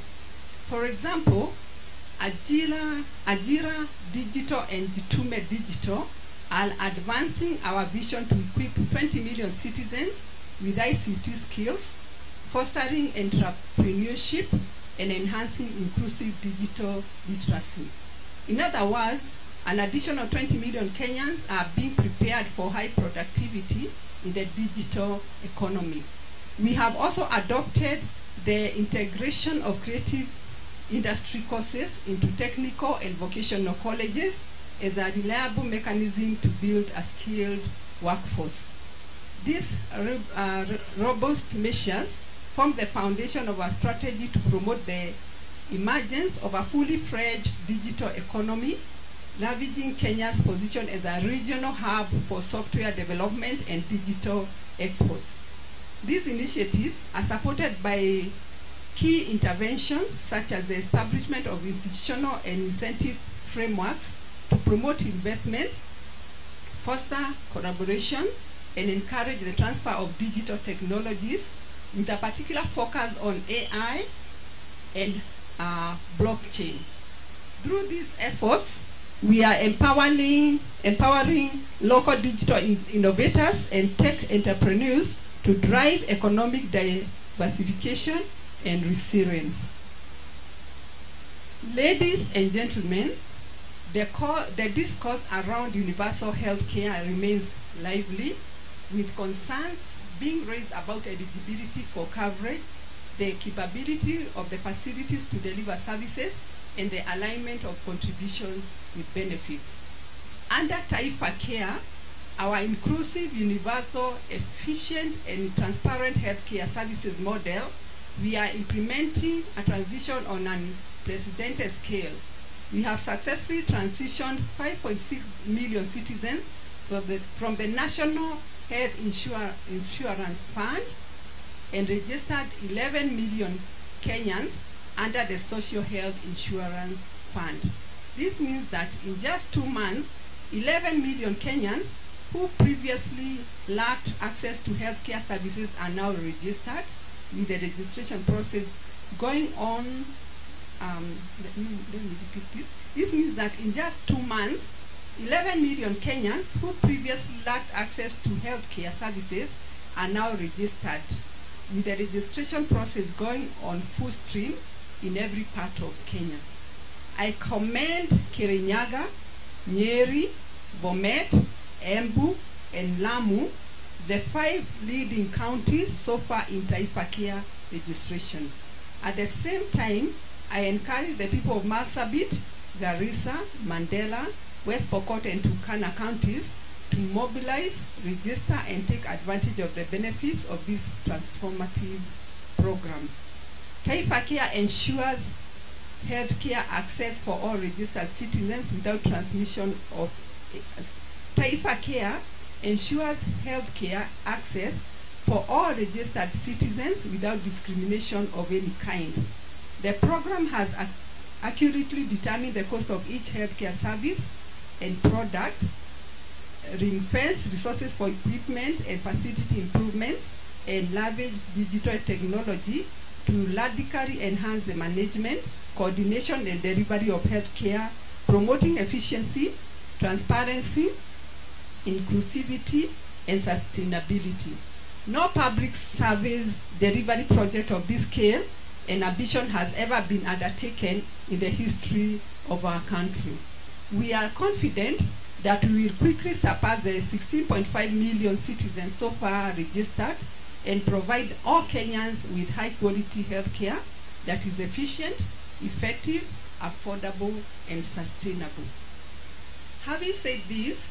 For example, Ajira Digital and Jitume Digital are advancing our vision to equip 20 million citizens with ICT skills, fostering entrepreneurship, and enhancing inclusive digital literacy. In other words, an additional 20 million Kenyans are being prepared for high productivity in the digital economy. We have also adopted the integration of creative industry courses into technical and vocational colleges as a reliable mechanism to build a skilled workforce. These robust measures form the foundation of our strategy to promote the emergence of a fully fledged digital economy, leveraging Kenya's position as a regional hub for software development and digital exports. These initiatives are supported by key interventions such as the establishment of institutional and incentive frameworks to promote investments, foster collaboration, and encourage the transfer of digital technologies, with a particular focus on AI and blockchain. Through these efforts, we are empowering local digital innovators and tech entrepreneurs to drive economic diversification and resilience. Ladies and gentlemen, the discourse around universal health care remains lively, with concerns being raised about eligibility for coverage, the capability of the facilities to deliver services, and the alignment of contributions with benefits. Under TaifaCare, our inclusive, universal, efficient, and transparent healthcare services model, we are implementing a transition on an unprecedented scale. We have successfully transitioned 5.6 million citizens from the National Health Insurance Fund and registered 11 million Kenyans under the Social Health Insurance Fund. This means that in just 2 months, 11 million Kenyans who previously lacked access to healthcare services are now registered, with the registration process going on. Let me repeat this. This means that in just 2 months, 11 million Kenyans who previously lacked access to healthcare services are now registered, with the registration process going on full stream in every part of Kenya. I commend Kirinyaga, Nyeri, Bomet, Embu, and Lamu, the 5 leading counties so far in TaifaCare registration. At the same time, I encourage the people of Marsabit, Garissa, Mandela, West Pokot, and Turkana counties to mobilize, register, and take advantage of the benefits of this transformative program. TaifaCare ensures healthcare access for all registered citizens without transmission of TaifaCare ensures healthcare access for all registered citizens without discrimination of any kind. The program has accurately determined the cost of each healthcare service and product, ring-fenced resources for equipment and facility improvements, and leveraged digital technology to radically enhance the management, coordination, and delivery of healthcare, promoting efficiency, transparency, inclusivity, and sustainability. No public service delivery project of this scale and ambition has ever been undertaken in the history of our country. We are confident that we will quickly surpass the 16.5 million citizens so far registered and provide all Kenyans with high-quality healthcare that is efficient, effective, affordable, and sustainable. Having said this,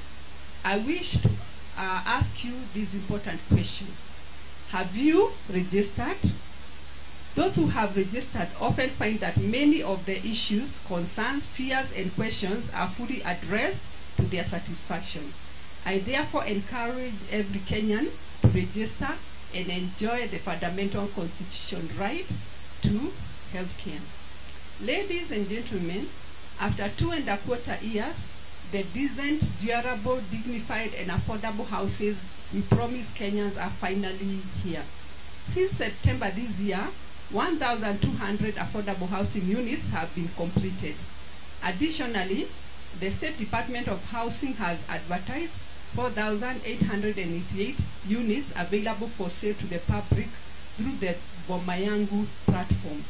I wish to ask you this important question. Have you registered? Those who have registered often find that many of the issues, concerns, fears, and questions are fully addressed to their satisfaction. I therefore encourage every Kenyan to register and enjoy the fundamental constitutional right to healthcare. Ladies and gentlemen, after 2.25 years, the decent, durable, dignified, and affordable houses we promised Kenyans are finally here. Since September this year, 1,200 affordable housing units have been completed. Additionally, the State Department of Housing has advertised 4,888 units available for sale to the public through the Bomayangu platform.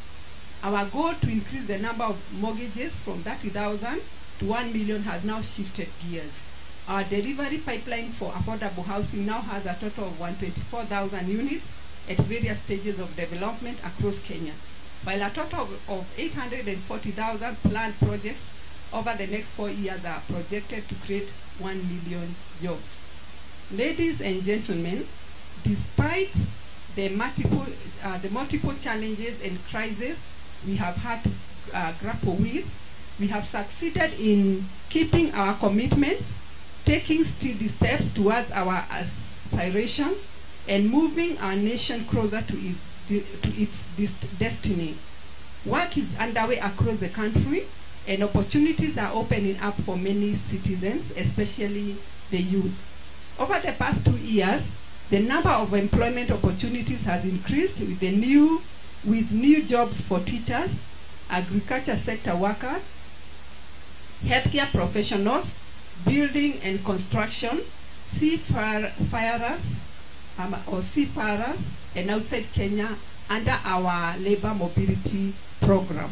Our goal to increase the number of mortgages from 30,000 to 1 million has now shifted gears. Our delivery pipeline for affordable housing now has a total of 124,000 units at various stages of development across Kenya, while a total of 840,000 planned projects over the next 4 years are projected to create 1 million jobs. Ladies and gentlemen, despite the multiple challenges and crises we have had to grapple with, we have succeeded in keeping our commitments, taking steady steps towards our aspirations, and moving our nation closer to its destiny. Work is underway across the country, and opportunities are opening up for many citizens, especially the youth. Over the past 2 years, the number of employment opportunities has increased with new jobs for teachers, agriculture sector workers, healthcare professionals, building and construction, seafarers, and outside Kenya under our labor mobility program.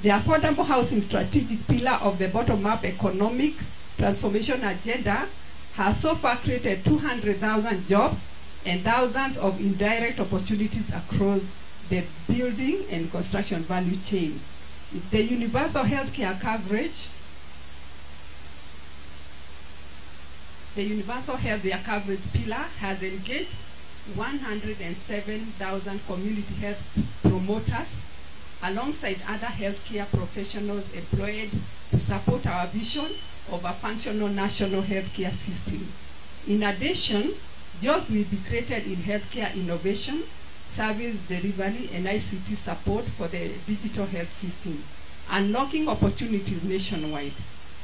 The affordable housing strategic pillar of the bottom-up economic transformation agenda has so far created 200,000 jobs and thousands of indirect opportunities across the building and construction value chain. The universal healthcare coverage, the universal healthcare coverage pillar has engaged 107,000 community health promoters alongside other healthcare professionals employed to support our vision of a functional national healthcare system. In addition, jobs will be created in healthcare innovation, service delivery, and ICT support for the digital health system, unlocking opportunities nationwide.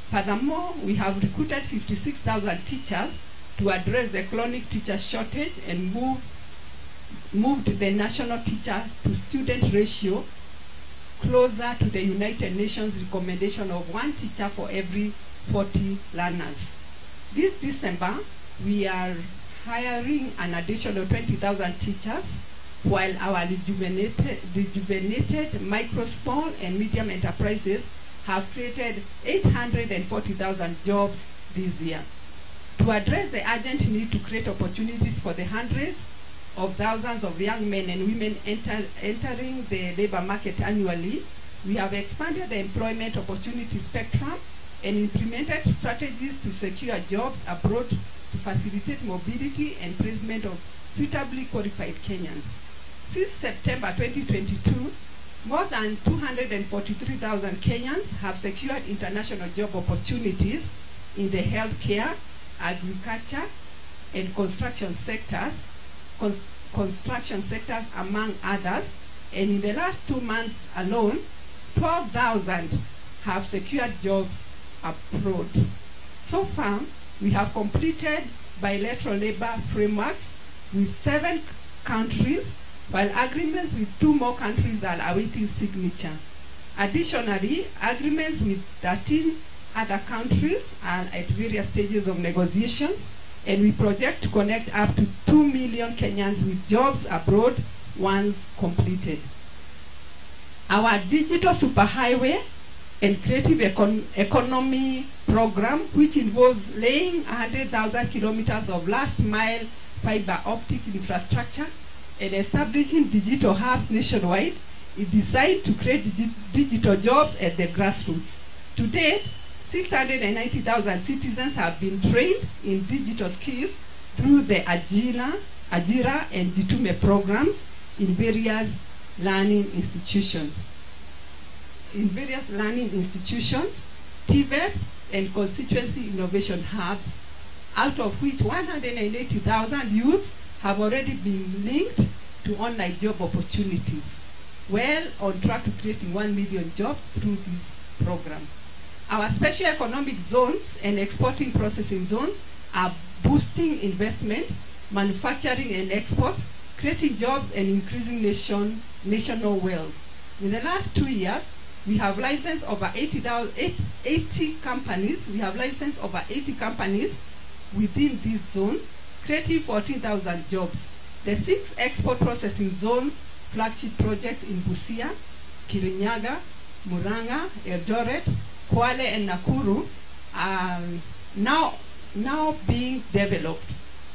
Furthermore, we have recruited 56,000 teachers to address the chronic teacher shortage and moved the national teacher to student ratio closer to the United Nations recommendation of 1 teacher for every 40 learners. This December, we are hiring an additional 20,000 teachers, while our rejuvenated micro, small, and medium enterprises have created 840,000 jobs this year. To address the urgent need to create opportunities for the hundreds of thousands of young men and women entering the labor market annually, we have expanded the employment opportunity spectrum and implemented strategies to secure jobs abroad to facilitate mobility and placement of suitably qualified Kenyans. Since September 2022, more than 243,000 Kenyans have secured international job opportunities in the healthcare, agriculture, and construction sectors, among others. And in the last 2 months alone, 12,000 have secured jobs abroad. So far, we have completed bilateral labor frameworks with 7 countries, while agreements with 2 more countries are awaiting signature. Additionally, agreements with 13 other countries are at various stages of negotiations, and we project to connect up to 2 million Kenyans with jobs abroad once completed. Our digital superhighway and creative economy program, which involves laying 100,000 kilometers of last mile fiber optic infrastructure and establishing digital hubs nationwide, is designed to create digital jobs at the grassroots. To date, 690,000 citizens have been trained in digital skills through the Ajira and Jitume programs in various learning institutions. TVETs, and constituency innovation hubs, out of which 180,000 youths have already been linked to online job opportunities. Well on track to creating 1 million jobs through this program. Our special economic zones and exporting processing zones are boosting investment, manufacturing and exports, creating jobs and increasing national wealth. In the last 2 years, we have licensed over 80 companies. We have licensed over 80 companies within these zones, creating 14,000 jobs. The 6 export processing zones flagship projects in Busia, Kirinyaga, Murang'a, Eldoret, Kwale, and Nakuru are now being developed.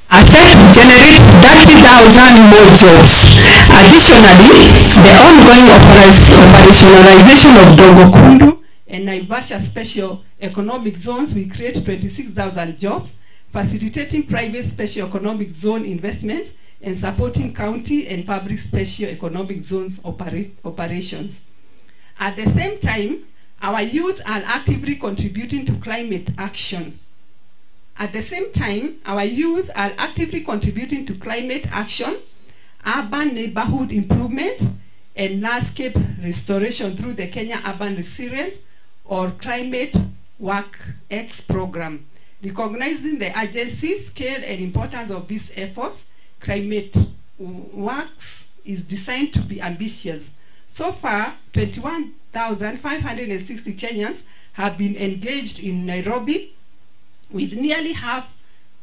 Are set to generate 30,000 more jobs. Additionally, the ongoing operationalization of Dongo Kundu and Naivasha Special Economic Zones will create 26,000 jobs, facilitating private special economic zone investments and supporting county and public special economic zones operations. At the same time, our youth are actively contributing to climate action. At the same time, our youth are actively contributing to climate action, urban neighborhood improvement, and landscape restoration through the Kenya Urban Resilience or Climate Work X program. Recognizing the urgency, scale, and importance of these efforts, Climate Works is designed to be ambitious. So far, 21,560 Kenyans have been engaged in Nairobi, with nearly half,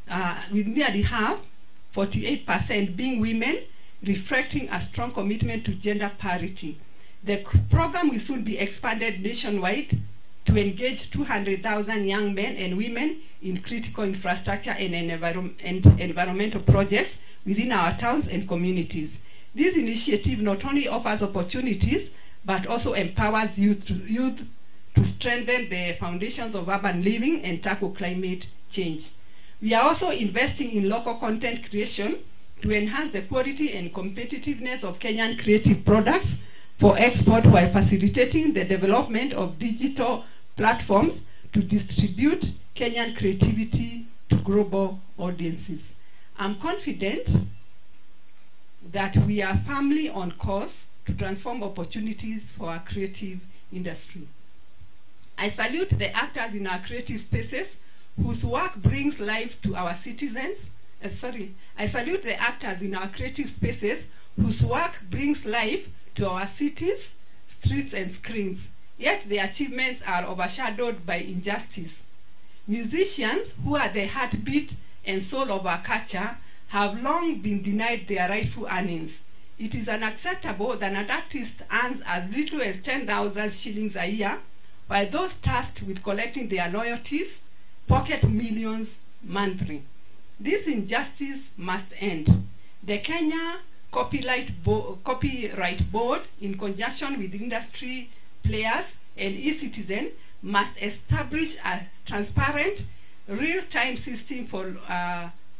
48% being women, reflecting a strong commitment to gender parity. The program will soon be expanded nationwide to engage 200,000 young men and women in critical infrastructure and environmental projects within our towns and communities. This initiative not only offers opportunities, but also empowers youth to strengthen the foundations of urban living and tackle climate change. We are also investing in local content creation to enhance the quality and competitiveness of Kenyan creative products for export while facilitating the development of digital platforms to distribute Kenyan creativity to global audiences. I'm confident that we are firmly on course to transform opportunities for our creative industry. I salute the actors in our creative spaces whose work brings life to our citizens. I salute the actors in our creative spaces whose work brings life to our cities, streets, and screens. Yet their achievements are overshadowed by injustice. Musicians, who are the heartbeat and soul of our culture, have long been denied their rightful earnings. It is unacceptable that an artist earns as little as 10,000 shillings a year, while those tasked with collecting their royalties pocket millions monthly. This injustice must end. The Kenya Copyright Board, in conjunction with industry players and eCitizen, must establish a transparent, real-time system for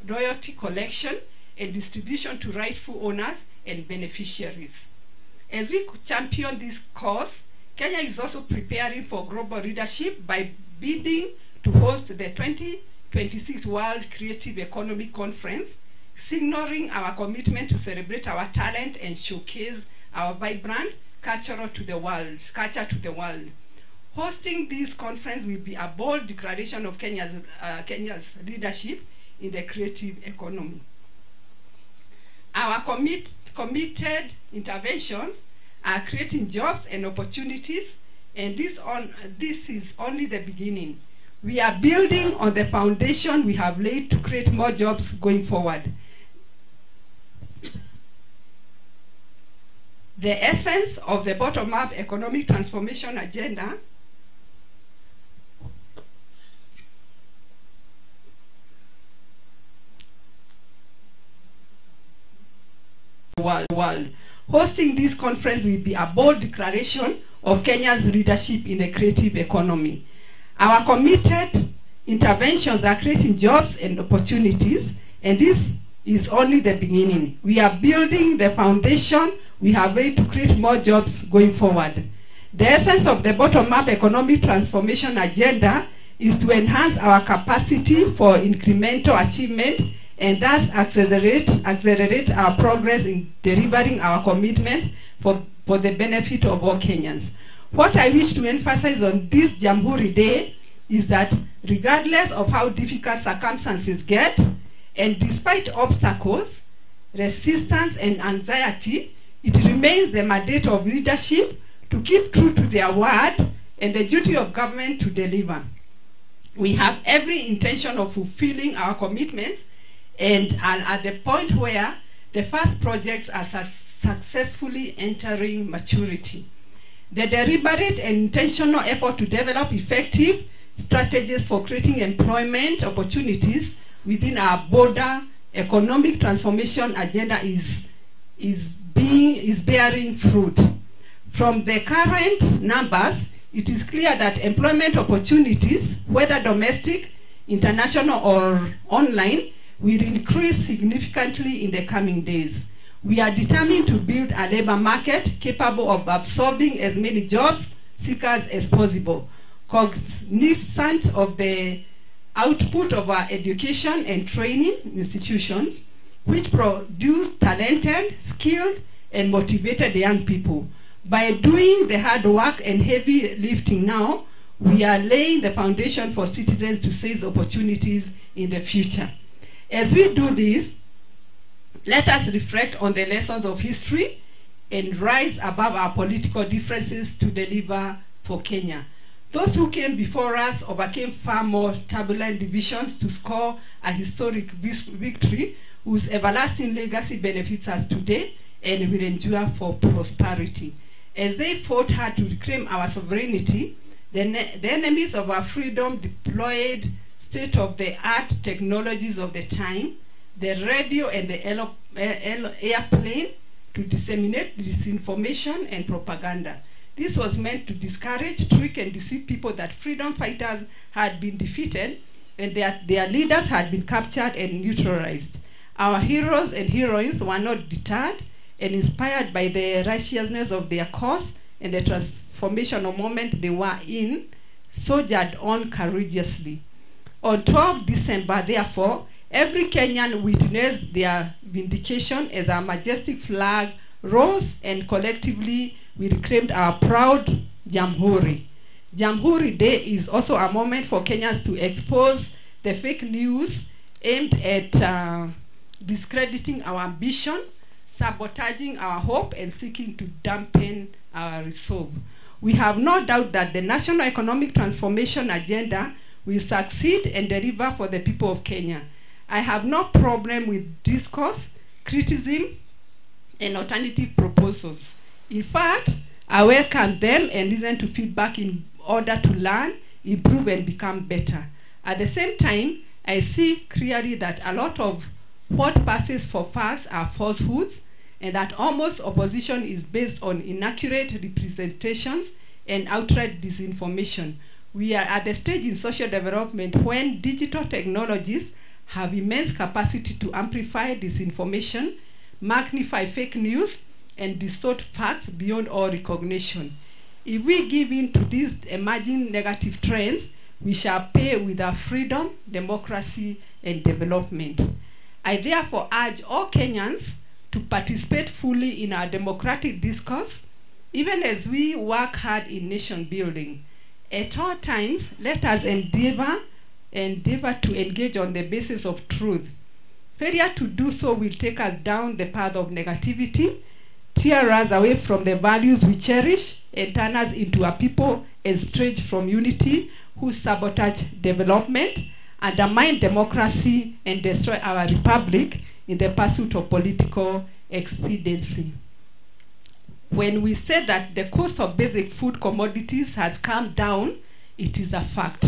royalty collection and distribution to rightful owners and beneficiaries. As we champion this cause, Kenya is also preparing for global leadership by bidding to host the 2026 World Creative Economy Conference, signaling our commitment to celebrate our talent and showcase our vibrant culture to the world. Hosting this conference will be a bold declaration of Kenya's leadership in the creative economy. Our committed interventions are creating jobs and opportunities, and this is only the beginning. We are building on the foundation we have laid to create more jobs going forward. The essence of the bottom-up economic transformation agenda world. Hosting this conference will be a bold declaration of Kenya's leadership in the creative economy. Our committed interventions are creating jobs and opportunities, and this is only the beginning. We are building the foundation we have laid to create more jobs going forward. The essence of the bottom-up economic transformation agenda is to enhance our capacity for incremental achievement and thus accelerate our progress in delivering our commitments for the benefit of all Kenyans. What I wish to emphasize on this Jamhuri Day is that regardless of how difficult circumstances get, and despite obstacles, resistance, and anxiety, it remains the mandate of leadership to keep true to their word and the duty of government to deliver. We have every intention of fulfilling our commitments and are at the point where the first projects are successfully entering maturity. The deliberate and intentional effort to develop effective strategies for creating employment opportunities within our border economic transformation agenda is bearing fruit. From the current numbers, it is clear that employment opportunities, whether domestic, international, or online, will increase significantly in the coming days. We are determined to build a labor market capable of absorbing as many jobs seekers as possible, cognizant of the output of our education and training institutions, which produce talented, skilled, and motivated young people. By doing the hard work and heavy lifting now, we are laying the foundation for citizens to seize opportunities in the future. As we do this, let us reflect on the lessons of history and rise above our political differences to deliver for Kenya. Those who came before us overcame far more turbulent divisions to score a historic victory whose everlasting legacy benefits us today and will endure for prosperity. As they fought hard to reclaim our sovereignty, the enemies of our freedom deployed state-of-the-art technologies of the time, the radio and the airplane to disseminate disinformation and propaganda. This was meant to discourage, trick, and deceive people that freedom fighters had been defeated and that their leaders had been captured and neutralized. Our heroes and heroines were not deterred and inspired by the righteousness of their cause and the transformational moment they were in, soldiered on courageously. On 12 December, therefore, every Kenyan witnessed their vindication as our majestic flag rose and collectively we reclaimed our proud Jamhuri. Jamhuri Day is also a moment for Kenyans to expose the fake news aimed at discrediting our ambition, sabotaging our hope, and seeking to dampen our resolve. We have no doubt that the National Economic Transformation Agenda will succeed and deliver for the people of Kenya. I have no problem with discourse, criticism, and alternative proposals. In fact, I welcome them and listen to feedback in order to learn, improve, and become better. At the same time, I see clearly that a lot of what passes for facts are falsehoods, and that almost opposition is based on inaccurate representations and outright disinformation. We are at the stage in social development when digital technologies have immense capacity to amplify disinformation, magnify fake news, and distort facts beyond all recognition. If we give in to these emerging negative trends, we shall pay with our freedom, democracy, and development. I therefore urge all Kenyans to participate fully in our democratic discourse, even as we work hard in nation building. At all times, let us endeavor to engage on the basis of truth. Failure to do so will take us down the path of negativity, tear us away from the values we cherish, and turn us into a people estranged from unity who sabotage development, undermine democracy, and destroy our republic in the pursuit of political expediency. When we say that the cost of basic food commodities has come down, it is a fact.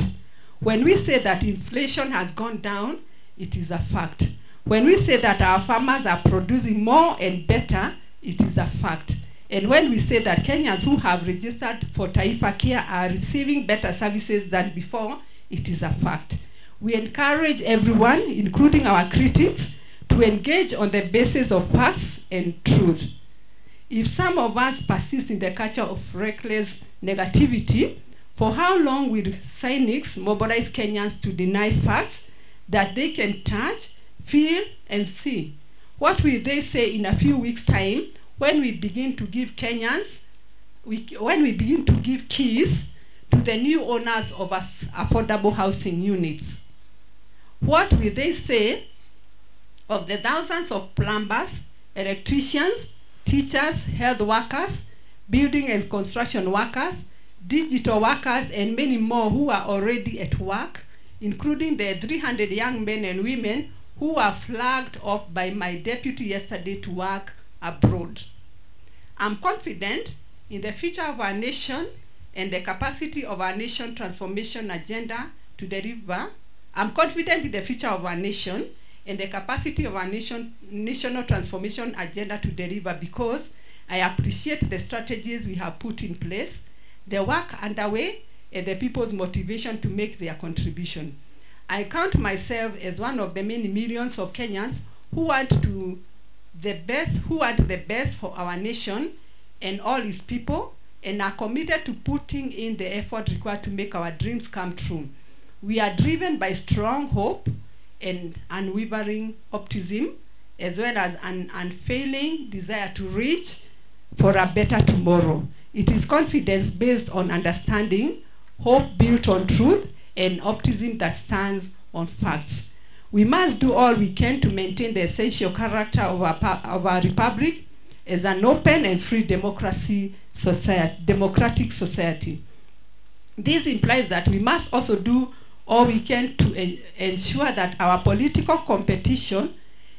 When we say that inflation has gone down, it is a fact. When we say that our farmers are producing more and better, it is a fact. And when we say that Kenyans who have registered for Taifa Care are receiving better services than before, it is a fact. We encourage everyone, including our critics, to engage on the basis of facts and truth. If some of us persist in the culture of reckless negativity, for how long will cynics mobilize Kenyans to deny facts that they can touch, feel, and see? What will they say in a few weeks' time when we begin to give Kenyans, when we begin to give keys to the new owners of affordable housing units? What will they say of the thousands of plumbers, electricians, teachers, health workers, building and construction workers, digital workers, and many more who are already at work, including the 300 young men and women who were flagged off by my deputy yesterday to work abroad? I'm confident in the future of our nation and the capacity of our nation transformation agenda to deliver. I'm confident in the future of our nation and the capacity of our national transformation agenda to deliver, because I appreciate the strategies we have put in place, the work underway, and the people's motivation to make their contribution. I count myself as one of the many millions of Kenyans who want the best for our nation and all its people, and are committed to putting in the effort required to make our dreams come true. We are driven by strong hope and unwavering optimism, as well as an unfailing desire to reach for a better tomorrow. It is confidence based on understanding, hope built on truth, and optimism that stands on facts. We must do all we can to maintain the essential character of our republic as an open and free democratic society. This implies that we must also do all we can to ensure that our political competition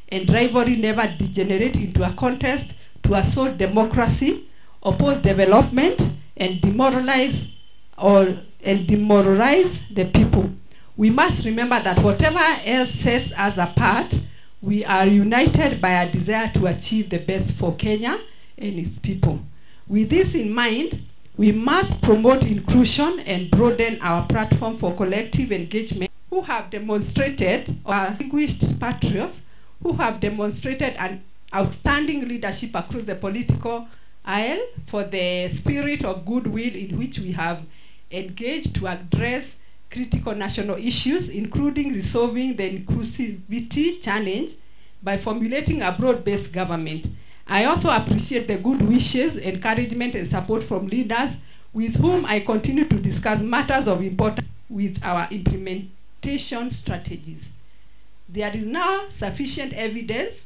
and rivalry never degenerate into a contest to assault democracy, oppose development, and demoralize the people. We must remember that whatever else sets us apart, We are united by a desire to achieve the best for Kenya and its people. With this in mind, we must promote inclusion and broaden our platform for collective engagement who have demonstrated, or distinguished patriots who have demonstrated an outstanding leadership across the political aisle for the spirit of goodwill in which we have engaged to address critical national issues, including resolving the inclusivity challenge by formulating a broad-based government. I also appreciate the good wishes, encouragement, and support from leaders with whom I continue to discuss matters of importance with our implementation strategies. There is now sufficient evidence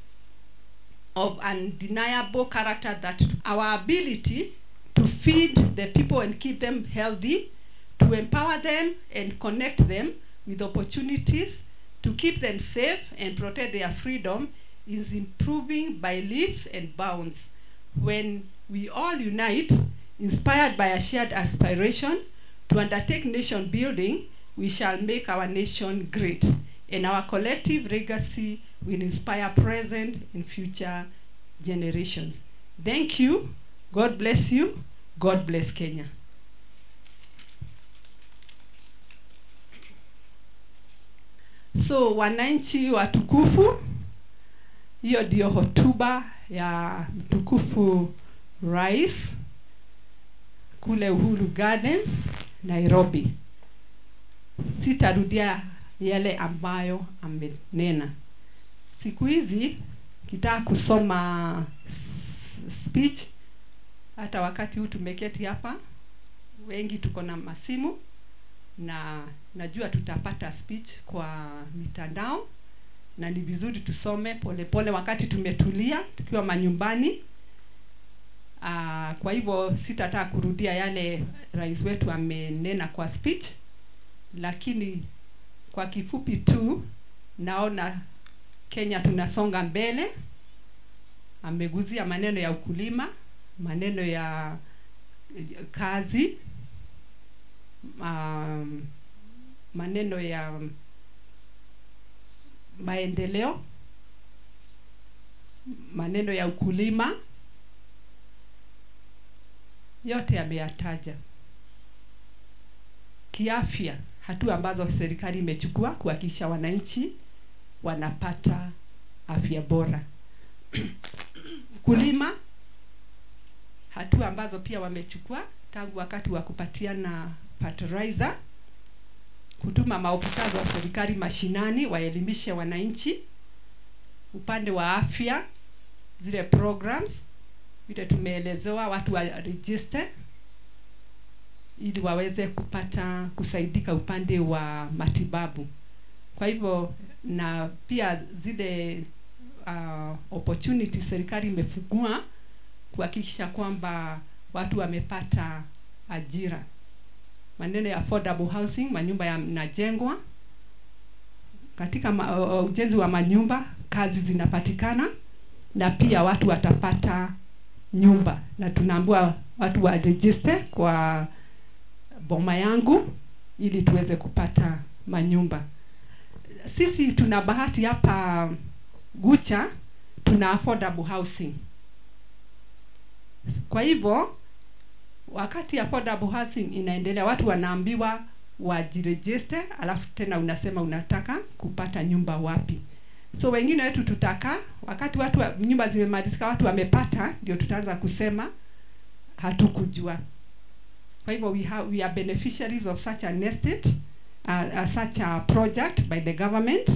of undeniable character that our ability to feed the people and keep them healthy, to empower them and connect them with opportunities, to keep them safe and protect their freedom is improving by leaps and bounds. When we all unite, inspired by a shared aspiration to undertake nation building, we shall make our nation great, and our collective legacy will inspire present and future generations. Thank you. God bless you. God bless Kenya. So, wananchi watukufu, hiyo ndio hotuba ya mtukufu Rais kule Uhuru Gardens, Nairobi. Sitarudia yale ambayo amenena. Siku hizi kitaka kusoma speech, hata wakati huu tumeketi hapa wengi tuko na masimu na najua tutapata speech kwa mitandao, na ni vizuri tusome pole pole wakati tumetulia tukiwa manyumbani. Kwa hivyo sitataka kurudia yale rais wetu amenena kwa speech, lakini kwa kifupi tu naona Kenya tunasonga mbele. Ameguzia maneno ya ukulima, maneno ya kazi, maneno ya maendeleo, maneno ya ukulima, yote ameyataja. Kiafya, hatua ambazo serikali imechukua kuhakikisha wananchi wanapata afya bora. Ukulima, hatua ambazo pia wamechukua tangu wakati wa kupatiana fertilizer, kutuma maofisa wa serikali mashinani waelimishe wananchi. Upande wa afya, zile programs vile tumeelezewa watu wa register ili waweze kupata kusaidika upande wa matibabu. Kwa hivyo na pia zile opportunity serikali imefungua kuhakikisha kwamba watu wamepata ajira. Maneno ya affordable housing, manyumba yanajengwa. Katika ujenzi wa manyumba kazi zinapatikana na pia watu watapata nyumba, na tunaambiwa watu wa register kwa boma yangu ili tuweze kupata manyumba. Sisi tuna bahati hapa Gucha, tuna affordable housing. Kwa hivyo wakati affordable housing inaendelea, watu wanaambiwa wajiregister, alafu tena unasema unataka kupata nyumba wapi. So wengine wetu tutaka wakati watu nyumba zimemalizika, watu wamepata, ndio tutaanza kusema hatukujua. Kwa hivyo we are beneficiaries of such an estate, such a project by the government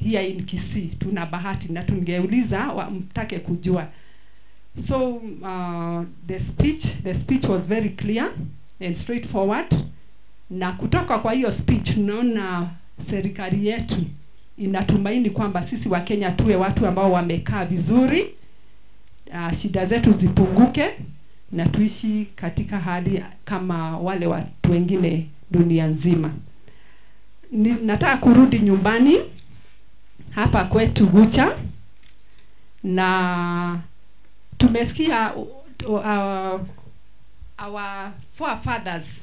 here in Kisii. Tuna bahati na tungeuliza mtake kujua. So the speech was very clear and straightforward. Na kutoka kwa hiyo speech tunaona serikali yetu inatumaini kwamba sisi wa Kenya tuwe watu ambao wamekaa vizuri, shida zetu zipunguke na tuishi katika hali kama wale watu wengine dunia nzima. Nataka kurudi nyumbani hapa kwetu Gucha, na tumesikia our forefathers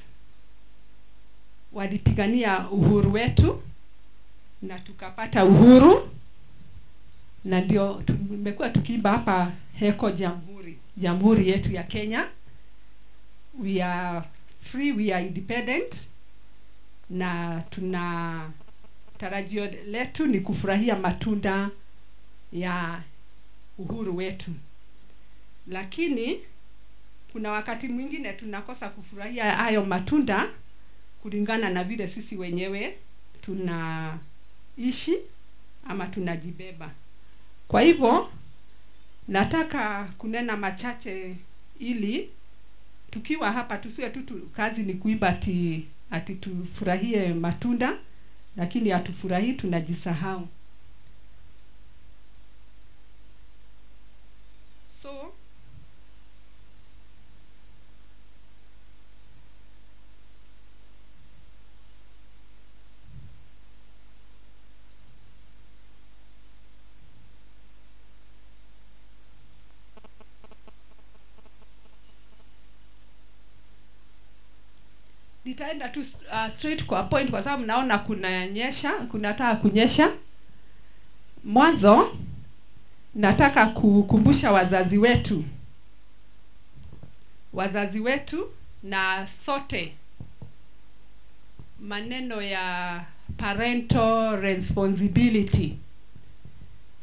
walipigania uhuru wetu na tukapata uhuru. Na ndio tumekuwa tukiimba hapa heko jamhuri, jamhuri yetu ya Kenya. We are free, we are independent, na tuna tarajio letu ni kufurahia matunda ya uhuru wetu. Lakini kuna wakati mwingine tunakosa kufurahia hayo matunda kulingana na vile sisi wenyewe tunaishi ama tunajibeba. Kwa hivyo nataka kunena machache ili tukiwa hapa tusiwe tu kazi ni kuimba ati tufurahie matunda, lakini hatufurahii, tunajisahau. So nitaenda tu straight kwa point kwa sababu naona kunanyesha, kunataka kunyesha. Mwanzo nataka kukumbusha wazazi wetu na sote maneno ya parental responsibility.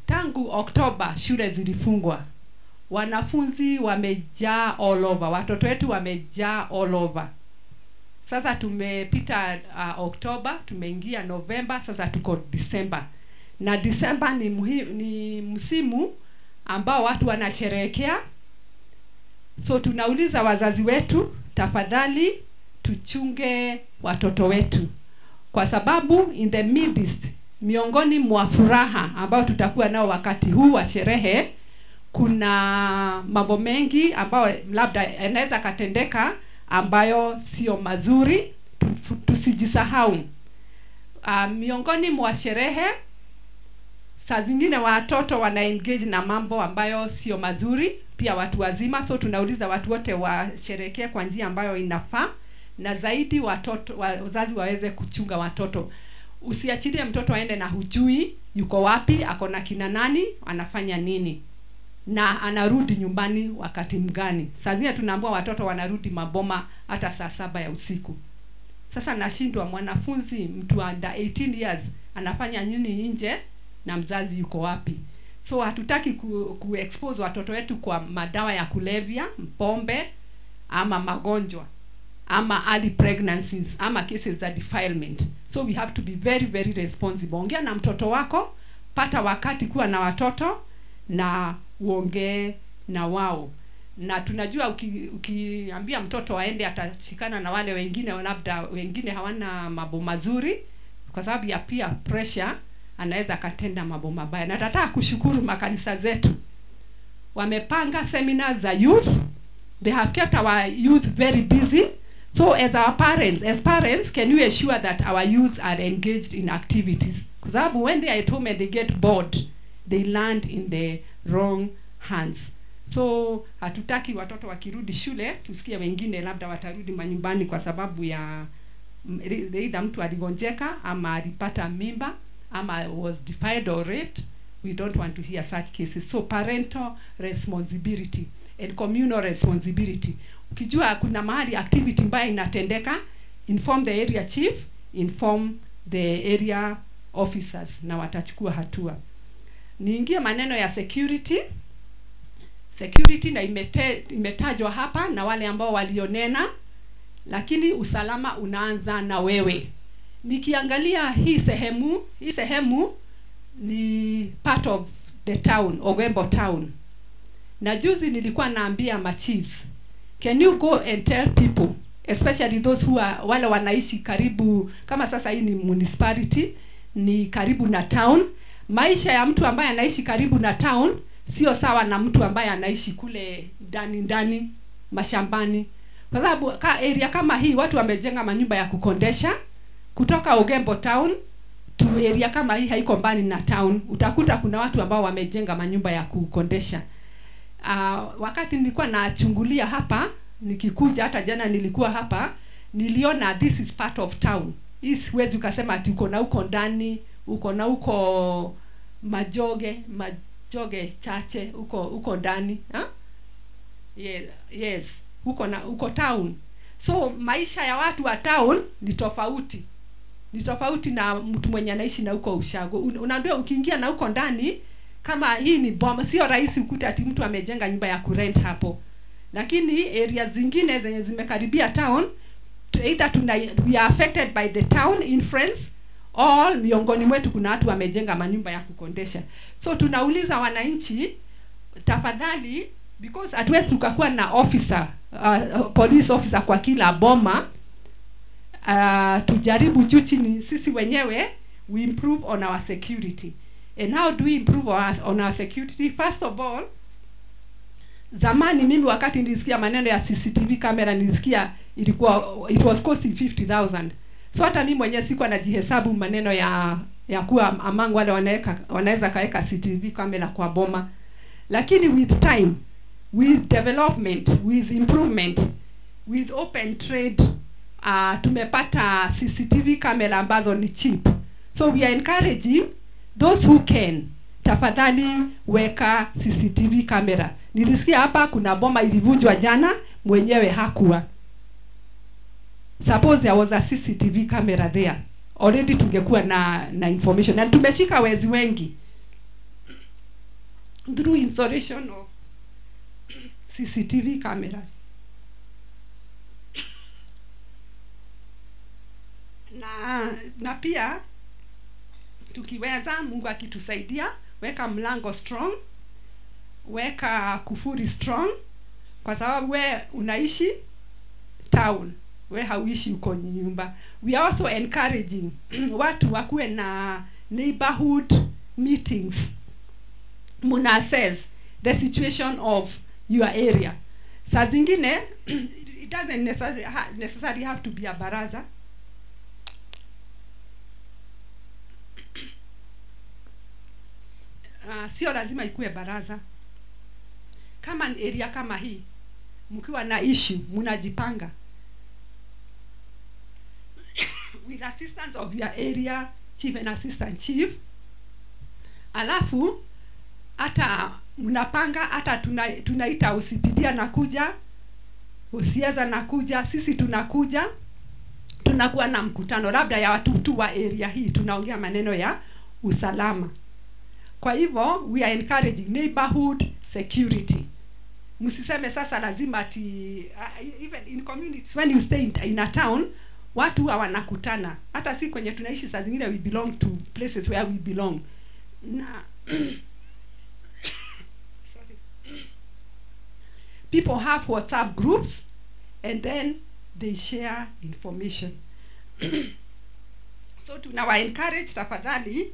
Tangu Oktoba shule zilifungwa, wanafunzi wamejaa all over, watoto wetu wamejaa all over. Sasa tumepita Oktoba, tumeingia Novemba, sasa tuko Disemba. Na Disemba ni msimu ambao watu wanasherehekea. So tunauliza wazazi wetu, tafadhali tuchunge watoto wetu. Kwa sababu in the midst, miongoni mwa furaha ambao tutakuwa nao wakati huu wa sherehe, kuna mambo mengi ambayo labda yanaweza katendeka ambayo sio mazuri, tusijisahau. Miongoni mwa sherehe, saa zingine watoto wana engage na mambo ambayo sio mazuri, pia watu wazima. So tunauliza watu wote washerehekee kwa njia ambayo inafaa, na zaidi watoto, wazazi waweze kuchunga watoto. Usiachilie mtoto aende na hujui yuko wapi, ako na kina nani, anafanya nini, na anarudi nyumbani wakati mgani. Saa zingine tunaambiwa watoto wanarudi maboma hata saa 7 ya usiku. Sasa nashindwa, mwanafunzi mtu under 18 years anafanya nini nje na mzazi yuko wapi? So hatutaki ku expose watoto wetu kwa madawa ya kulevya, pombe, ama magonjwa, ama early pregnancies, ama cases za defilement. So we have to be very very responsible. Ongea na mtoto wako, pata wakati kuwa na watoto na uongee na wao. Na tunajua ukiambia mtoto aende atashikana na wale wengine, labda wengine hawana mambo mazuri, kwa sababu ya peer pressure anaweza katenda mambo mabaya. Na nataka kushukuru makanisa zetu, wamepanga seminars za youth. They have kept our youth very busy. So as our parents, as parents, can you ensure that our youths are engaged in activities? Kwa sababu when they are at home and they get bored, they land in the wrong hands. So hatutaki watoto wakirudi shule tusikie wengine labda watarudi manyumbani kwa sababu ya either mtu aligonjeka ama alipata mimba ama was defiled or raped. We don't want to hear such cases. So parental responsibility and communal responsibility. Ukijua kuna mahali activity mbaya inatendeka, inform the area chief, inform the area officers, na watachukua hatua. Niingie maneno ya security. Security na imetajwa hapa na wale ambao walionena, lakini usalama unaanza na wewe. Nikiangalia hii sehemu ni part of the town, Ogembo town. Na juzi nilikuwa naambia ma chiefs, can you go and tell people, especially those who are wale wanaishi karibu, kama sasa hii ni municipality, ni karibu na town. Maisha ya mtu ambaye anaishi karibu na town sio sawa na mtu ambaye anaishi kule ndani ndani mashambani. Kwa sababu area kama hii watu wamejenga manyumba ya kukondesha kutoka Ogembo town to area kama hii haiko mbali na town. Utakuta kuna watu ambao wamejenga manyumba ya kukondesha. Wakati nilikuwa nachungulia hapa, nikikuja hata jana nilikuwa hapa, niliona this is part of town. Hii siwezi ukasema ati uko na uko ndani, uko na uko Majoge, Kipchoge Chache huko huko ndani, ha? Yes, huko na huko town. So maisha ya watu wa town ni tofauti. Ni tofauti na mtu mwenye anaishi na huko ushago. Unaambiwa ukiingia na huko ndani, kama hii ni boma, sio rahisi ukute ati mtu amejenga nyumba ya kurent hapo. Lakini area zingine zenye zimekaribia town, either we are affected by the town influence, or miongoni mwetu kuna watu wamejenga manyumba ya kukondesha. So tunauliza wananchi, tafadhali, because hatuwezi tukakuwa na officer, police officer kwa kila boma, tujaribu juu chini sisi wenyewe we improve on our security. And how do we improve on our security? First of all, zamani mimi wakati nilisikia maneno ya CCTV camera, nilisikia ilikuwa it was costing 50,000. So hata mimi mwenyewe sikuwa najihesabu maneno ya kuwa among wale wanaweza kaeka CCTV camera kwa boma. Lakini with time, with development, with improvement, with open trade, tumepata CCTV camera ambazo ni cheap. So we are encouraging those who can, tafadhali weka CCTV camera. Nilisikia hapa kuna boma ilivunjwa jana, mwenyewe hakuwa. Suppose there was a CCTV camera there, already tungekuwa na information. Na tumeshika wezi wengi through installation of CCTV cameras. Na pia tukiweza, Mungu akitusaidia, weka mlango strong, weka kufuri strong, kwa sababu we unaishi town, we hauishi uko nyumba. We are also encouraging watu wakuwe na neighborhood meetings. Muna assess the situation of your area. Saa zingine it doesn't necessarily have to be a baraza. Sio lazima ikuwe baraza. Kama area kama hii, mkiwa na issue, mnajipanga with assistance of your area chief and assistant chief. Alafu hata mnapanga, hata tunaita OCPD anakuja, Usieza nakuja, sisi tunakuja, tunakuwa na mkutano labda ya watu tu wa area hii, tunaongea maneno ya usalama. Kwa hivyo we are encouraging neighborhood security. Msiseme sasa lazima ati even in communities when you stay in a town, watu huwa wanakutana. Hata si kwenye tunaishi saa zingine we belong to places where we belong. Na sorry. People have WhatsApp groups and then they share information. So tunawa encourage, tafadhali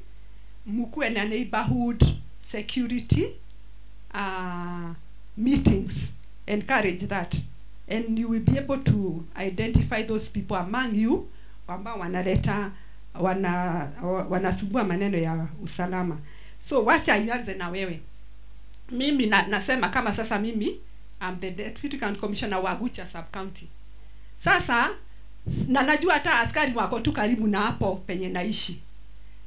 mkuwe na neighborhood security meetings. Encourage that, and you will be able to identify those people among you ambao wanaleta wanasumbua maneno ya usalama. So wacha ianze na wewe. Mimi nasema kama sasa mimi I'm the Deputy County Commissioner wa Gucha Sub County. Sasa na najua hata askari wako tu karibu na hapo penye naishi.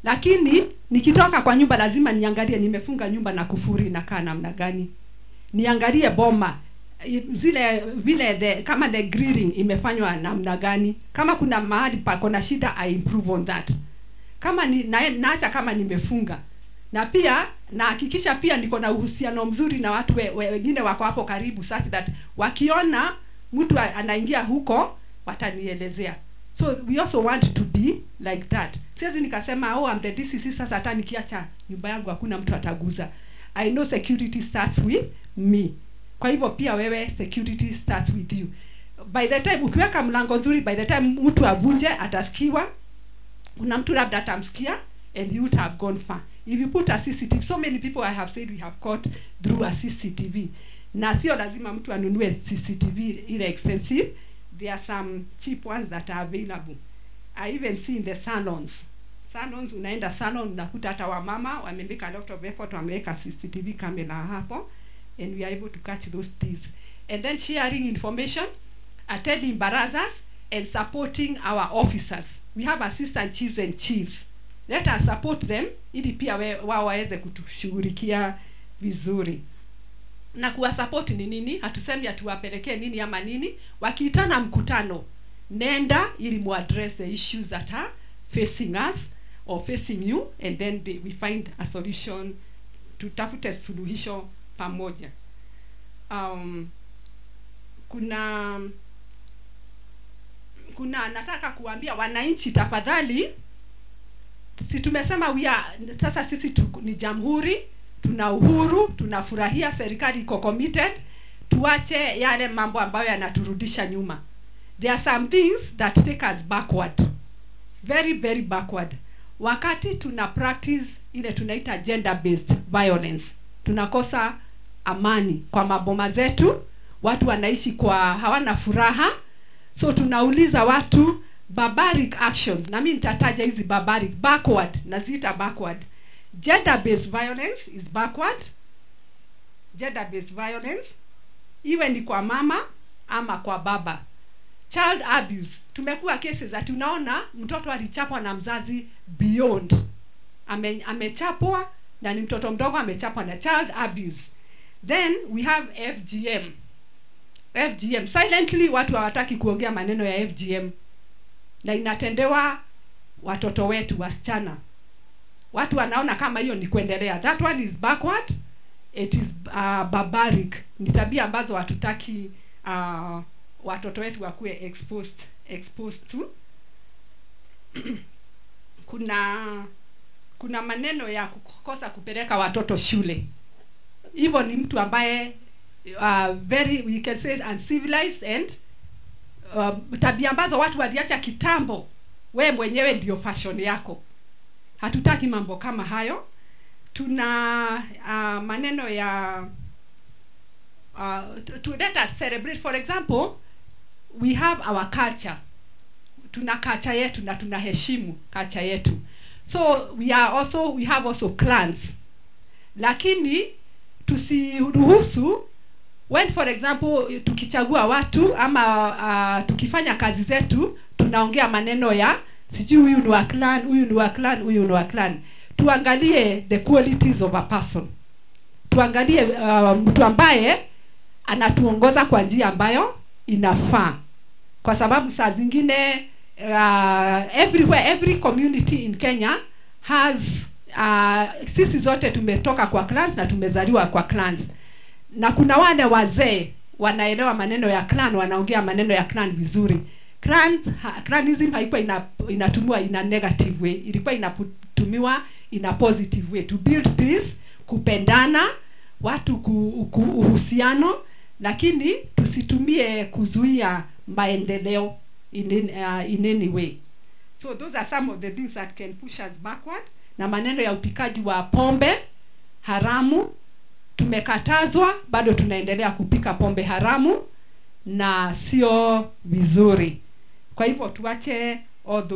Lakini nikitoka kwa nyumba lazima niangalie nimefunga nyumba na kufuri na kaa namna gani. Niangalie boma zile vile kama the grilling imefanywa namna gani. Kama kuna mahali pako na shida, I improve on that. Kama ni naacha kama nimefunga. Na pia nahakikisha pia niko na uhusiano mzuri na watu wengine wako hapo karibu, such that wakiona mtu anaingia huko watanielezea. So we also want to be like that. Siwezi nikasema oh I'm the DCC, sasa hata nikiacha nyumba yangu hakuna mtu ataguza. I know security starts with me. Kwa hivyo pia wewe security starts with you. By the time ukiweka mlango nzuri, by the time mtu avunje atasikiwa. Kuna mtu labda atamsikia and he would have gone far. If you put a CCTV, so many people I have said we have caught through a CCTV. Na sio lazima mtu anunue CCTV ile expensive. There are some cheap ones that are available. I even see in the salons. Salons, unaenda salon, unakuta hata wamama wamemake a lot of effort, wameweka CCTV camera hapo, and we are able to catch those thieves. And then sharing information, attending barazas, and supporting our officers. We have assistant chiefs and chiefs. Let us support them ili pia wao waweze kutushughulikia vizuri. Na kuwa support ni nini? Hatusemi atuwapelekee nini ama nini. Wakiitana mkutano, nenda ili muaddress the issues that are facing us or facing you, and then we find a solution, tutafute suluhisho pamoja. Kuna nataka kuambia wananchi, tafadhali, si tumesema we are, sasa sisi ni jamhuri, tuna uhuru, tunafurahia serikali iko committed, tuache yale mambo ambayo yanaturudisha nyuma. There are some things that take us backward, very very backward. Wakati tuna practice ile tunaita gender based violence, tunakosa amani kwa maboma zetu, watu wanaishi kwa hawana furaha. So tunauliza watu, barbaric actions, na mimi nitataja hizi barbaric, backward, naziita backward. Gender based violence is backward. Gender based violence, iwe ni kwa mama ama kwa baba. Child abuse, tumekuwa cases that tunaona mtoto alichapwa na mzazi beyond. Amechapwa na ni mtoto mdogo, amechapwa na child abuse. Then we have FGM. FGM, silently watu hawataki kuongea maneno ya FGM. Na inatendewa watoto wetu wasichana. Watu wanaona kama hiyo ni kuendelea. That one is backward. It is barbaric. Ni tabia ambazo hatutaki watoto wetu wakuwe exposed to. Kuna maneno ya kukosa kupeleka watoto shule. Hivyo ni mtu ambaye very, we can say, uncivilized and tabia ambazo watu waliacha kitambo, we mwenyewe ndio fashion yako. Hatutaki mambo kama hayo. Tuna maneno ya to let us celebrate. For example, we have our culture. Tuna culture yetu na tunaheshimu culture yetu. So we have also clans. Lakini tusiruhusu when, for example, tukichagua watu ama tukifanya kazi zetu, tunaongea maneno ya sijui huyu ni wa clan, huyu ni wa clan, huyu ni wa clan. Tuangalie the qualities of a person. Tuangalie mtu ambaye anatuongoza kwa njia ambayo inafaa. Kwa sababu saa zingine everywhere, every community in Kenya has sisi zote tumetoka kwa clans na tumezaliwa kwa clans. Na kuna wale wazee wanaelewa maneno ya clan, wanaongea maneno ya clan vizuri. Clanism haikuwa inatumiwa in a negative way, ilikuwa inatumiwa in a positive way to build peace, kupendana, watu uhusiano, lakini tusitumie kuzuia maendeleo in any way. So those are some of the things that can push us backward. Na maneno ya upikaji wa pombe haramu, tumekatazwa, bado tunaendelea kupika pombe haramu na sio vizuri. Kwa hivyo tuache all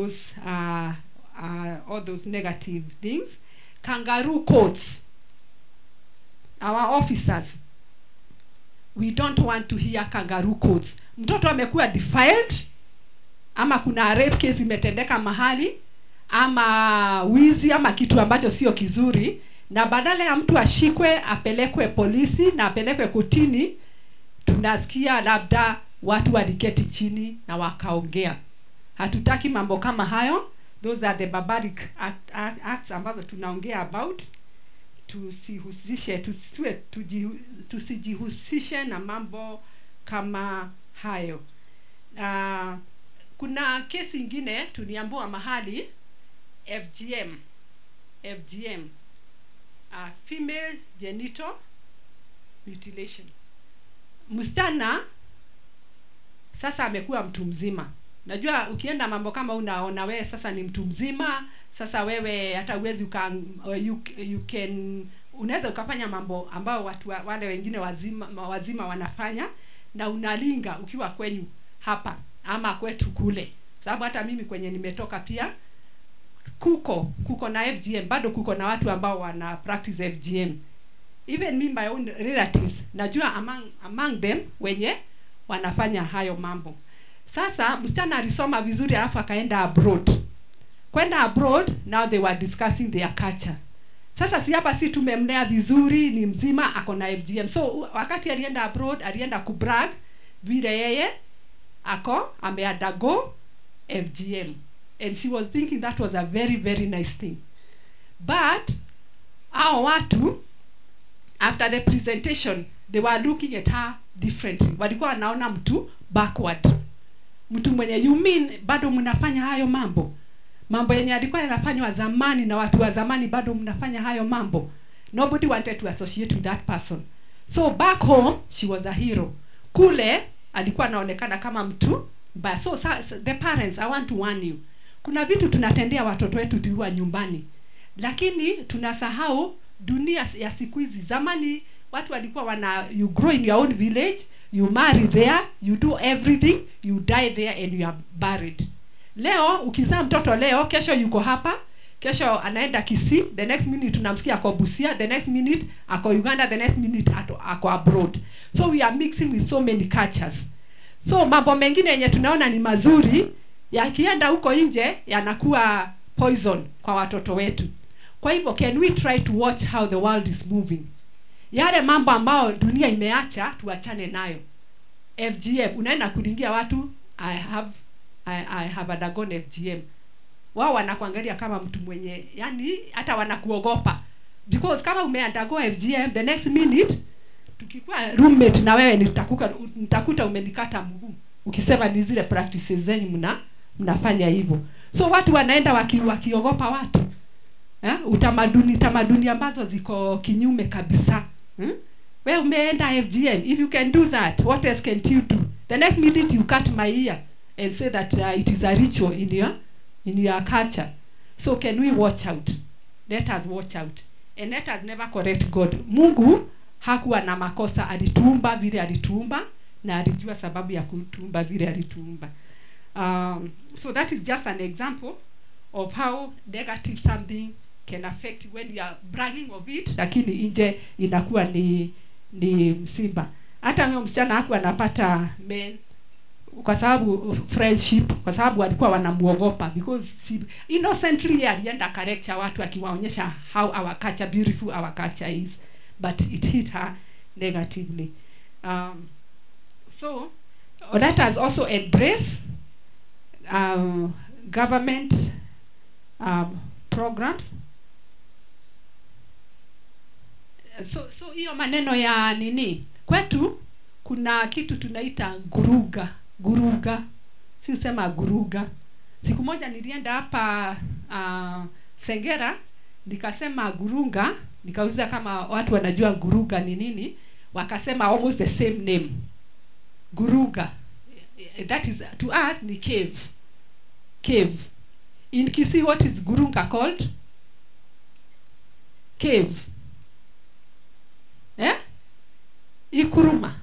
those negative things. Kangaroo courts. Our officers, we don't want to hear kangaroo courts. Mtoto amekuwa defiled, ama kuna rape case imetendeka mahali, ama wizi, ama kitu ambacho sio kizuri, na badala ya mtu ashikwe apelekwe polisi na apelekwe kotini, tunasikia labda watu waliketi chini na wakaongea. Hatutaki mambo kama hayo. Those are the barbaric acts ambazo tunaongea about. Tusijihusishe na mambo kama hayo. Kuna kesi ingine tuliambiwa mahali, FGM, female genital mutilation. Msichana sasa amekuwa mtu mzima. Najua ukienda mambo kama unaona wewe sasa ni mtu mzima, sasa wewe hata uwezi you can, unaweza ukafanya mambo ambao watu wale wengine wazima wanafanya, na unalinga ukiwa kwenyu hapa ama kwetu kule. Sababu hata mimi kwenye nimetoka pia kuko na FGM, bado kuko na watu ambao wana practice FGM. Even me, my own relatives, najua among them wenye wanafanya hayo mambo. Sasa msichana alisoma vizuri alafu akaenda abroad. Kwenda abroad, now they were discussing their culture. Sasa si hapa si tumemlea vizuri, ni mzima, ako na FGM. So wakati alienda abroad, alienda kubrag vile yeye ako ameundergo FGM. And she was thinking that was a very, very nice thing. But hao watu, after the presentation, they were looking at her differently. Walikuwa wanaona mtu backward. Mtu mwenye, you mean bado mnafanya hayo mambo? Mambo yenye yalikuwa yanafanywa zamani na watu wa zamani, bado mnafanya hayo mambo? Nobody wanted to associate with that person. So back home, she was a hero. Kule alikuwa anaonekana kama mtu mbaya. So the parents, I want to warn you. Kuna vitu tunatendea watoto wetu tukiwa nyumbani, lakini tunasahau dunia ya siku hizi. Zamani watu walikuwa wana, you grow in your own village, you marry there, you do everything, you die there and you are buried. Leo ukizaa mtoto leo, kesho yuko hapa, kesho anaenda Kisii, the next minute tunamsikia ako Busia, the next minute ako Uganda, the next minute ako abroad. So we are mixing with so many cultures. So mambo mengine yenye tunaona ni mazuri, yakienda huko nje yanakuwa poison kwa watoto wetu. Kwa hivyo, can we try to watch how the world is moving? Yale mambo ambayo dunia imeacha, tuachane nayo. FGM, unaenda kulingia watu, I have undergone FGM. Wao wanakuangalia kama mtu mwenye, yani hata wanakuogopa. Because kama umeundergo FGM, the next minute tukikuwa roommate na wewe, nitakuta umenikata mguu. Ukisema ni zile practices zenyu mnafanya hivyo. So watu wanaenda wakiogopa watu. Eh? Utamaduni ambazo ziko kinyume kabisa. We umeenda FGM. If you can do that, what else can you do? The next minute you cut my ear and say that it is a ritual in your culture. So can we watch out? Let us watch out. And let us never correct God. Mungu hakuwa na makosa, alituumba vile alituumba na alijua sababu ya kutuumba vile alituumba. So that is just an example of how negative something can affect when you are bragging of it, lakini nje inakuwa ni msiba. Hata huyo msichana hakuwa anapata men kwa sababu friendship, kwa sababu walikuwa wanamuogopa, because she, innocently yeye alienda akalecture watu akiwaonyesha how our culture, beautiful our culture is, but it hit her negatively. So let us also embrace government programs. So hiyo maneno ya nini, kwetu kuna kitu tunaita guruga. Guruga, si usema guruga. Siku moja nilienda hapa Sengera, nikasema gurunga, nikauliza kama watu wanajua guruga ni nini, wakasema almost the same name. Guruga, that is to us ni cave. Cave. In Kisii, what is gurunga called? Cave. Eh? Ikuruma.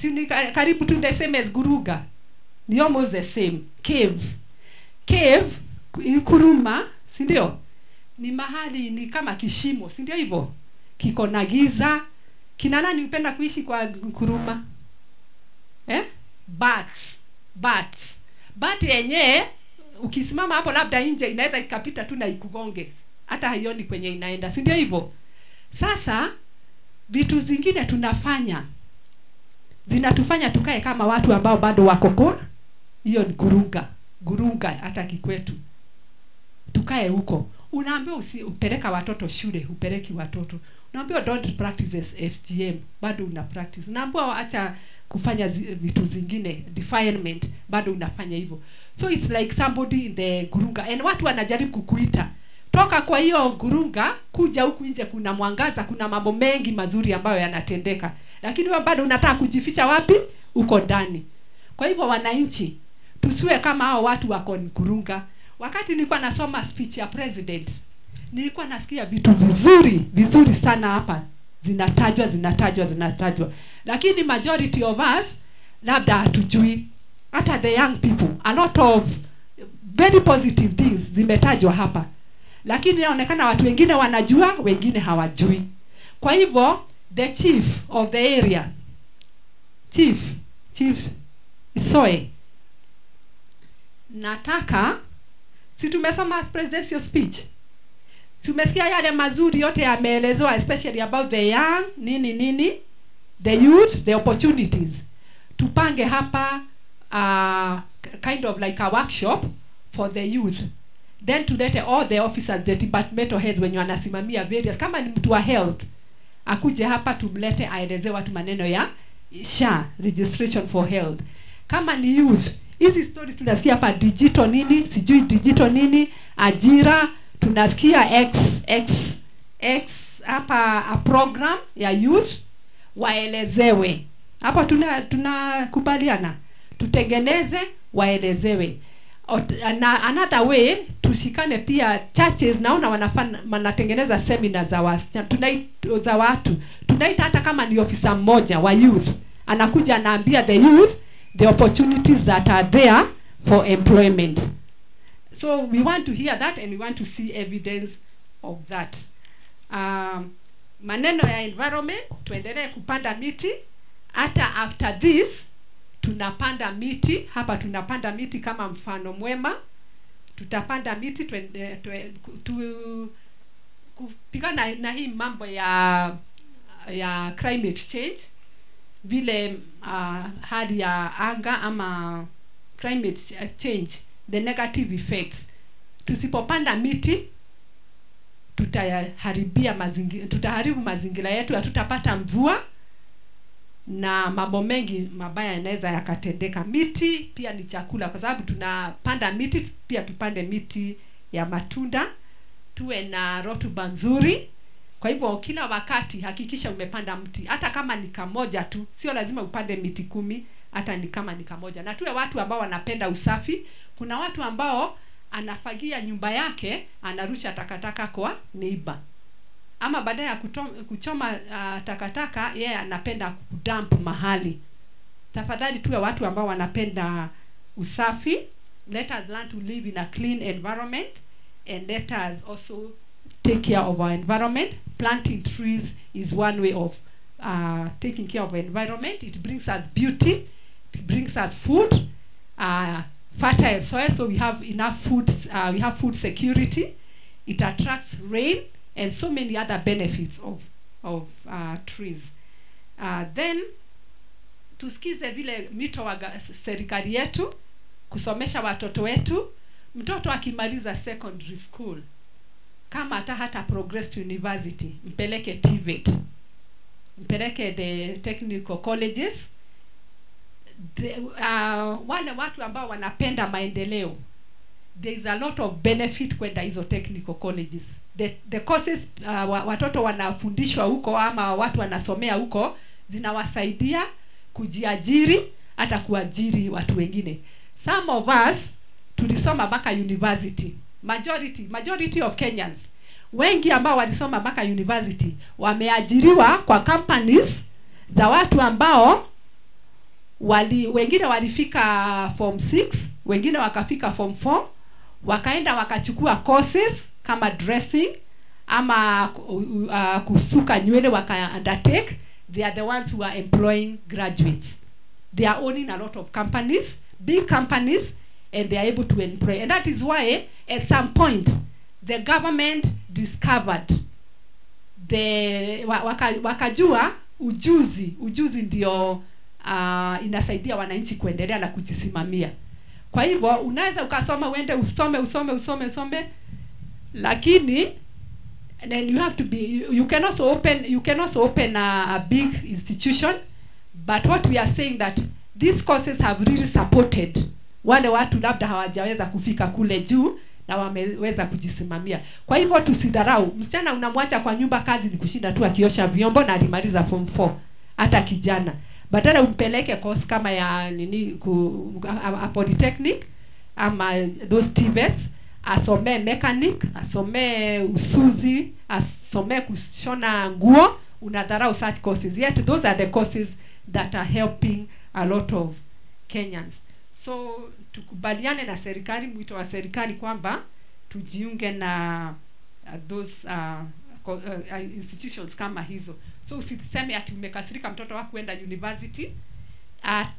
Si ni karibu tu the same as guruga. Ni almost the same. Cave. Cave, ikuruma, si ndio? Ni mahali ni kama kishimo, si ndio hivyo? Kiko na giza. Kina nani hupenda kuishi kwa kuruma? Eh? Bats. Bats. Bat yenyewe ukisimama hapo labda nje inaweza ikapita tu na ikugonge. Hata haioni kwenye inaenda, si ndio hivyo? Sasa vitu zingine tunafanya zinatufanya tukae kama watu ambao bado wako kwa hiyo ni gurunga. Gurunga hata kikwetu. Tukae huko. Unaambiwa upeleka watoto shule, upeleki watoto. Unaambiwa don't practice FGM, bado una practice. Unaambiwa acha kufanya vitu zingine, defilement, bado unafanya hivyo. So it's like somebody in the gurunga, and watu wanajaribu kukuita. Toka kwa hiyo gurunga, kuja huku nje kuna mwangaza, kuna mambo mengi mazuri ambayo yanatendeka. Lakini wewe bado unataka kujificha wapi? Uko ndani. Kwa hivyo wananchi, tusiwe kama hao watu wako gurunga. Wakati nilikuwa nasoma speech ya president, nilikuwa nasikia vitu vizuri, vizuri sana hapa. Zinatajwa, zinatajwa, zinatajwa. Lakini majority of us labda hatujui. Hata the young people, a lot of very positive things zimetajwa hapa. Lakini inaonekana watu wengine wanajua, wengine hawajui. Kwa hivyo, the chief of the area, Chief Isoe, nataka, si tumesoma presidential speech, Si umesikia yale mazuri yote yameelezewa, especially about the young, nini nini, the youth, the opportunities. Tupange hapa kind of like a workshop for the youth. Then tulete all the officers, the departmental heads wenye wanasimamia various, kama ni mtu wa health akuje hapa tumlete aeleze watu maneno ya SHA, registration for health. Kama ni youth, hizi story tunasikia hapa digital nini, sijui digital nini, ajira, tunasikia X X X hapa a program ya youth, waelezewe. Hapa tunakubaliana tutengeneze, waelezewe. Na another way tushikane pia churches, naona wanatengeneza seminar za wasichana, za watu. Tunaita hata kama ni officer mmoja wa youth, anakuja anaambia the youth the opportunities that are there for employment. So we want to hear that and we want to see evidence of that. Maneno ya environment, tuendelee kupanda miti. Hata after this tunapanda miti hapa, tunapanda miti kama mfano mwema. Tutapanda miti kupigana na hii mambo ya climate change, vile hali ya anga ama climate change, the negative effects. Tusipopanda miti tutaharibia mazingira, tutaharibu mazingira yetu, hatutapata mvua na mambo mengi mabaya yanaweza yakatendeka. Miti pia ni chakula, kwa sababu tunapanda miti, pia tupande miti ya matunda, tuwe na rotuba nzuri. Kwa hivyo kila wakati hakikisha umepanda mti, hata kama ni kamoja tu, sio lazima upande miti 10, hata ni kama ni kamoja. Na tuwe watu ambao wanapenda usafi. Kuna watu ambao anafagia nyumba yake, anarusha takataka kwa neighbor, ama baada ya kuchoma takataka yeye anapenda kudump mahali. Tafadhali tuwe watu ambao wanapenda usafi. Let us learn to live in a clean environment, and let us also take care of our environment. Planting trees is one way of taking care of our environment. It brings us beauty, it brings us food, fertile soil, so we have enough food, we have food security. It attracts rain and so many other benefits of trees. Then tusikize vile mito wa serikali yetu kusomesha watoto wetu. Mtoto akimaliza secondary school, kama hata progress to university, mpeleke TVET, mpeleke the technical colleges. Wale watu ambao wanapenda maendeleo, there is a lot of benefit kwenda hizo technical colleges. The courses watoto wanafundishwa huko ama watu wanasomea huko zinawasaidia kujiajiri, hata kuajiri watu wengine. Some of us tulisoma mpaka university. Majority of Kenyans, wengi ambao walisoma mpaka university wameajiriwa kwa companies za watu ambao wengine walifika form 6, wengine wakafika form 4, wakaenda wakachukua courses kama dressing ama kusuka nywele, waka undertake. They are the ones who are employing graduates. They are owning a lot of companies, big companies, and they are able to employ. And that is why at some point the government discovered the wakajua ujuzi ndio inasaidia wananchi kuendelea na kujisimamia. Kwa hivyo unaweza ukasoma, uende usome usome usome usome, lakini then you have to be, you can also open a big institution. But what we are saying that these courses have really supported wale watu labda hawajaweza kufika kule juu na wameweza kujisimamia. Kwa hivyo tusidharau msichana, unamwacha kwa nyumba, kazi ni kushinda tu akiosha vyombo na alimaliza form 4, hata kijana badala umpeleke course kama ya nini a polytechnic ama those TVETs, asomee mechanic, asomee usuzi, asomee kushona nguo. Unadharau such courses, yet those are the courses that are helping a lot of Kenyans. So tukubaliane na serikali, mwito wa serikali kwamba tujiunge na those institutions kama hizo. So usiseme ati umekasirika mtoto wako kwenda university.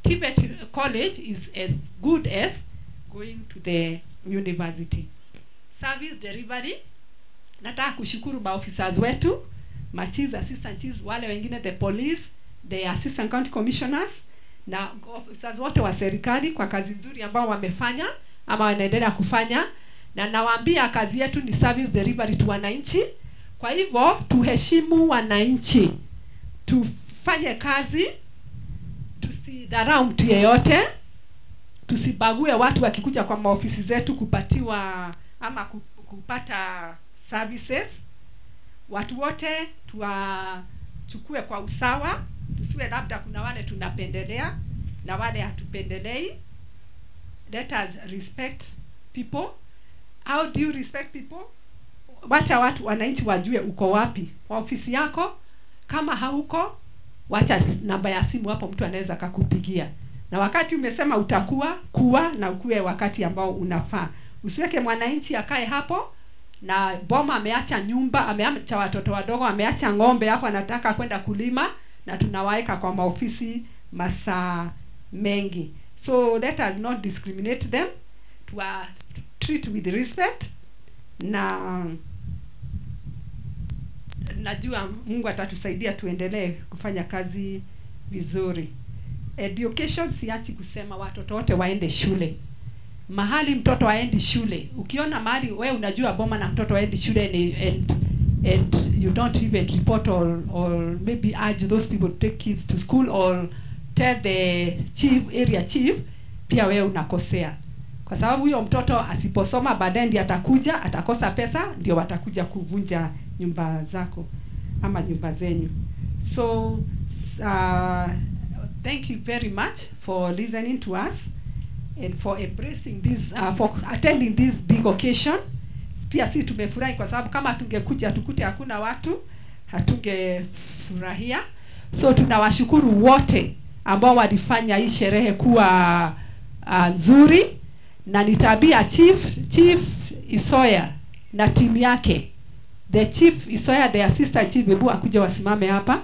TVET college is as good as going to the university. Service delivery, Nataka kushukuru maofficers wetu, ma chiefs, assistant chiefs, wale wengine, the police, the assistant county commissioners na officers wote wa serikali kwa kazi nzuri ambao wamefanya ama wanaendelea kufanya. Na nawaambia kazi yetu ni service delivery to wananchi. Kwa hivyo tuheshimu wananchi, tufanye kazi, tusidharau mtu yeyote, tusibague watu wakikuja kwa maofisi zetu kupatiwa ama kupata services. Watu wote tuwachukue kwa usawa, tusiwe labda kuna wale tunapendelea na wale hatupendelei. Let us respect people. How do you respect people? Wacha watu wananchi wajue uko wapi kwa ofisi yako. Kama hauko, wacha namba ya simu hapo, mtu anaweza akakupigia. Na wakati umesema utakuwa, kuwa na ukue wakati ambao unafaa. Usiweke mwananchi akae hapo na boma, ameacha nyumba, ameacha watoto wadogo, ameacha ng'ombe hapo, anataka kwenda kulima, na tunawaeka kwa maofisi masaa mengi. So let us not discriminate them, to treat with respect. Na najua Mungu atatusaidia tuendelee kufanya kazi vizuri. Education, siachi kusema watoto wote waende shule. Mahali mtoto aendi shule, ukiona mahali wewe unajua boma na mtoto aendi shule and you don't even report or maybe urge those people to take kids to school or tell the chief, area chief, pia wewe unakosea. Kwa sababu huyo mtoto asiposoma baadaye ndiye atakuja, atakosa pesa, ndio watakuja kuvunja nyumba zako ama nyumba zenyu. So thank you very much for listening to us and for embracing this, for attending this big occasion. Pia sisi tumefurahi kwa sababu kama tungekuja tukute hakuna watu, hatungefurahia. So tunawashukuru wote ambao walifanya hii sherehe kuwa nzuri. Na nitabia Chief Isoya na timu yake, the Chief Isoya, the assistant chief, hebu akuje wasimame hapa.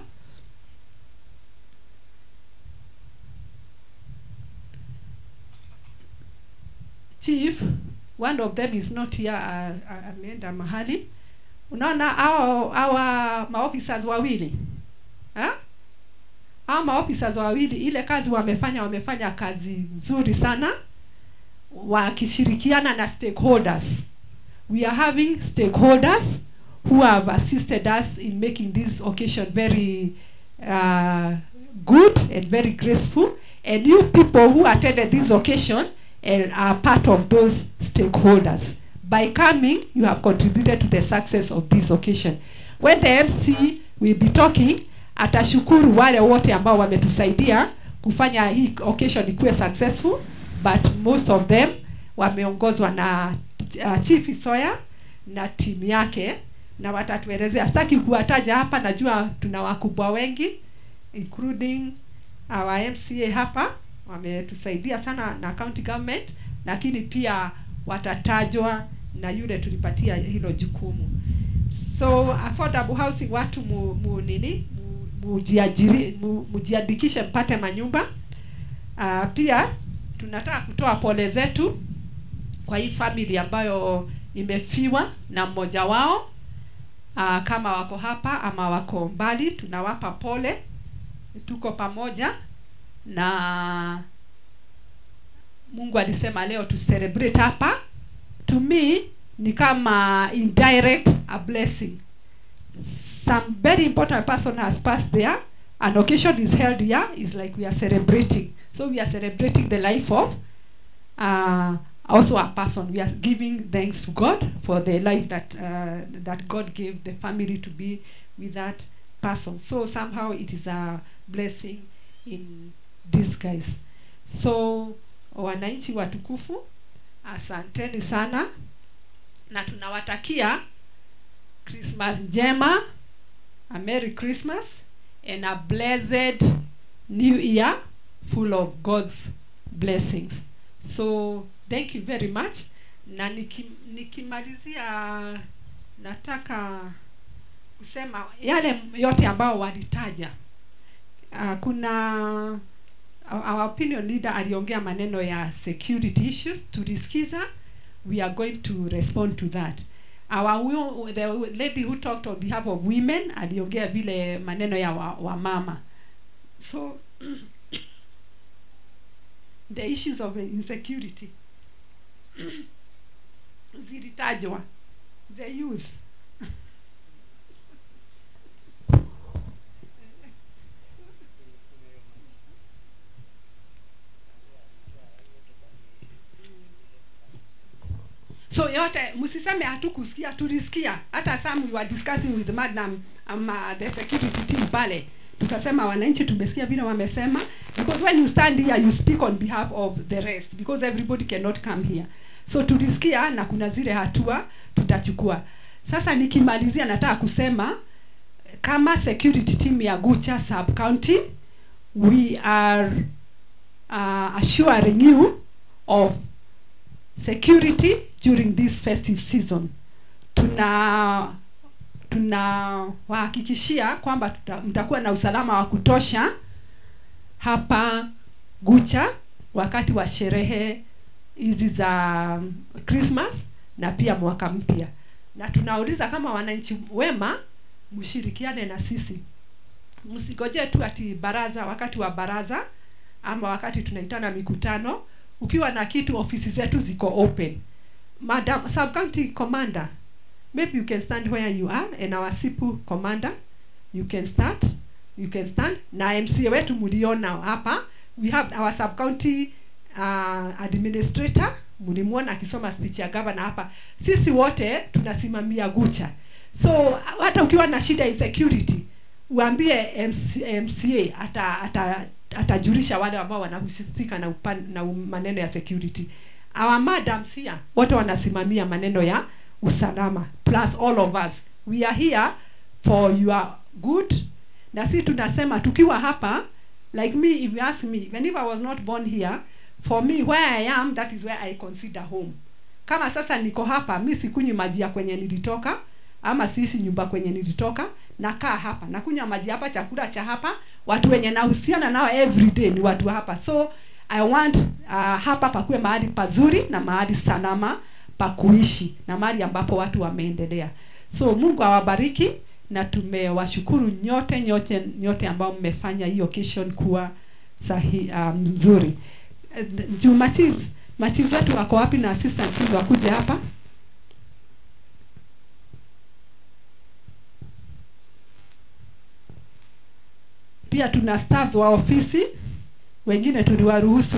Chief, one of them is not here, ameenda mahali. Unaona hawa maofficers wawili, ha? Hawa maofficers wawili, ile kazi wamefanya kazi nzuri sana, wakishirikiana na stakeholders. We are having stakeholders who have assisted us in making this occasion very good and very graceful. And you people who attended this occasion and are part of those stakeholders. By coming, you have contributed to the success of this occasion. When the MC will be talking, atashukuru wale wote ambao wametusaidia kufanya hii occasion ikuwe successful, but most of them wameongozwa na Chief Isoya na timu yake, na watatuelezea. Sitaki kuwataja hapa, najua tuna wakubwa wengi including our MCA hapa, wametusaidia sana na county government, lakini pia watatajwa na yule tulipatia hilo jukumu. So affordable housing, watu mujiandikishe mpate manyumba. Pia tunataka kutoa pole zetu kwa hii family ambayo imefiwa na mmoja wao. Kama wako hapa ama wako mbali, tunawapa pole, tuko pamoja. Na Mungu alisema leo tu celebrate hapa. To me ni kama indirect a blessing. Some very important person has passed there. An occasion is held here, is like we are celebrating. So we are celebrating the life of also a person. We are giving thanks to God for the life that that God gave the family to be with that person. So somehow it is a blessing in disguise. So wananchi watukufu, asanteni sana, na tunawatakia Christmas njema, a Merry Christmas and a blessed New Year full of God's blessings. So thank you very much. Na nikimalizia nataka kusema yale yote ambao walitaja. Kuna our opinion leader aliongea maneno ya security issues, tulisikiza. We are going to respond to that. The lady who talked on behalf of women aliongea vile maneno ya wa mama. So the issues of insecurity zilitajwa, the youth. So yote msiseme hatukusikia, tulisikia. Hata some we were discussing with madam the security team pale, tukasema wananchi tumesikia vile wamesema, because when you stand here you speak on behalf of the rest, because everybody cannot come here. So tulisikia na kuna zile hatua tutachukua. Sasa nikimalizia nataka kusema kama security team ya Gucha Sub County, we are assuring you of security during this festive season. Tunawahakikishia kwamba mtakuwa na usalama wa kutosha hapa Gucha wakati wa sherehe hizi za Christmas na pia mwaka mpya. Na tunauliza kama wananchi wema mshirikiane na sisi. Msigoje tu ati baraza, wakati wa baraza ama wakati tunaitana mikutano. Ukiwa na kitu, ofisi zetu ziko open. Madam Sub County Commander, maybe you can stand where you are, and our SIPU Commander, you can start, you can stand. Na MCA wetu muliona hapa, we have our Sub County Administrator, mulimuona akisoma speech ya governor hapa. Sisi wote tunasimamia Gucha. So hata ukiwa na shida insecurity, uambie MCA atajulisha wale ambao wanahusika na maneno ya security. Our madams here wote wanasimamia maneno ya usalama, plus all of us. We are here for your good. Na sisi tunasema tukiwa hapa, like me, if you ask me, even if I was not born here, for me where I am, that is where I consider home. Kama sasa niko hapa, mi sikunywi maji ya kwenye nilitoka, ama sisi nyumba kwenye nilitoka, nakaa hapa, nakunywa maji hapa, chakula cha hapa, watu wenye nahusiana nao every day ni watu hapa. So I want hapa pakuwe mahali pazuri na mahali salama pa kuishi na mahali ambapo watu wameendelea. So Mungu awabariki, na tumewashukuru nyote nyote nyote ambao mmefanya hiyo occasion kuwa sahi, nzuri. Juu machiefs wetu wako wapi na assistant chiefs wakuje hapa? Pia tuna staffs wa ofisi, wengine tuliwaruhusu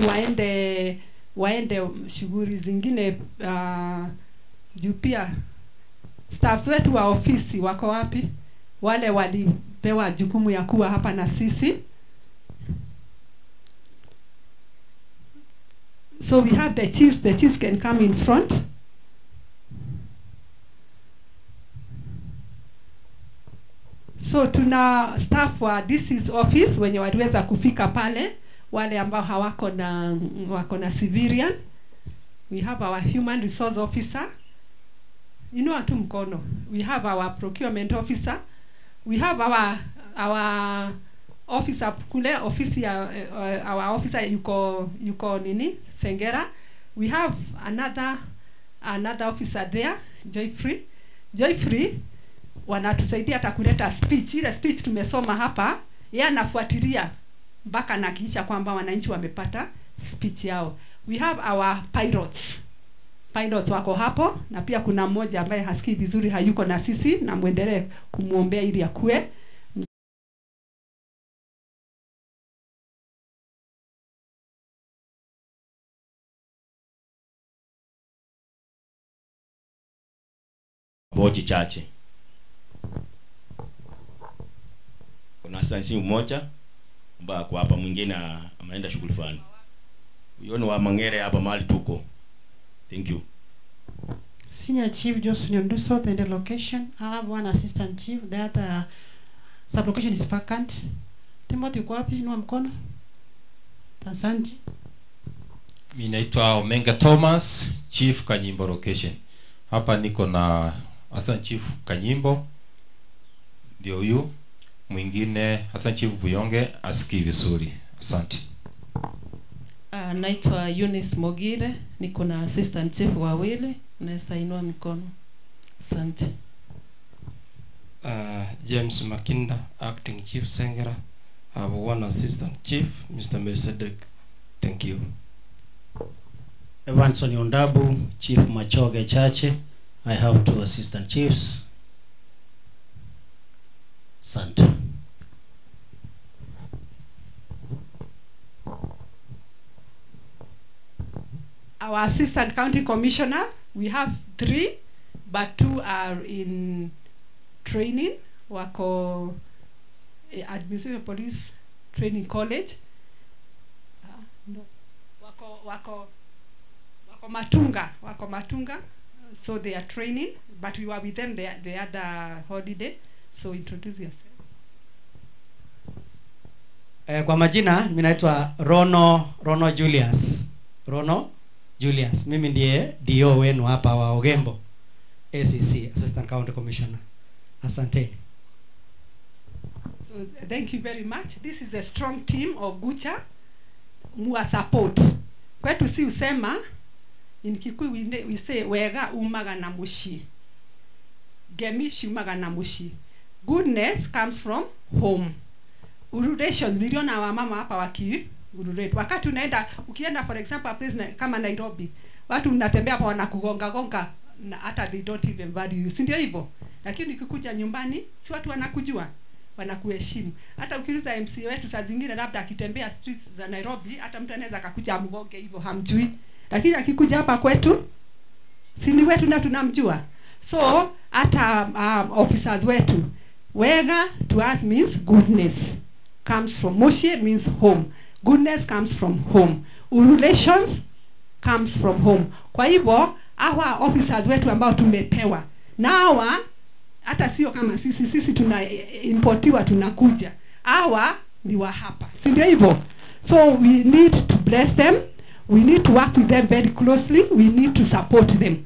waende shughuli zingine. Juu pia staffs wetu wa ofisi wako wapi? Wale walipewa jukumu ya kuwa hapa na sisi. So we have the chiefs. The chiefs can come in front. So tuna staff wa DC's office wenye waliweza kufika pale, wale ambao hawako na wako na civilian. We have our human resource officer. Inua tu mkono. We have our procurement officer. We have our officer kule ofisi ya our officer yuko nini Sengera. We have another officer there, Joyfrey. Joyfrey wanatusaidia hata kuleta speech. Ile speech tumesoma hapa, yeye anafuatilia mpaka anahakikisha kwamba wananchi wamepata speech yao. We have our pilots. Pilots wako hapo, na pia kuna mmoja ambaye hasikii vizuri, hayuko na sisi, na muendelee kumuombea ili akue. Boji chache. Kuna assistant mmoja ambaye kwa hapa, mwingine ameenda shughuli fulani. Huyo ni wa Mangere hapa mahali tuko. Thank you. Senior Chief Johnson Nduso, the location. I have one assistant chief. The other sub-location is vacant. Timothy uko wapi? Inua mkono. Asante. Mimi naitwa Omenga Thomas, Chief Kanyimbo location. Hapa niko na Assistant Chief Kanyimbo, ndio huyu. Mwingine Assistant Chief Buyonge asikii vizuri. Asante. Naitwa Eunice Mogire, niko na assistant chief wawili, naweza inua mikono. Asante. James Makinda, Acting Chief Sengera. I have one Assistant Chief, Mr. Melchizedek. Thank you. Evanson Yondabu, Chief Machoge Chache. I have 2 Assistant Chiefs. Asante. Our Assistant County Commissioner, we have 3, but 2 are in training. Wako Administrative Police Training College. No. Wako Matunga. So they are training, but we were with them the other holiday. So introduce yourself. Kwa majina, mimi naitwa Rono Julius. Rono Julius. Mimi ndiye DO wenu hapa wa Ogembo, ACC, Assistant County Commissioner. Asanteni. So thank you very much. This is a strong team of Gucha. Mua support. Kwetu si usema, in Kikuyu we say wega umaga na mushi. Gemi shumaga na mushi. Goodness comes from home. Urulations, niliona wamama hapa waki urulate. Wakati unaenda, ukienda for example a place kama Nairobi, watu unatembea hapa wanakugonga gonga na hata they don't even value you. Si ndio hivyo? Lakini ukikuja nyumbani, si watu wanakujua, wanakuheshimu. Hata ukiuliza MC wetu saa zingine labda akitembea streets za Nairobi, hata mtu anaweza akakuja amgonge hivyo hamjui. Lakini akikuja hapa kwetu, si ni wetu na tunamjua. So hata officers wetu, wega to us means goodness comes from Moshe means home. Goodness comes from home. Relations comes from home. Kwa hivyo hawa officers wetu ambao tumepewa na hawa hata sio kama sisi tuna importiwa tunakuja. Hawa ni wa hapa. Si ndio hivyo? So we need to bless them. We need to work with them very closely. We need to support them.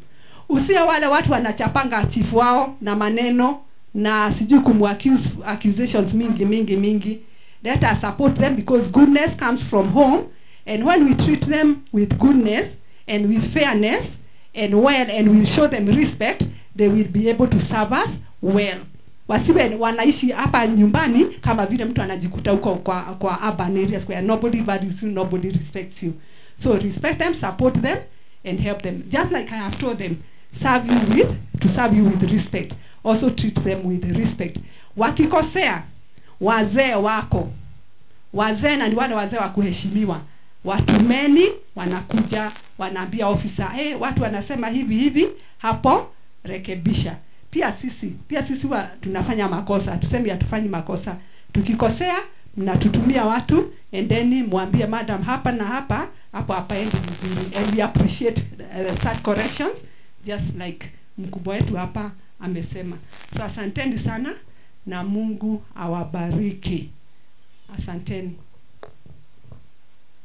Usio wale watu wanachapanga chief wao na maneno na sijui kumu-accuse accusations mingi mingi mingi. Let us support them because goodness comes from home, and when we treat them with goodness and with fairness and well, and we show them respect, they will be able to serve us well. Wasiwe wanaishi hapa nyumbani kama vile mtu anajikuta huko kwa urban areas where nobody values you, nobody respects you. So respect them, support them, and help them. Just like I have told them, to serve you with respect. Also treat them with respect. Wakikosea, wazee wako, wazee na ni wale wazee wa kuheshimiwa, watumeni wanakuja wanaambia officer, hey, watu wanasema hivi hivi, hapo rekebisha. Pia sisi tunafanya makosa, tuseme hatufanyi makosa. Tukikosea mnatutumia watu, endeni mwambie madam hapa na hapa, hapo hapaendi vizuri. And we appreciate such corrections, just like mkubwa wetu hapa amesema. So asanteni sana na Mungu awabariki. Asanteni.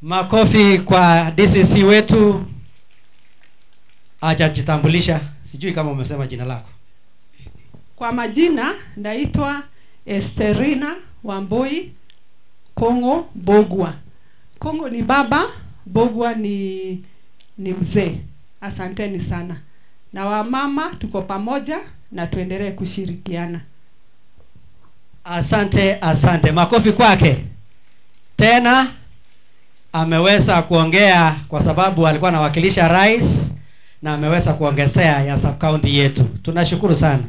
Makofi kwa DCC wetu. Hajajitambulisha, sijui kama umesema jina lako. Kwa majina naitwa Esterina Wamboi Kongo Bogwa. Kongo ni baba, Bogwa ni mzee. Asanteni sana. Na wamama tuko pamoja na tuendelee kushirikiana. Asante, asante. Makofi kwake. Tena ameweza kuongea kwa sababu alikuwa anawakilisha rais na ameweza kuongezea ya sub county yetu. Tunashukuru sana.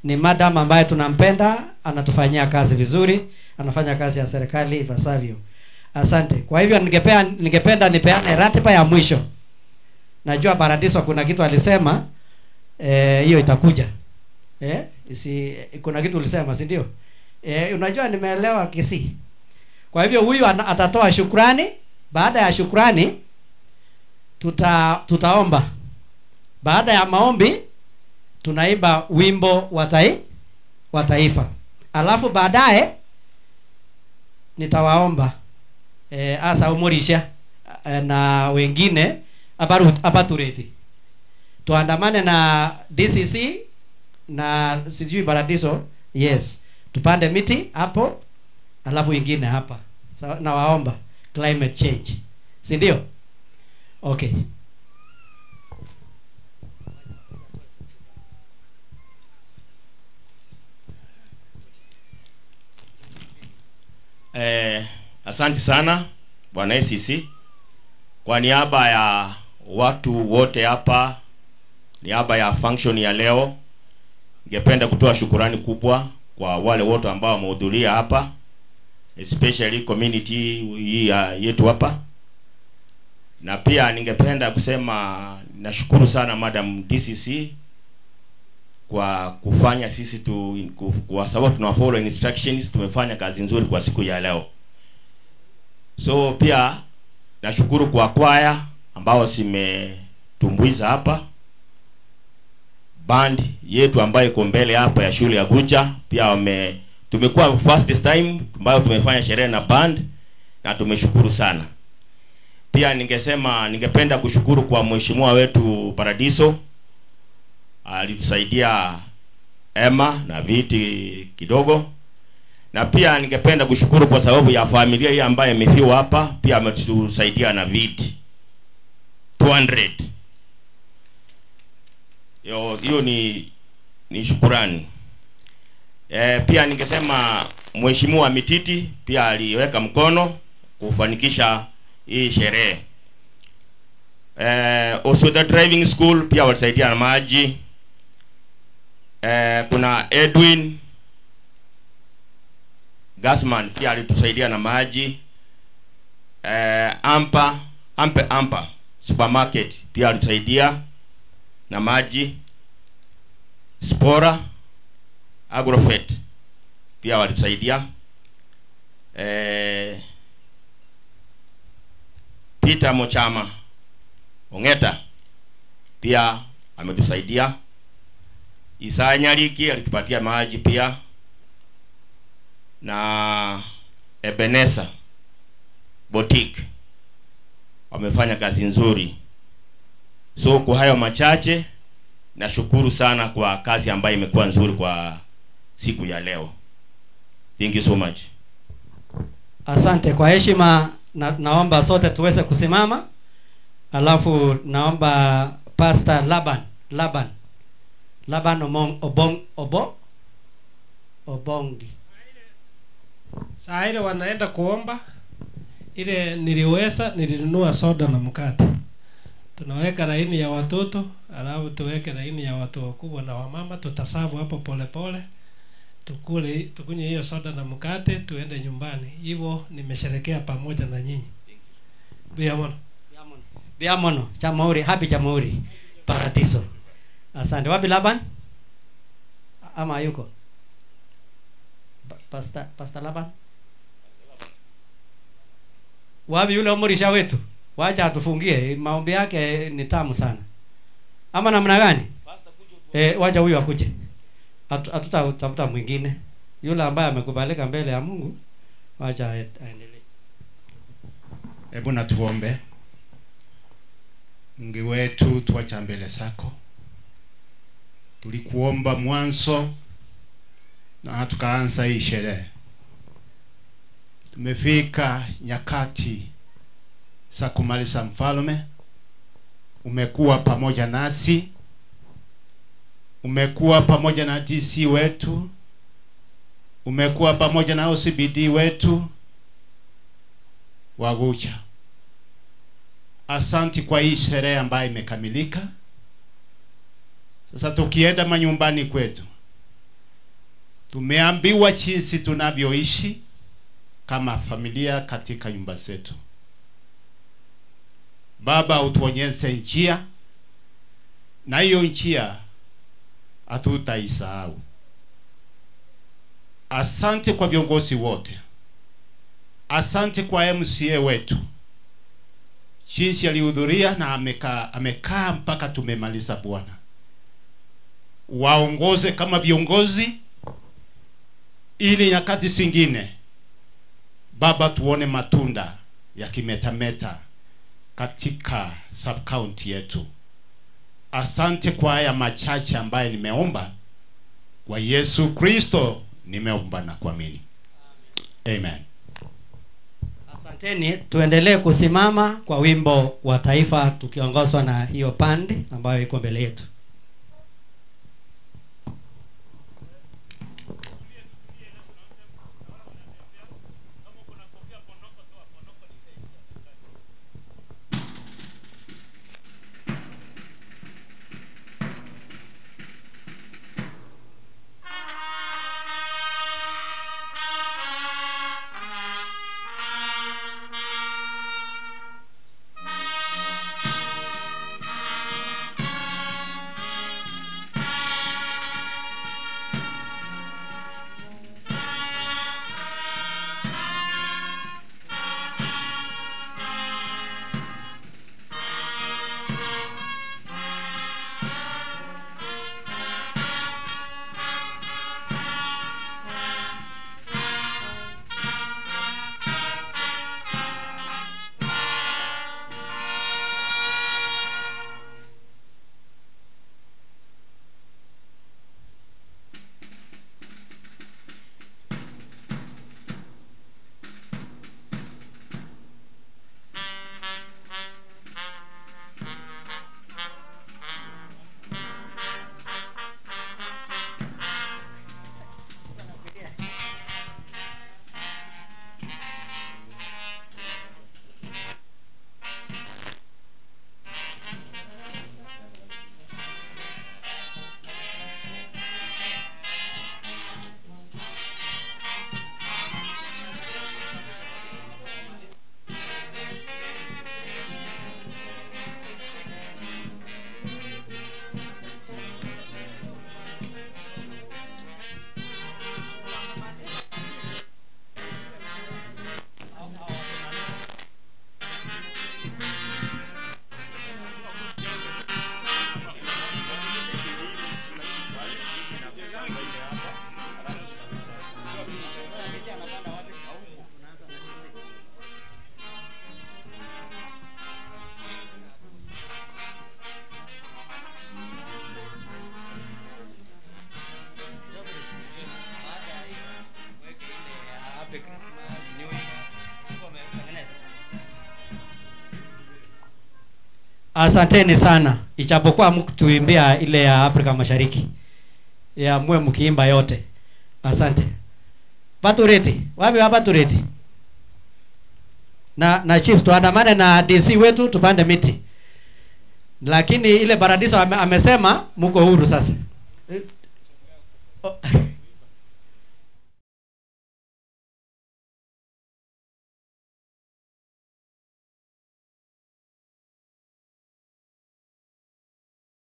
Ni madam ambaye tunampenda, anatufanyia kazi vizuri, anafanya kazi ya serikali ipasavyo. Asante. Kwa hivyo ningependa nipeane ratiba ya mwisho. Najua Paradiso kuna kitu alisema, hiyo itakuja. Kuna kitu ulisema, si ndio? Unajua nimeelewa Kisii. Kwa hivyo huyu atatoa shukrani. Baada ya shukrani tutaomba. Baada ya maombi tunaimba wimbo wa taifa. Alafu baadaye nitawaomba asa Umurisha na wengine abatureti tuandamane na DCC na sijui Paradiso, yes, tupande miti hapo alafu ingine hapa. So, nawaomba climate change, si ndio? Okay. Asante sana Bwana ACC. Kwa niaba ya watu wote hapa, niaba ya function ya leo, ningependa kutoa shukurani kubwa kwa wale wote ambao wamehudhuria hapa, especially community hii yetu hapa. Na pia ningependa kusema nashukuru sana Madam DCC kwa kufanya sisi kwa sababu tuna follow instructions, tumefanya kazi nzuri kwa siku ya leo. So pia nashukuru kwa kwaya ambao simetumbuiza hapa, band yetu ambayo iko mbele hapa ya shule ya Gucha, pia tumekuwa first time ambayo tumefanya sherehe na band na tumeshukuru sana. Pia ningependa kushukuru kwa mheshimiwa wetu Paradiso, alitusaidia ema na viti kidogo. Na pia ningependa kushukuru kwa sababu ya familia hii ambayo imefiwa hapa, pia ametusaidia na viti 200. Hiyo ni shukurani. Pia ningesema mheshimiwa Mititi pia aliweka mkono kufanikisha hii sherehe. Osweta Driving School pia walisaidia na maji. Kuna Edwin Gasman pia alitusaidia na maji. Ampa Supermarket pia alitusaidia na maji. Spora Agrofet pia walitusaidia. Peter Mochama Ongeta pia ametusaidia. Isaya Nyariki alitupatia maji pia, na Ebeneza Boutique wamefanya kazi nzuri. So kwa hayo machache, nashukuru sana kwa kazi ambayo imekuwa nzuri kwa siku ya leo. Thank you so much. Asante kwa heshima, naomba sote tuweze kusimama. Alafu naomba Pastor Laban Obongi. Saa ile wanaenda kuomba, ile niliweza nilinunua soda na mkate. Tunaweka laini ya watoto, alafu tuweke laini ya watu wakubwa na wamama, tutasavu hapo pole pole. Tukule, tukunywe hiyo soda na mkate, tuende nyumbani. Hivyo nimesherehekea pamoja na nyinyi. Biamono. Biamono, Jamhuri, happy Jamhuri. Paradiso. Asante. Wapi Laban? Ama yuko? Pastor Laban? Wapi yule omorisha wetu? Wacha atufungie, maombi yake ni tamu sana. Ama namna gani? Wacha huyu akuje. Hatutafuta mwingine. Yule ambaye amekubalika mbele ya Mungu, wacha aendelee. Hebu na tuombe. Mungu wetu, tuacha mbele zako. Tulikuomba mwanzo na tukaanza hii sherehe. Tumefika nyakati za kumaliza mfalme. Umekuwa pamoja nasi, umekuwa pamoja na DC wetu, umekuwa pamoja na OCBD wetu Wagucha. Asanti kwa hii sherehe ambayo imekamilika. Sasa tukienda manyumbani kwetu, tumeambiwa jinsi tunavyoishi kama familia katika nyumba zetu. Baba, utuonyeshe njia, na hiyo njia hatutaisahau. Asante kwa viongozi wote. Asante kwa MCA wetu, jinsi alihudhuria na amekaa mpaka tumemaliza. Bwana, waongoze kama viongozi, ili nyakati zingine Baba tuone matunda ya kimetameta katika sub-county yetu. Asante kwa haya machache ambaye nimeomba. Kwa Yesu Kristo nimeomba na kuamini. Amen. Asanteni, tuendelee kusimama kwa wimbo wa taifa tukiongozwa na hiyo pande ambayo iko mbele yetu. Asanteni sana, ijapokuwa mkutuimbia ile ya Afrika Mashariki, ya mwe mkiimba yote. Asante. Patureti, wapi wa Patureti? Na chiefs tuandamane na DC wetu tupande miti. Lakini ile paradiso amesema mko huru sasa.